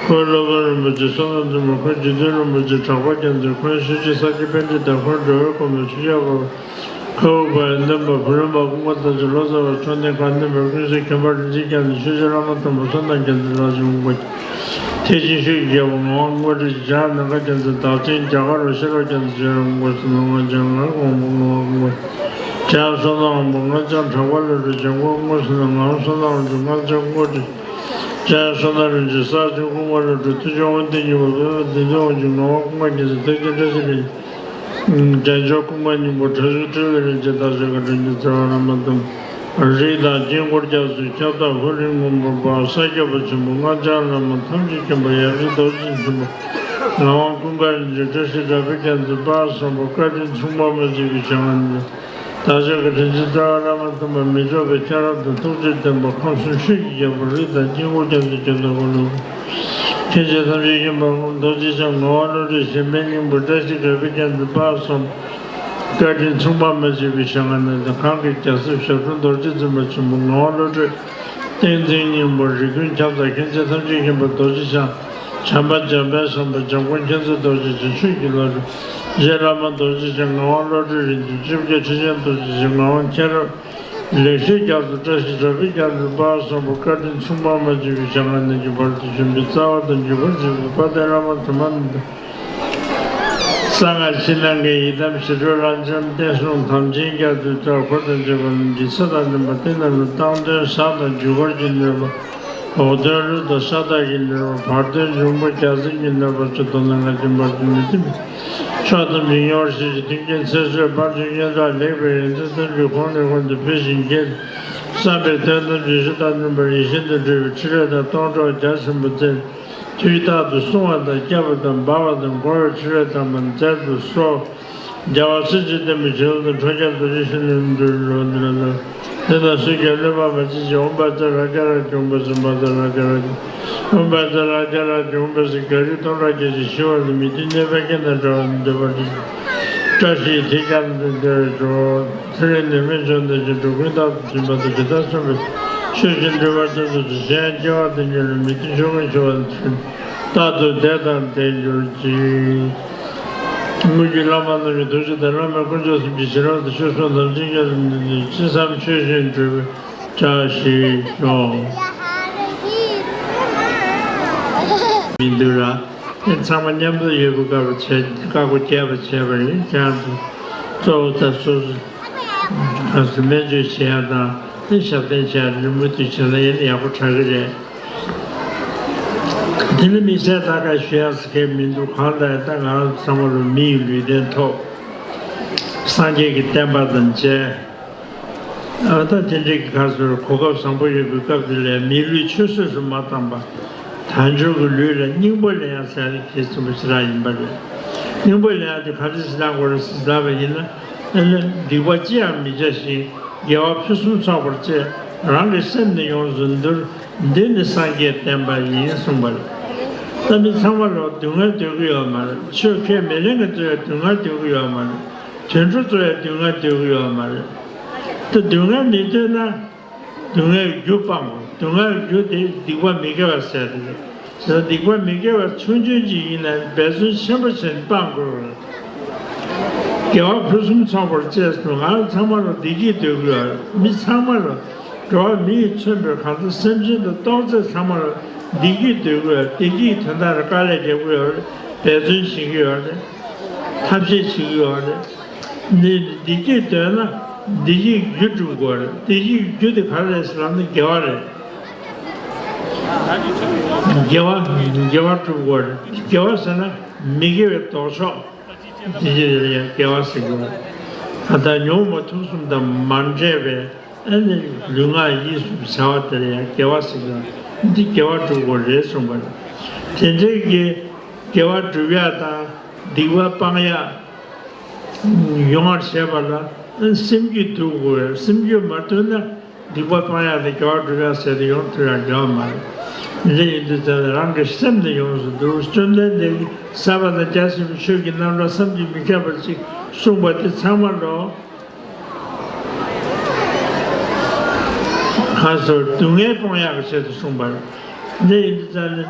འཁོན་སློབ་དཔོན་རིན་པོ་ཆེ། བསོད་ནམས་རྫུན་མ། འཁོན་རྗེ་བཙུན་རིན་པོ་ཆེ། གྲགས་པ་རྒྱལ་མཚན། འཁོན་གཤིན་རྗེ་ས་སྐྱ་པཎྜི་ཏ། འཁོན་འགྲོ་བའི་མགོན་པོ་ཆོས་རྒྱལ་འཕགས་པ། ཁ་བུབ་པ་ཡི་སྟོན་པ་བུ་རམ་པ་ཀུན་དགའ་རྟགས་བཅས་ལོ་ཙཱ་བ་མཆོག་ལྡན་ཁག་སྟོན་པ་ཀུན་གསལ་མཁན་པ་རིན་ཆེན་རྒྱལ་མཚན། ཆོས་རྗེ་བླ་མ་མཐོན་པོ་བསོད་ནམས་རྒྱལ་མཚན། ལྷ་ཆེན་དབང་པོ། ཐེག་ཆེན་ཆོས་ཀྱི་རྒྱལ་པོ་ངག་དབང་དངོས་གྲུབ། འཇམ་དབྱངས་ནམ་མཁའ་རྒྱལ་མཚན། བདག་ཆེན་རྒྱ་གར་བ་ཤེས་རབ་རྒྱལ་མཚན། ཆོས་རབ་དངོས་སུ་ནོར་ངག་ཅན་ངག་དབང་པོ་ངག་དབང་པོ། འཇམ་དབྱངས་བསོད་ནམས་དབང་པོ། སྔགས་འཆང་གྲགས་པ་ལྷ་དྲུག། འཇམ་མགོན་དངོས་སུ་ནོར་ངག་དབང་བསོད་ནམས་དབང་ཕྱུག། སྔགས་འཆང་དངོས་གྲུབ། འཇམ་དབྱངས་བསོད་ནམས་རིན་ཆེན། གསང་ཆེན་ཀུན་དགའ་རབ་སྤྲུལ། ཐུགས་རྗེ་དབང་ལྡན་སྙིང་པོ། པདྨ་བདུད་འདུལ་དབང་ཕྱུག། ངག་དབང་ཀུན་དགའ་རྒྱལ་མཚན། ཐེག་ཆེན་བཀྲ་ཤིས་རིན་ཆེན། རྒྱལ་མཆོག་ཀུན་དགའ་སྙིང་པོ། དྲག་ཤུལ་སྤྲུལ་པའི་རིན་ཆེན། བདག་ཅག་གི་དྲིན་ཅན་རྩ་བ་བླ་མ་དམ་པ། རིགས་དང་དཀྱིལ་འཁོར་རྒྱ་མཚོའི་ཁྱབ་བདག་ཧཱུྃ་ལས་མངོན་པར་སངས་རྒྱས་པ་ཆེན་པོ། སྔགས་འཆང་བླ་མ་ཐམས་ཅད་མཁྱེན་པ་ཡབ་རྗེ་རྡོ་རྗེ་འཆང་། ངག་དབང་ཀུན་དགའ་རིན་ཆེན། བཀྲ་ཤིས་རབ་བརྒྱའི་རྒྱལ་མཚན། དཔལ་བཟང་པོ། བཀའ་དྲིན་མཚུངས་པ་མ་མཆིས་པའི་ཞལ་སྔ་ནས། བདག་ཅག་གི་དྲིན་ཅན་རྩ་བ་བླ་མ་དམ་པ་མི་ལྕོགས་པའི་ཁྱེད་རང་དང་ཐུགས་རྗེ་ལྡན་པ་ཁམས་གསུམ་ཆོས་ཀྱི་རྒྱལ་པོ། རིགས་དང་དཀྱིལ་འཁོར་རྒྱ་མཚོའི་ཁྱབ་བདག་ཧཱུྃ་ལས། མཁན་ཆེན་ཐམས་ཅད་མཁྱེན་པ་ངོ་མ་རྡོ་རྗེ་འཆང་། ངག་དབང་བློ་གྲོས་གཞན་ཕན་སྙིང་པོ། བཀྲ་ཤིས་རབ་བརྒྱའི་རྒྱལ་མཚན། དཔལ་བཟང་པོ། བཀའ་དྲིན་མཚུངས་པ་མ་མཆིས་པའི་ཞལ་སྔ་ནས། གང་གི་རྒྱལ་སྲས་ཞབས་དྲུང་རྡོ་རྗེ་འཛིན་པ་ཆེན་པོ། ངག་དབང་བློ་གྲོས་བསྟན་འཛིན་སྙིང་པོ། རིགས་ཀུན་ཁྱབ་བདག་མཁན་ཆེན་ཐམས་ཅད་མཁྱེན་པ་རྡོ་རྗེ་འཆང་། བྱམས་པ་འཇམ་དཔལ་བཟང་པོ། འཇམ་མགོན་མཁྱེན་བརྩེ་རྡོ་རྗེ་འཆང་། ཆོས་ཀྱི་བླ་སྤྲུལ་རྗེ་བླ་མ་རྡོ་རྗེ་འཆང་། ངག་དབང་བློ་གྲོས་རིན་ཆེན། སྤྱི་རྒྱ་ཁྲི་ཆེན་རྡོ་རྗེ་འཆང་། ངག་དབང་མཁྱེན་རབ་ལེགས་བཤད་རྒྱ་མཚོ། བཀྲ་ཤིས་རབ་བརྒྱའི་རྒྱལ་མཚན། དཔལ་བཟང་པོ། བཀའ་དྲིན་མཚུངས་པ་མ་མཆིས་པའི་ཞལ་སྔ་ནས་ཀྱི་བར་དུ་བྱོན་པའི་རྩ་བ་དང་བརྒྱུད་པར་བཅས་པའི་དཔལ་ལྡན་བླ་མ་དུ་མ་རྣམས་དང་། གསང་སྔགས་ཕྱི་ནང་གི་ཡི་དམ་ཞི་ཁྲོ་རབ་འབྱམས་བསྟན་སྲུང་དམ་ཅན་རྒྱ་མཚོའི་ཚོགས་འཁོར་དང་བཅས་པ་རྣམས་ཀྱི་ཚེ་དང་ལྡན་པ། དེ་རྣམས་ལ་སྟེང་གདོན་ཟས་དང་རྒྱུ་སྐར་གྱི་གནོད་པ། འོག་གདོན་རི་དྭགས་ས་བདག་གི་གནོད་པ། བར་གདོན་འབྱུང་པོ་རྒྱལ་བཙན་གྱི་གནོད་པ་སོགས་དོན་དང་ལྔ་ཀུན་བར་དུ་མི་མཐུན་པའི་ཕྱོགས་ཐམས་ཅད་མྱུར་བ་ཞི་ཞིང་མཐུན་རྐྱེན་ཚེ་སྲོག་བར་ཆད་སྙན་གྲགས་ལེགས་པའི་ཡོན་ཏན་ཐམས་ཅད་གོང་ནས་གོང་དུ་འཕེལ་ཞིང་རྒྱས། བསམ་པའི་དོན་ཐམས་ཅད་ཇི་ལྟར་འདུན་པར་ཡིད་བཞིན་དུ་འགྲུབ་པའི་ཕྲིན་ལས་དང་སྡོང་གྲོགས་རྒྱ་ཆེན་པོ་བཙལ། དུས་རྟག་ཏུ་བསྲུང་བ་དང་བསྐྱབ་པ་དང་སྦ་བ་དང་བསྒོ་བའི་ཕྲིན་ལས་དམ་པ་མཛད་དུ་གསོལ། རྒྱལ་བ་སྲས་བཅས་བསྟན་པའི་བྱིན་རླབས་དང་ཁྲོ་རྒྱལ་རྡོ་རྗེ་སེམས་ལས་འགྲོ་འགྲོ་འདི་ལ་འདི་ལ་སུ་ཀྱང་གནོད་པ་མ་བྱེད་ཅིག་ཨོཾ་བཛྲ་རཀྵ་རཀྵ། ཨོཾ་བཛྲ་མཛྲ་རཀྵ་རཀྵ། ཨོཾ་བཛྲ་རཀྵ་རཀྵ། ཨོཾ་བཛྲ་ག་རི་སྟོང་ཕྲག་བརྒྱད་ཅུ་ཞི་བ་ལ་མི་མཐུན་གནོད་པའི་རྐྱེན་དང་བྲལ་བར་འདོད་པ་ཅིག་བཀྲ་ཤིས་དེས་ཀྱང་འདི་འདིར་འཇོག་ཚེ་རིང་ནད་མེད་འབྱོར་ལྡན་ཞིང་འགྲོ་ཀུན་རྟག་ཏུ་བྱོན་པ་དང་ཇི་ལྟར་གསུངས་པའི་ཆོས་བཞིན་འགྲུབ་པར་མཛད་དུ་གསོལ། གཞན་སྐྱེ་བ་དང་འགྱུར་བའི་མི་མཐུན་ཕྱོགས་ཀུན་ཞི་བར་མཛད། རྟག་ཏུ་བདེ་དང་ལྡན་གྱུར་ཅིག་དངོས་བརྒྱུད་བླ་མ་རྣམས་ཀྱི་ཐུགས་རྗེ་དང་བླ་མའི་དཀོན་མཆོག་གསུམ་གྱི་ཞིང་རབ་ཏུ་ཆོས་སྲུང་དམ་ཅན་རྒྱ་མཚོ་འདི་ནི་ཅི་བསམ་ཆོས་བཞིན་འགྲུབ་པའི་བཀྲ་ཤིས་ཤོག་མི་འདུག་ར། ཚང་མ་མཉམ་དུ་ཡོད་པའི་སྐབས་བྱས་བཀའ་བསྒོ་རྒྱས་པ་བྱས་པ་ཡིན། ཁྱེད་རང་ཚོ་གཙོ་བོ་ད་སོ་སོ་ག་སུ་སྨན་བཅོས་བྱེད་ཡ་དང་ ཞབས་བརྟན་བྱས་རེད། མུ་མཐུད་བྱས་ན་ཡིན་ན་ཡག་པོ་ཆགས་ཀྱི་རེད། དེ་ནི་དམིགས་བསལ་ལྟ་ག་ཞུ་ཡག་ཟེར་མཁན་མི་འདུག་གང་ལྟར་ད་ང་རང་ཚང་མ་ལ་མི་ཡི་ལུས་རྟེན་ཐོབ། སངས་རྒྱས་ཀྱི་བསྟན་པ་དང་མཇལ། ཨ་ད་དེ་འདྲའི་གི་ཁ་སོར་གོ་སྐབས་བཟང་པོ་ཡོད་པའི་སྐབས་དེ་ལས་མིའི་ལུས་ཆུད་ཟོས་སུ་མ་བཏང་པ། དལ་འབྱོར་གྱི་ལུས་ལ་སྙིང་པོ་ལེན་ཡག་ཟེར་ཡག་གལ་ཆེན་པོ་ཞེ་དྲག་ཡིན་པ་རེད། སྙིང་པོ་ལེན་ཡག་དེ་ག་འདྲ་ཞིག་ལེན་དགོས་རེད་ཟེར་ལབ་པ་ཡིན་ན། ཨ་ནི་སྡིག་པ་ཅི་ཡང་མི་བྱ་ཞིང་དགེ་བ་ཕུན་སུམ་ཚོགས་པར་སྤྱད། རང་གི་སེམས་ནི་ཡོངས་སུ་འདུལ། འདི་ནི་སངས་རྒྱས་བསྟན་པ་ཡིན་གསུངས་པ་རེད། ད་མི་ཚང་མ་ལ་སྡུག་བསྔལ་འདོད་ཀྱི་ཡོད་མ་རེད། ཆོས་ཁས་མི་ལེན་མཁན་ཚོས་སྡུག་བསྔལ་འདོད་ཀྱི་ཡོད་མ་རེད། དུད་འགྲོ་ཚོས་སྡུག་བསྔལ་འདོད་ཀྱི་ཡོད་མ་རེད། ད་སྡུག་བསྔལ་མི་འདོད་ན། སྡུག་བསྔལ་རྒྱུ་སྤང་དགོས། སྡུག་བསྔལ་རྒྱུ་དེ་སྡིག་པ་མི་དགེ་བ་ཟེར་ཏེ། བྱས་ཙང་སྡིག་པ་མི་དགེ་བ་ཆུང་ཆུང་ཅིག་ཡིན་ན་འབད་བརྩོན་ཆེན་པོ་བྱས་ནས་སྤང་དགོས། དགེ་བ་ཕུན་སུམ་ཚོགས་པར་སྤྱད་སོང་། ང་ཚང་མ་ལ་བདེ་སྐྱིད་འདོད་ཀྱི་ཡོད་རེད། མི་ཚང་མ་ལ་འགྲོ་བ་མི་ཡིས་མཚོན་པའི་གང་ལྟར་སེམས་ཅན་དང་གཏོགས་ཚད་ཚང་མ་ལ་བདེ་སྐྱིད་འདོད་ཀྱི་ཡོད་རེད། བདེ་སྐྱིད་དོན་དག་ལ་དཀའ་ལས་རྒྱག་གི་ཡོད་རེད། འབད་བརྩོན་བྱེད་ཀྱི་ཡོད་རེད། ཐབས་ཤེས་བྱེད་ཀྱི་ཡོད་རེད། འདི་བདེ་སྐྱིད་འདོད་ན་བདེ་སྐྱིད་རྒྱུ་སྒྲུབ་དགོས་རེད། བདེ་སྐྱིད་རྒྱུ་དེ་ག་རེ་རེད་ཟེར་ལབ་ན་དགེ་བ་རེད། དགེ་བ་དགེ་བ་སྒྲུབ་དགོས་རེད། དགེ་བ་ཟེར་ན་མི་དགེ་བའི་ལྡོག་ཕྱོགས་དེ་ཡིན་ན་དགེ་བ་ཟེར་གྱི་རེད། ད་ལྟ་ཉོན་མོངས་དུག་གསུམ་དང་མ་འདྲེས་པའི་ཨ་ནི་ལུས་ངག་ཡིད་གསུམ་བྱ་བ་དེ་ལ་ཡང་དགེ་བ་ཟེར་གྱི་རེད། འདི་དགེ་བ་སྒྲུབ་དགོས་རེད་གསུངས་པ་རེད། དེ་འདྲའི་གི་དགེ་བ་སྒྲུབ་ཡག་དང་སྡིག་པ་སྤང་ཡག་ཡོང་བར་བྱེད་པ་ལ་སེམས་རྒྱུད་འདུལ་དགོས། སེམས་རྒྱུད་མ་འདུལ་ན་སྡིག་པ་སྤང་ཡག་དང་དགེ་བ་སྒྲུབ་ཡག་ཟེར་ཏེ་ཡོང་ཐུབ་ཡག་ཡོད་མ་རེད། འདི་འདྲ་ཡིན་དུས་ཙང་རང་གི་སེམས་ནི་ཡོངས་སུ་འདུལ། བཅོམ་ལྡན་འདས་ཀྱིས་ཟབ་པ་དང་རྒྱ་ཆེ་བའི་ཆོས་ཀྱི་རྣམ་གྲངས་བསམ་གྱིས་མི་ཁྱབ་པ་ཅིག་གསུངས་པ་དེ་ཚང་མ་ལོ། ཁ་སོར་སྡུག་བསྔལ་སྤོང་ཡག་གི་ཆེད་དུ་གསུངས་པ་རེད། འདི་ཡིན་དུས་ཙང་ནི་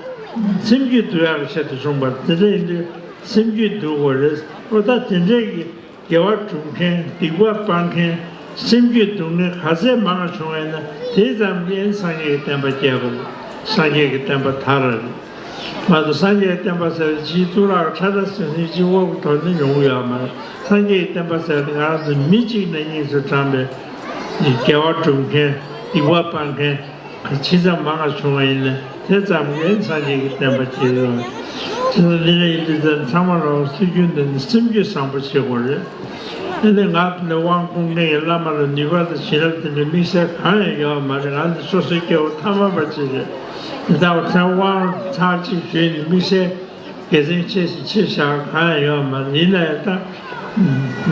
སེམས་རྒྱུད་འདུལ་ཡག་གི་ཆེད་དུ་གསུངས་པ་རེད། དེ་འདྲ་ཡིན་དུས་སེམས་རྒྱུད་འདུལ་དགོས་རེད། ཨོ་ད་དེ་འདྲའི་གི་དགེ་བ་སྒྲུབ་མཁན། སྡིག་པ་སྤང་མཁན། སེམས་རྒྱུད་འདུལ་མཁན་ག་ཚད་མང་བ་བྱུང་བ་ཡིན་ན་དེ་ཙམ་གྱིས་སངས་རྒྱས་ཀྱི་བསྟན་པ་རྒྱས་པ་རེད། སངས་རྒྱས་ཀྱི་བསྟན་པ་དར་བ་རེད། མ་གཏོགས་སངས་རྒྱས་བསྟན་པ་ཟེར་བའི་ཕྱིའི་གཙུག་ལག་ཁྲ་ཁྲ་ཟིང་ཟིང་གཅིག་པོ་གི་ཐོག་ནས་ཡོང་གི་ཡོད་མ་རེད། སངས་རྒྱས་ཀྱི་བསྟན་པ་ཟེར་བ་དེ་ང་རང་ཚོ་མི་གཅིག་ན་གཉིས་སུ་བགྲངས་པའི་དགེ་བ་སྒྲུབ་མཁན། སྡིག་པ་སྤང་མཁན་ཇི་ཙམ་མང་བ་བྱུང་བ་ཡིན་ན་དེ་ཙམ་གྱིས་སངས་རྒྱས་ཀྱི་བསྟན་པ་རྒྱས་ཡོད་རེད། དེ་ཚོ་འདི་འདྲ་ཡིན་དུས་ཙང་ཚང་མ་ལ་སྲོལ་རྒྱུན་འདི་ནི་སེམས་རྒྱུད་བཟང་པོ་བྱེད་དགོས་རེད། དེ་ནི་ང་དང་དབང་བསྐུར་མཁན་གྱི་བླ་མ་ལ་ནུས་པ་དང་བྱིན་རླབས་དེ་འདྲ་དམིགས་བསལ་གང་ཡང་ཡོད་མ་རེད། ང་འདི་སོ་སོའི་སྐྱེ་བོ་ཐ་མལ་པ་ཅིག་རེད། དེ་ལྟ་བུ་ཚེ་དབང་ཚར་གཅིག་ཞུས་ནས་དམིགས་བསལ་དགེ་མཚན་ཆེ་ཞིང་ཆེ་བཞག་གང་ཡང་ཡོད་མ་རེད། ཡིན་ན་ཡང་ད་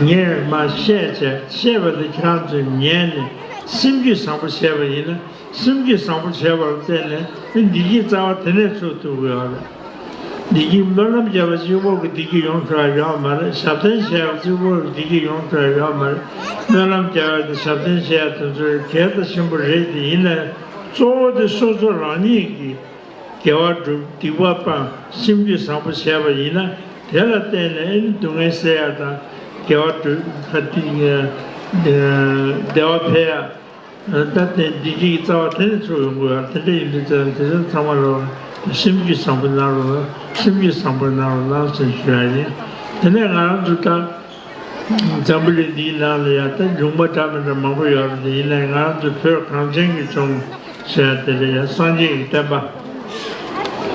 ངས་མ་བཤད་བྱས་བཤད་པ་དེ་ཁྱེད་རང་ཚོས་ཉན་ནས་སེམས་རྒྱུད་བཟང་པོ་བྱས་པ་ཡིན་ན་སེམས་རྒྱུད་བཟང་པོ་བྱས་པར་བརྟེན་ནས་བདེ་སྐྱིད་རྩ་བ་དེ་ནས་ཚུར་ཐུབ་ཀྱི་ཡོད་རེད། བདེ་སྐྱིད་སྨོན་ལམ་བརྒྱབ་པ་གཅིག་པོ་གིས་བདེ་སྐྱིད་ཡོང་ཐུབ་ཡག་ཡོད་མ་རེད། ཞབས་བརྟན་བྱས་པ་གཅིག་པོ་གིས་བདེ་སྐྱིད་ཡོང་ཐུབ་ཡག་ཡོད་མ་རེད། སྨོན་ལམ་རྒྱག་ཡག་དང་ཞབས་བརྟན་བྱེད་ཡག་དེ་ཚོ་གལ་ད་ཆེན་པོ་རེད་དེ། ཡིན་ན་ཡང་གཙོ་བོ་དེ་སོ་སོ་རང་ཉིད་ཀྱིས་དགེ་བ་སྒྲུབ། སྡིག་པ་སྤང་། སེམས་རྒྱུད་བཟང་པོ་བྱས་པ་ཡིན་ན་དེ་ལ་བརྟེན་ནས་ཨ་ནི་སྡུག་བསྔལ་སེལ་ཡག་དང་དགེ་བ་སྒྲུབ་ཁ་ཏི་བདེ་བ་འཕེལ་ཡག་ད་དེ་བདེ་སྐྱིད་ཀྱི་རྩ་བ་དེ་ནས་ཚུར་ཡོང་དགོས་ཡ། དེ་འདྲ་ཡིན་དུས་ཙང་དེ་ཚོ་ཚང་མ་ལོ་སེམས་རྒྱུད་བཟང་པོ་གནང་རོགས་གནང་། སེམས་རྒྱུད་བཟང་པོ་གནང་རོགས་གནང་ཟེར་ཞུ་ཡ་ཡིན། དེ་ནས་ང་རང་ཚོ་ད་འཛམ་བུ་གླིང་འདིའི་ནང་ལ་ཡ་ད་ལུང་པ་འདྲ་མི་འདྲ་མང་པོ་ཡོད་རེད། དེ་ཡིན་ནའི་ང་རང་ཚོ་བོད་གངས་ཅན་གྱི་ལྗོངས་ཟེར་ཡ་དེ་ལ་ཡ་སངས་རྒྱས་ཀྱི་བསྟན་པ་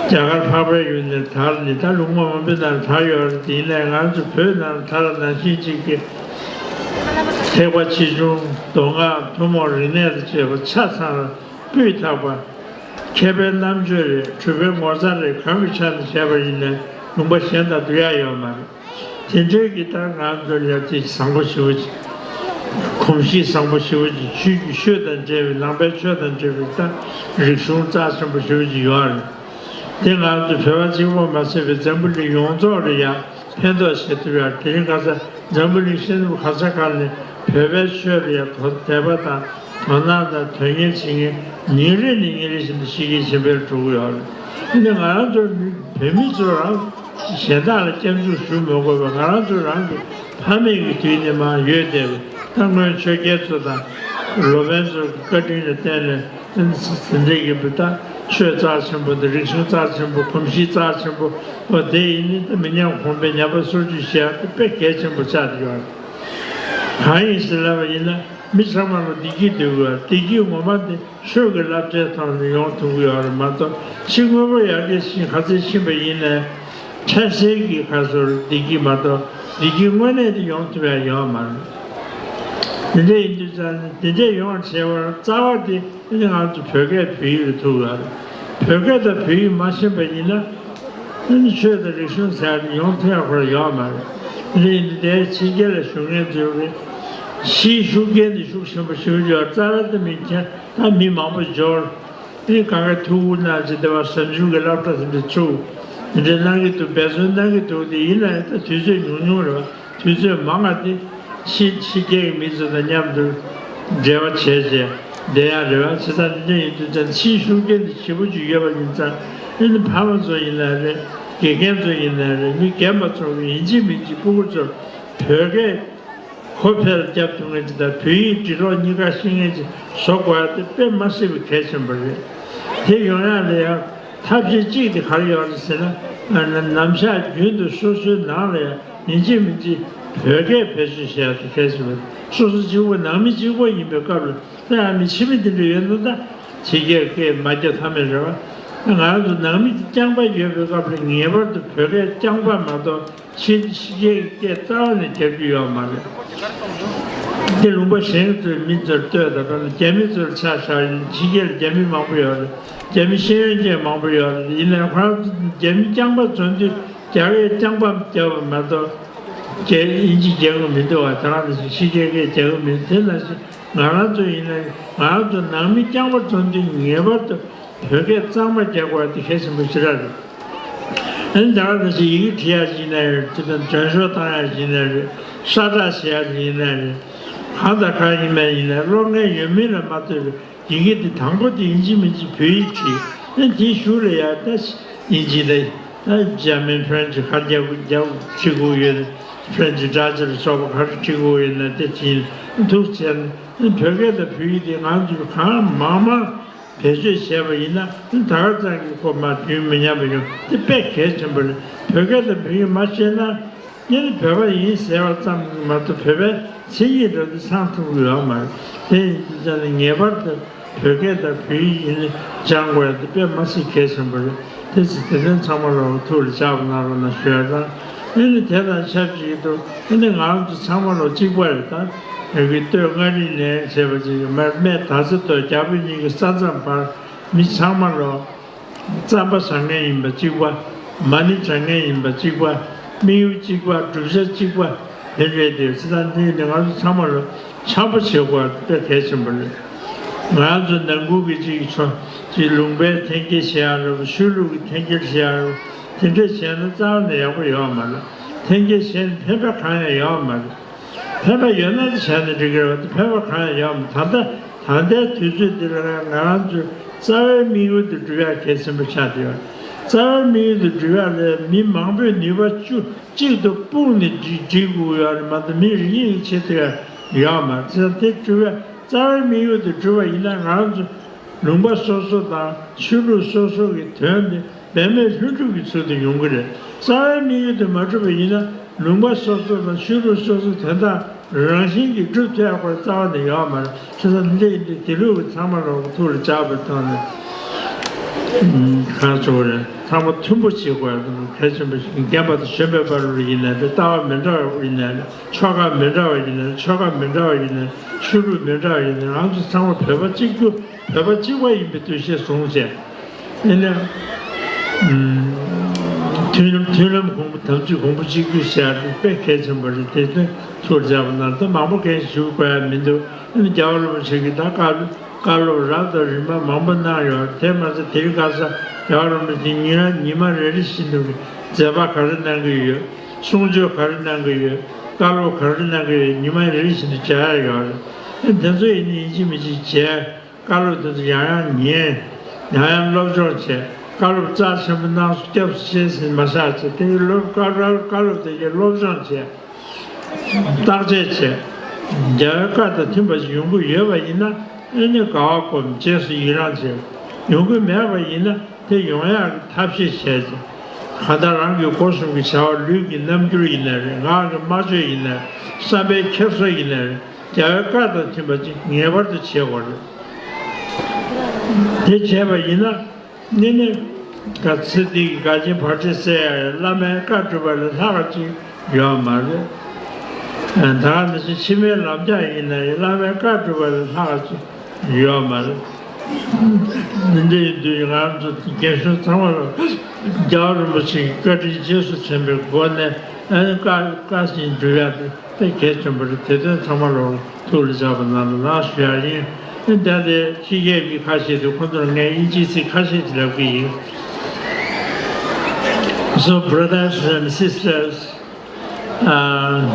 རྒྱ་གར་འཕགས་པའི་ཡུལ་ནས་དར་ནས་ད་ལུང་པ་མང་པོའི་ནང་དར་ཡོད་རེད། དེ་ཡིན་ནའི་ང་ཚོ་བོད་ནང་དར་ནང་བཞིན་གཅིག་གི་ཐེག་པ་ཆེ་ཆུང་མདོ་སྔགས་ཐུན་མོང་རིག་གནས་དང་བཅས་པ་ཆ་ཚང་ལ་སྤུས་དག་པ། མཁས་པའི་རྣམ་དཔྱོད་རེད། གྲུབ་པའི་ངོ་མཚར་རེད། གང་གི་ཆ་ནས་བྱས་པ་ཡིན་ནའི་ལུང་པ་གཞན་དང་བསྡུར་ཡག་ཡོད་མ་རེད། དེ་འདྲའི་གི་ལྟར་ང་ཚོ་ལ་ཡ་ཅིག་བཟང་པོ་ཞེ་པོ་ཅིག་གོམས་གཤིས་བཟང་པོ་ཞེ་པོ་ཅིག་ཆོས་ཀྱི་ཆོས་དང་འབྲེལ་བའི་ནང་པའི་ཆོས་དང་འབྲེལ་བའི་ད་རིག་གཞུང་རྩ་ཆེན་པོ་ཞེ་པོ་ཅིག་ཡོད་རེད། དེ་ང་ཚོ་བོད་པ་གཅིག་པོ་མ་ཟད་པའི་འཛམ་བུ་གླིང་ཡོངས་རྫོགས་ལ་ཡ་ཕན་ཐོགས་བྱེད་ཐུབ་ཡ། དེ་རིང་ཁ་སང་འཛམ་བུ་གླིང་ཤར་ནུབ་ག་ས་ག་ནས་བོད་པའི་ཆོས་ལ་ཡ་དོ་དད་པ་དང་དོ་སྣང་དང་དོན་གཉེར་བྱེད་མཁན་ཉིན་རེ་ནས་ཉིན་རེ་བཞིན་དུ་ཞིག་གིས་ཕྱིན་པར་འགྲོ་གི་ཡོད་རེད། དེ་ནི་ང་རང་ཚོ་བོད་མི་ཚོ་རང་གཞན་དག་ལ་སྐྱབས་འཇུག་ཞུ་མི་དགོས་པར་ང་རང་ཚོ་རང་གི་ཕ་མེས་ཀྱི་དུས་ནས་མར་ཡོད་བསྡད་པའི་ད་སྔོན་ཆོས་རྒྱལ་ཚོ་དང་སློབ་དཔོན་ཚོ་གི་བཀའ་དྲིན་ལ་བརྟེན་ནས་ཨ་ནི་ཟིན་བྲིས་ཀྱི་བུ་ད་ཆོས་རྩ་ཆེན་པོ་དང་རིག་གཞུང་རྩ་ཆེན་པོ་གོམས་གཤིས་རྩ་ཆེན་པོ་འོ་དེ་ཡིན་ནི་ད་མི་ཉམས་གོང་འཕེལ་ཉམས་པ་སོར་ཆུད་བྱེད་ཡག་དེ་དཔེ་གལ་ཆེན་པོ་ཆགས་ཡོད་རེད། གང་ཡིན་ཟེར་ལབ་པ་ཡིན་ན་ མི་ཚང་མ་ལ་བདེ་སྐྱིད་འདོད་དགོས། བདེ་སྐྱིད་ངོ་མ་དེ་ཆོས་ཀྱི་བསླབ་བྱའི་ཐོག་ནས་ཡོང་ཐུབ་ཀྱི་ཡོད་རེད་མ་གཏོགས། ཕྱི་དངོས་པོ་ཡར་རྒྱས་ཕྱིན་ག་ཚོད་ཕྱིན་པ་ཡིན་ནའི་འཕྲལ་སེལ་གྱི་ཁ་སོར་བདེ་སྐྱིད་མ་གཏོགས་བདེ་སྐྱིད་དངོས་གནས་དེ་ཡོང་ཐུབ་ཡ་ཡོད་མ་རེད། དེ་འདྲ་ཡིན་དུས་ཙང་ནས་དེ་འདྲ་ཡོང་བར་བྱེད་པར་རྩ་བ་དེ་ཨ་ནི་ང་ཚོ་བོད་སྐད་བོད་ཡིག་ལ་ཐུག་ཡོད་རེད། བོད་སྐད་དང་བོད་ཡིག་མ་ཤེས་པ་ཡིན་ན། ཨ་ནི་ཆོས་དང་རིག་གཞུང་ཟེར་ཡ་དེ་ཡོང་ཐུབ་ཡ་ཁོ་རང་ཡོད་མ་རེད། དེ་འདྲ་ཡིན་དུས་དེའི་ཕྱི་རྒྱལ་ལ་བཞུགས་མཁན་ཚོས་གི་ཕྱིའི་ཤུགས་རྐྱེན་དེ་ཤུགས་ཆེན་པོ་ཞིག་ཡོད་རྩ་བ་དེ་མིན་ཁྱེད་ད་མི་མང་པོ་འབྱོར། ཨེ་ག་ག་ཐུགས་ཁུར་གནང་བྱས་དེ་བ་ཟབ་སྦྱོང་གི་སློབ་གྲྭ་དེ་འདྲ་ཚུགས། དེ་འདྲ་གནང་གི་འདུག་འབད་བརྩོན་གནང་གི་འདུག་དེ་ཡིན་ན་ཡང་ད་དུས་ཚོད་ཉུང་ཉུང་རེད་བ། དུས་ཚོད་མང་བ་དེ་ཕྱི་ཕྱི་རྒྱལ་གྱི་མི་ཚོ་དང་མཉམ་དུ་འབྲེལ་བ་བྱས་བྱས་བསྡད་ཡ་རེད་བ། བྱས་ཙང་དེ་འདྲ་ཡིན་དུས་ཙང་ཕྱིའི་ཤུགས་རྐྱེན་དེ་ཞེ་པོ་ཅིག་ཡོད་པ་ཡིན་ཙང་ཨེ་ནི་ཕ་མ་ཚོ་ཡིན་ན་རེད། དགེ་རྒན་ཚོ་ཡིན་ན་རེད། མི་རྒན་པ་ཚོ་གི་ཡིན་གཅིག་མིན་གཅིག་སྤུ་གུ་ཚོར་བོད་སྐད་གོ་འཕེལ་རྒྱབ་ཐུབ་མཁན་ཅིག་དང་བོད་ཡིག་འབྲི་ཀློག་གཉིས་ཀ་ཤེས་མཁན་ཅིག་བཟོ་དགོས་ཡ་དེ་དཔེ་མ་སྲིད་པའི་གལ་ཆེན་པོ་རེད། དེ་ཡོང་ཡ་ལ་ཡང་ཐབས་ཤེས་གཅིག་དེ་ག་རེ་ཡོད་རེད་ཟེར་ན། ནམ་ཞག་རྒྱུན་དུ་སོ་སོའི་ནང་ལ་ཡང་ཡིན་གཅིག་མིན་གཅིག་བོད་སྐད་བེད་སྤྱོད་བྱེད་ཡ་དེ་གལ་ཆེན་པོ་རེད། སོ་སོ་གཅིག་པོ་ནང་མི་གཅིག་པོ་ཡིན་པའི་སྐབས་ལ་ད་ཡང་མི་ཕྱི་མི་དེ་འདྲ་ཡོད་ན་ད་ཕྱི་རྒྱལ་སྐད་མ་རྒྱག་ཐབས་མེད་རེད་བ། ང་རང་ཚོ་ནང་མི་དེ་རྐྱང་པ་ཡོད་པའི་སྐབས་ལ་ངེས་པར་དུ་བོད་སྐད་རྐྱང་པ་མ་གཏོགས། ཕྱི་ཕྱི་རྒྱལ་གྱི་སྐད་རྩ་བ་ནས་རྒྱབ་ཀྱི་ཡོད་མ་རེད། དེ་ལུང་པ་གཞན་ཚོའི་མི་ཚོར་ལྟོས་དང་། དཔེར་ན་རྒྱ་མི་ཚོར་ཆ་བཞག་ཡིན་ན་ཕྱི་རྒྱལ་རྒྱ་མི་མང་པོ་ཡོད་རེད། རྒྱ་མི་ཤེས་ཡོན་ཅན་མང་པོ་ཡོད་རེད། ཡིན་ནའང་ཁོ་རང་ཚོ་རྒྱ་མི་རྐྱང་པ་འཛོམས་དུས་རྒྱ་སྐད་རྐྱང་པ་རྒྱབ་པ་མ་གཏོགས་རྒྱ་དབྱིན་ཇི་རྒྱག་གི་མི་འདུག་བ། དེ་ག་ནང་བཞིན་ཕྱི་རྒྱལ་སྐད་རྒྱག་གི་མི་འདུག་དེ་ནང་བཞིན་ང་རང་ཚོ་ཡིན་ན་ང་རང་ཚོ་ནང་མི་རྐྱང་པ་འཛོམས་དུས་ངེས་པར་དུ། བོད་སྐད་གཙང་མ་རྒྱག་དགོས་པ་དེ་གལ་ཆེན་པོ་ཞེ་དྲག་རེད། ཨ་ནི་ད་ག་ནང་བཞིན་ཡི་གེ་འབྲི་ཡག་ཡིན་ན་རེད། དེ་དང་མགྲོན་ཤོག་བཏང་ཡག་ཡིན་ན་རེད། ཤ་ཁྲག་བྱེད་ཡག་ཡིན་ན་རེད། གང་དང་གང་ཡིན་ན་ཡིན་ན་ཀློག་མཁན་ཡོད་མེད་ལ་མ་ལྟོས་པའི་ཡི་གེ་དེ་དང་པོ་དེ་ཡིན་གཅིག་མིན་གཅིག་བོད་ཡིག་བྲིས། ཨ་ནི་དེའི་གཞུག་ལ་ཡང་ད་དབྱིན་ཇི་དང་ད་འཇར་མན་ཕ་རན་ཇི་ག་རེ་རྒྱག་རྒྱག་བྲིས་དགོས་ཡོད། ཕ་རན་ཇི་སྒྲ་སྦྱོར་སོགས་པ་ག་རེ་བྲིས་དགོས་ཡོད་ན་དེ་བྲིས་འདུག་བྱས་ནས་བོད་སྐད་དང་བོད་ཡིག་དེ་ང་ཚོས་གང་མང་མང་། བེད་སྤྱོད་བྱས་པ་ཡིན་ན་ད་ག་ཙམ་གྱི་ཁོ་མ་རྒྱུན་མི་ཉམས་པ་ཡོང་དེ་དཔེ་གལ་ཆེན་པོ་རེད། བོད་སྐད་དང་བོད་ཡིག་མ་ཤེས་ན་ཡིན་ན་བོད་པ་ཡིན་ཟེར་བ་ཙམ་གྱིས་མ་གཏོགས་བོད་པའི་མཚན་ཉིད་འདྲ་དེ་ཚང་ཐུབ་ཀྱི་ཡོད་མ་རེད། དེ་ཡིན་དུས་ཙང་ནས་ངེས་པར་དུ་བོད་སྐད་དང་བོད་ཡིག་ཡིན་ན་སྦྱང་དགོས་ཡ་དེ་དཔེ་མ་སྲིད་གལ་ཆེན་པོ་རེད། དེ་ཚེ་དེ་ཚོ་ཚང་མ་ལ་ཐུགས་ལ་འཇགས་པ་གནང་རོགས་གནང་ཞུ་ཡ་དང་། ཨ་ནི་དེ་དང་ཆབས་ཅིག་ཏུ་ཨ་ནི་ང་རང་ཚོ་ཚང་མ་ལ་གཅིག་པ་རེད་ད། ཡོད་ཀྱི་སྟོད་མངའ་རིས་ནས་བྱས་པ་ཅིག་མར་སྨད་ད་ཚེ་མདོ་རྒྱ་བོད་གཉིས་ཀྱི་ས་མཚམས་བར་མི་ཚང་མ་ལོ་རྩམ་པ་ཟ་མཁན་ཡིན་པ་གཅིག་པ། མ་ཎི་བགྲང་མཁན་ཡིན་པ་གཅིག་པ། དམིགས་ཡུལ་གཅིག་པ། བསྒྲུབ་བྱ་གཅིག་པ་དེ་རེད་དེ། ཅི་ལྟར་འདི་ནི་ང་ཚོ་ཚང་མ་ལོ་འཆམ་པོ་བྱེད་དགོས་པ་དཔེ་གལ་ཆེན་པོ་རེད། ང་ཚོ་ནང་ཁུལ་གྱི་གཅིག་ཆོ་གཅིག་ལུང་པའི་འཐེན་འཁྱེར་བྱེད་ཡག་རེད། ཆོས་ལུགས་ཀྱི་འཐེན་འཁྱེར་བྱེད་ཡག་རེད། དེ་འདྲ་བྱས་ན་རྩ་བ་ནས་ཡག་པོ་ཡོད་མ་རེད། འཐེན་འཁྱེར་བྱས་ནས་ཕན་པ་གང་ཡང་ཡོད་མ་རེད། ཕན་པ་ཡོད་ན་བྱས་ན་འགྲིག་གི་རེད་བ། ཕན་པ་གང་ཡང་ཡོད་མ་རེད། ད་ལྟ་ད་ལྟའི་དུས་ཚོད་འདི་ལ་ང་རང་ཚོའི་རྩ་བའི་དམིགས་ཡུལ་དེ་སྒྲུབ་ཡག་གལ་ཆེན་པོ་ཆགས་བསྡད་ཡོད། རྩ་བའི་དམིགས་ཡུལ་དེ་སྒྲུབ་ཡག་ལ་མི་མང་པོས་ནུས་པ་བཅུ་གཅིག་ཏུ་སྤུངས་ནས་སྒྲིག་སྒྲིག་དགོས་ཡོད་རེད་མ་གཏོགས་མི་རེ་གཉིས་ཀྱིས་བྱེད་ཐུབ་ཡག་ཡོད་མ་རེད། བྱས་ཙང་དེ་སྒྲུབ་ཡག་རྩ་བའི་དམིགས་ཡུལ་དེ་སྒྲུབ་པ་ཡིན་ན་ང་རང་ཚོ་ལུང་པ་སོ་སོ་དང་ཆོས་ལུགས་སོ་སོ་གི་དོན་དེ་འབད་མེད་ལྷུན་གྲུབ་ཀྱི་ཚུལ་དུ་ཡོང་གི་རེད། རྩ་བའི་དམིགས་ཡུལ་དེ་མ་གྲུབ་པ་ཡིན་ན་ལུང་པ་སོ་སོ་དང་ཆོས་ལུགས་སོ་སོའི་དོན་དག་རང་བཞིན་གྱིས་འགྲུབ་ཐུབ་ཡག་པར་རྩ་བ་ནས་ཡོད་མ་རེད། བྱས་ཙང་འདི་འདི་དེ་ལུགས་ཀྱི་ཚང་མ་ལ་ཐུགས་ལ་འཇགས་པའི་ཐོག་ནས་གང་བྱུང་རེད། ཚང་མ་མཐུན་པོ་བྱེད་དགོས་ཡག་གལ་ཆེན་པོ་ཞིག་རྒན་པ་དང་གཞོན་པའི་བར་ལ་ཡིན་ནའི་རེད། ལྟ་བ་མི་འདྲ་བ་ཡིན་ནའི་རེད། ཆོལ་ཁ་མི་འདྲ་བ་ཡིན་ནའི་རེད། ཆོལ་ཁ་མི་འདྲ་བ་ཡིན་ནའི་རེད། ཆོས་ལུགས་མི་འདྲ་བ་ཡིན་ནའི་རེད། ང་ཚོ་ཚང་མ་བོད་པ་གཅིག་གྱུར་བོད་པ་གཅིག་པ་ཡིན་པའི་འདུ་ཤེས་བཟུང་བྱས། ཨེ་ནས། ཨུམ། མཐུན་ལམ་མཐུན་ལམ་གོང་བུ་དམ་ཚིག་གོང་བུ་གཅིག་གྱུར་བྱས་ཏེ་དཔེ་གལ་ཆེན་པོ་རེད། དེ་དོན་ཐུགས་རྒྱབ་ན་ད་མང་པོ་གང་ཞུ་དགོས་ཡ་མི་འདུག་ཨ་ནི་རྒྱལ་བ་རིན་པོ་ཆེ་གིས་ད་བཀའ་བཀའ་སློབ་རབ་དང་རིམ་པ་མང་པོ་གནང་ཡོད། དེ་མ་ཟད་དེ་རིང་ཁ་སང་རྒྱལ་བ་རིན་པོ་ཆེ་ཉིན་རང་ཉི་མ་རེ་རེ་བཞིན་དུ་མཛད་པ་ག་རེ་གནང་གི་ཡོད། གསུང་ཆོས་ག་རེ་གནང་གི་ཡོད། བཀའ་སློབ་ག་རེ་གནང་གི་ཡོད། ཉི་མ་རེ་རེ་བཞིན་དུ་མཇལ་ཡ་ཡོད་རེད། ཨ་ནི་དེ་ཚོ་ཡིན་ན་ཡིན་གཅིག་མིན་གཅིག་མཇལ། བཀའ་སློབ་དེ་ཚོ་ཡང་ཡང་ཉན། ཡང་ཡང་སློབ་སྦྱོང་བྱས། བཀའ་སློབ་རྩ་ཆེན་པོ་གནང་སོང་། སྐྱབས་སུ་མཆི་ཟེར་མ་བཞག་བྱས། དེ་ཡི་སློབ་བཀའ་སློབ་བཀའ་སློབ་དེ་གའི་སློབ་སྦྱོང་བྱས། བརྟག་དཔྱད་བྱས། རྒྱལ་བའི་བཀའ་དང་མཐུན་པ་ཞིག་ཡོང་གི་ཡོད་པ་ཡིན་ན་ཨེ་ནི་དགའ་བ་སྒོམ། རྗེས་སུ་ཡི་རང་བྱས། ཡོང་གི་མེད་པ་ཡིན་ན་དེ་ཡོང་ཡག་གི་ཐབས་ཤེས་བྱས་ཏེ། གང་ལྟར་རང་གི་སྒོ་གསུམ་གྱི་བྱ་བ་ལུས་ཀྱི་རྣམ་འགྱུར་ཡིན་ན་རེད། ངག་གི་སྨྲ་བརྗོད་ཡིན་ན་རེད། བསམ་པའི་འཁྱེར་སོ་ཡིན་ན་རེད། རྒྱལ་བའི་བཀའ་དང་མཐུན་པ་ཅིག་ངེས་པར་དུ་བྱེད་དགོས་རེད། དེ་བྱས་པ་ཡིན་ན། ནི་ནི། ག་ཚེ་འདི་གི་དགའ་ཆེན་བར་ཆད་སེལ་ཡ་བླ་མའི་བཀའ་སྒྲུབ་པ་ལས་ལྷག་པ་ཅིག་ཡོད་མ་རེད། ད་ག་ནང་བཞིན་ཕྱི་མའི་ལམ་རྒྱགས་ཡིན་ན་ཡང་བླ་མའི་བཀའ་སྒྲུབ་པ་ལས་ལྷག་པ་ཅིག་ཡོད་མ་རེད། འདི་ཡིན་དུས་ང་རང་ཚོ་རྒན་གཞོན་ཚང་མ་ལ་རྒྱལ་བ་རིན་པོ་ཆེ་གི་བཀའ་དྲིན་རྗེས་སུ་དྲན་པའི་སྒོ་ནས་ཨ་ནི་བཀའ་བཀའ་བཞིན་སྒྲུབ་ཡ་དེ། དེ་གལ་ཆེན་པོ་རེད། དེ་དོན་ཚང་མ་ལོག་ཐུགས་ལ་འཇགས་པ་གནང་རོགས་གནང་ཞུ་ཡ་ཡིན། ཨེ་ད་དེ་ཕྱི་རྒྱལ་གྱི་ཁ་ཤས་དེ་ཁོང་ཚོར་ངས་དབྱིན་ཇིའི་ཚིག་ཁ་ཤས་ཅིག་ལབ་ཀྱི་ཡིན། So, brothers and sisters, uh,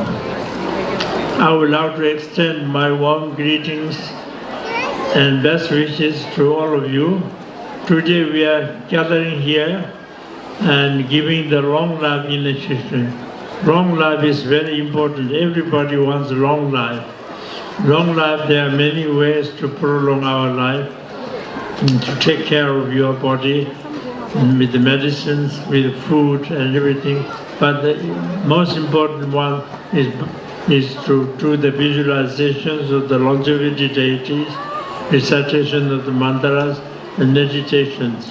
I would like to extend my warm greetings and best wishes to all of you. Today we are gathering here and giving the long life initiation. Long life is very important. Everybody wants long life. Long life, there are many ways to prolong our life, mm, to take care of your body, mm, with the medicines, with the food and everything. But the most important one is, is to do the visualizations of the longevity deities, recitation of the mantras, and meditations.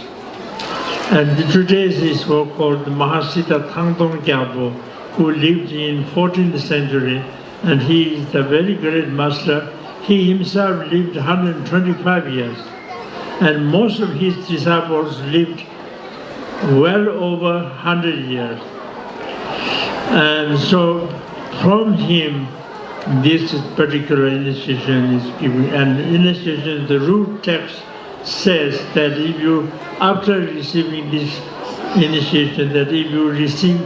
And today is so-called Mahasiddha Thangtong Gyalpo, who lived in fourteenth century, and he is a very great master. He himself lived hundred twenty-five years, and most of his disciples lived well over hundred years. And so, from him, this particular initiation is given. And initiation, the root text says that if you, after receiving this initiation, that if you receive,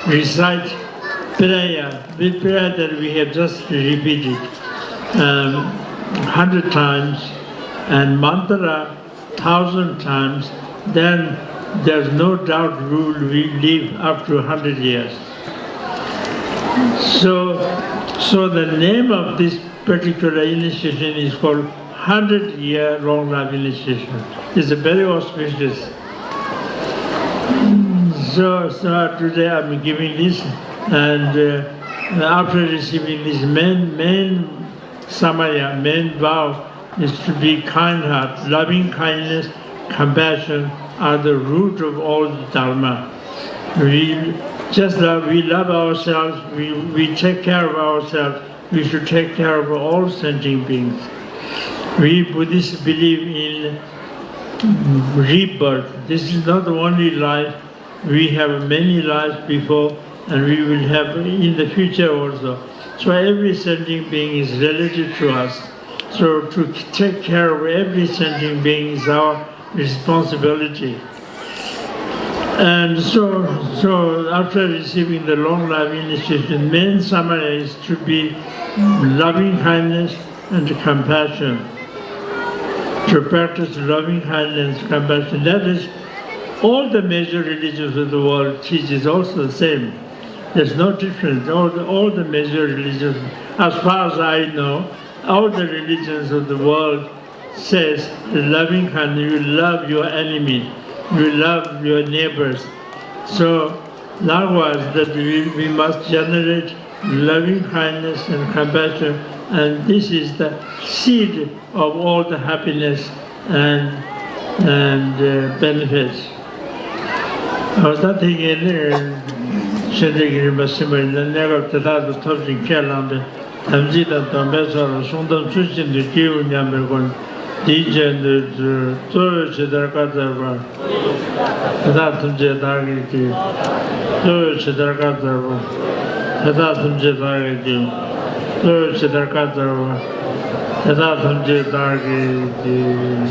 recite prayer, the prayer that we have just repeated, um, hundred times, and mantra thousand times, then there's no doubt we will live up to hundred years. So, so the name of this particular initiation is called hundred year long life initiation. It's a very auspicious. So, so today I'm giving this, and, uh, after receiving this main, main samaya, main vow is to be kind heart. Loving kindness, compassion are the root of all the dharma. We, just like we love ourselves, we, we take care of ourselves, we should take care of all sentient beings. We Buddhists believe in rebirth. This is not the only life. We have many lives before, and we will have in the future also. So every sentient being is related to us. So to take care of every sentient being is our responsibility. And so, so after receiving the long life initiation, main samaya is to be loving kindness and compassion. To practice loving kindness and compassion, that is, all the major religions of the world teaches also the same. There's no difference. All the, all the major religions, as far as I know, all the religions of the world says the loving kind, you love your enemy, you love your neighbors. So likewise, that we, we must generate loving kindness and compassion, and this is the seed of all the happiness and, and, uh, benefits. ཨོ་ད་དེ་གས་ནི་ཆོས་འབྲེལ་གྱི་རིམ་པ་ཟིན་པ་ཡིན་ན། གནས་སྐབས་དེ་དག་ཏུ་ཐོབ་ཅིང་ཁས་བླངས་ཏེ། དམ་ཚིག་དང་སྡོམ་པའི་ཚོགས་ལ་བསྲུང་སྟོབས་ཚུལ་བཞིན་དུ་སྐྱེའོ་སྙམ་པའི་སྒོ་ནས་འདིའི་རྗེས་ཟློས་མཛོད། གཙོ་བོས་ཇི་ལྟར་བཀའ་སྩལ་པ། དེ་དག་ཐམས་ཅད་བདག་གིས་བགྱི། གཙོ་བོས་ཇི་ལྟར་བཀའ་སྩལ་པ། དེ་དག་ཐམས་ཅད་བདག་གིས་བགྱི། གཙོ་བོས་ཇི་ལྟར་བཀའ་སྩལ་པ། དེ་དག་ཐམས་ཅད་བདག་གིས་བགྱི།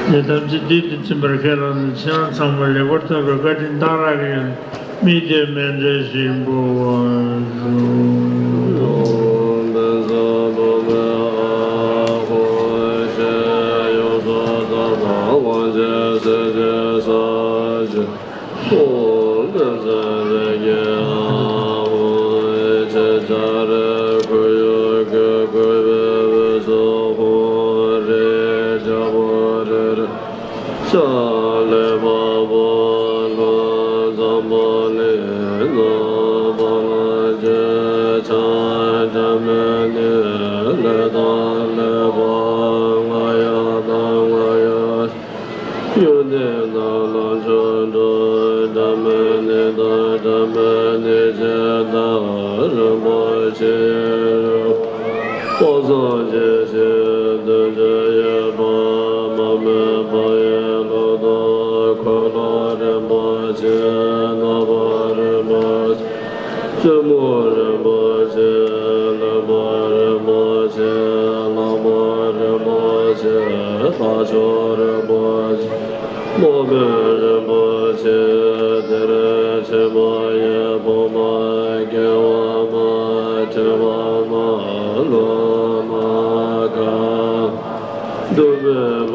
དེ་ཐམས་ཅད་རྡུལ་དུ་ཚིམ་པར་ཁས་བླངས་ནས། ཕྱི་ནང་ཚང་མ་ལེགས་པར་ཐོབ་པའི་བཀའ་དྲིན་གཏང་རག་གི་ཡོད། མི་དེ་མན་ཆད་ཞིག་འབུལ་བར་ཞུ། དང་འབྲལ་མེད་ནི་ཇི་ལྟ་བར་རིན་པོ་ཆེ། དཔག་བསམ་ཇི་བཞིན་དུ་ཇི་ཡོད་པ། མ་རྨོས་པ་ཡི་ལོ་ཏོག་འཁོར་ལོ་རིན་པོ་ཆེ། རྣམ་པར་རིན་པོ་ཆེ། བཙུན་མོ་རིན་པོ་ཆེ། ལྷུན་པོ་རིན་པོ་ཆེ། གླང་པོ་རིན་པོ་ཆེ། རྟ་མཆོག་རིན་པོ་ཆེ། རྨོག་པའི་རིན་པོ་ཆེ། གཏེར་ཆེན་པོ་ཡི་བུ་མོ། སྐྱེ་བ་མ་བྱས་པ་མ་ལོག་མ་འགག་སྡུག་བསྔལ་མ་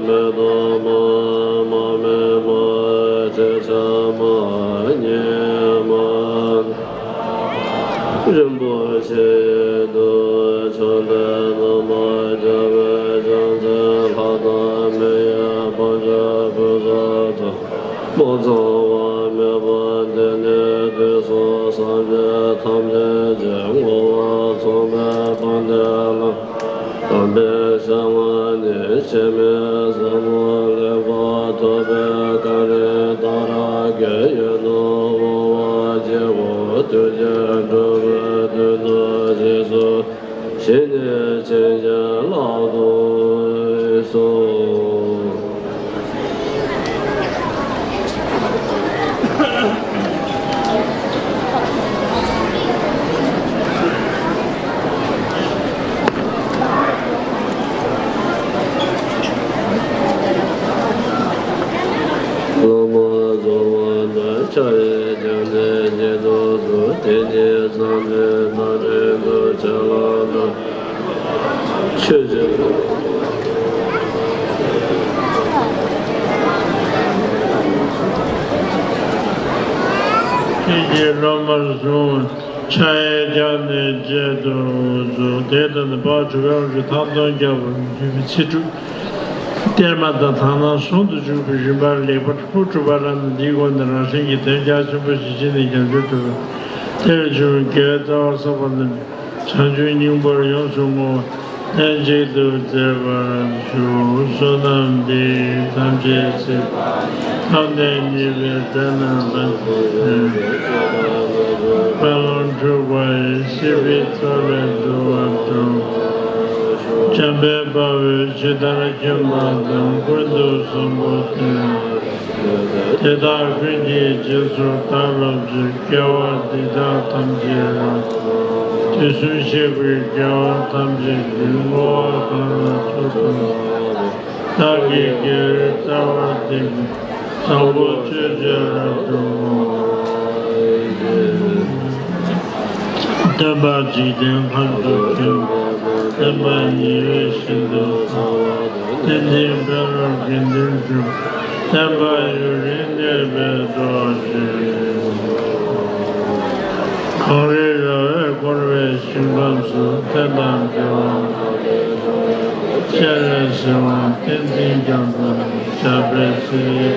མེད་དང་མ་མ་རྨོས་མ་བྱས་ཆགས་མ་ཉམས་མ་རིན་པོ་ཆེ་ཡི་དུ་ཕྱག་འཚལ་ལོ། མ་སྐྱེས་པའི་བྱང་སེམས་ལྷ་དང་མི་ཡི་དཔལ་འབྱོར་ཕུན་སུམ་ཚོགས། མ་ཚང་བ་མེད་པ་དེ་ནི་དུས་གསུམ་སངས་རྒྱས་ཐམས་ཅད་ཀྱི་ངོ་བོ་མཚུངས་པའི་དཔལ་ལྡན་ལྷ། དམ་པའི་ཞལ་སྔ་ནས་འཆི་མེད་ཟབ་མོ་ལེགས་པར་ཐོབ་པའི་བཀའ་དྲིན་དང་རབ་དགའི་ཡོན་དུ་འོང་བ་སྐྱེ་བོ་ཐུགས་རྗེས་འགྲོ་བའི་དོན་དུ་རྗེས་སུ་བྱིན་ནས་བྱིན་གྱིས་བརླབ་ཏུ་གསོལ། བླ་མ་རྫོགས་པ་དང་ཕྱག་གཡས་བརྐྱང་ནས་བཞེས་སུ་གསོལ། དེ་ཉིད་སངས་རྒྱས་རྣམས་རིང་དུ་བྱོན་ལ་བདག་ཆོས་ཀྱི། ཆོས་ཀྱི་སློབ་མར་གསུངས། ཕྱག་གཡས་བརྐྱང་ནས་བཞེས་སུ་གསོལ། དེ་ལྟར་ན་འཕགས་མཆོག་དགེ་སློང་ཆོས་ཐམ་སྟོང་རྒྱས་པར་བརྗོད་པའི་ཚིག་དྲུག་གཏེར་མ་དང་དག་སྣང་ཟུང་དུ་འཇུག་པའི་རིམ་པ་ལེགས་པར་ཕུལ་གྲུབ་པ་རྣམས་ནི། འདིའི་སྒོ་ནས་རང་གཞན་གྱི་དོན་རྒྱ་ཆེན་པོ་ཞིག་བྱས་ནས་ཀྱང་འགྲུབ་ཐུབ་པས། དེ་ལ་འཇུག་པའི་དགེ་བའི་རྩ་བ་བསགས་པ་རྣམས་ཀྱིས་བྱང་ཆུབ་སྙིང་པོར་ཡོངས་སུ་བསྔོ་བ་ལྷན་ཅིག་ཏུ་མཛད་པར་ཞུ། བསོད་ནམས་འདི་ཡིས་ཐམས་ཅད་གཟིགས་པ་ཉིད། ཐོབ་ནས་ཉེས་པའི་དགྲ་རྣམས་ཕམ་བྱས་ཏེ། རྦ་ཀློང་འཁྲུགས་པ་ཡི། སྲིད་པའི་མཚོ་ལས་འགྲོ་བ་སྒྲོལ། འཇམ་དཔལ་དཔའ་བོས་ཇི་ལྟར་མཁྱེན་པ་དང་། ཀུན་ཏུ་བཟང་པོ་དེ་ཡང་དེ་དག་ཀུན་གྱི་རྗེས་སུ་བདག་སློབ་ཅིང་། དགེ་བ་འདི་དག་ཐམས་ཅད་རབ་ཏུ། དུས་གསུམ་གཤེགས་པའི་རྒྱལ་བ་ཐམས་ཅད་ཀྱིས། བསྔོ་བ་གང་ལ་མཆོག་ཏུ་བསྔགས་པ། བདག་གི་དགེ་བའི་རྩ་བ་འདི་ཉིད། བཟང་པོ་སྤྱོད་ཕྱིར་རབ་ཏུ་བསྔོ། སྟོན་པ་འཇིག་རྟེན་ཁམས་སུ་མཁྱེན་པ། བསྟན་པ་ཉི་འོད་བཞིན་དུ་གསལ་བ་དང་། བསྟན་འཛིན་དཔོན་སློབ་དགེ་འདུན་དྲུག་བསྟན་པ་ཡུན་རིང་གནས་པའི་རྟོགས་བརྗོད། གངས་རིའི་ར་བས་བསྐོར་བའི་ཞིང་ཁམས་སུ། བསྟན་དང་འགྲོ་བ་སྤྱན་རས་གཟིགས་དབང་བསྟན་འཛིན་རྒྱ་མཚོ། ཞབས་པད་སྲིད་ཞིའི་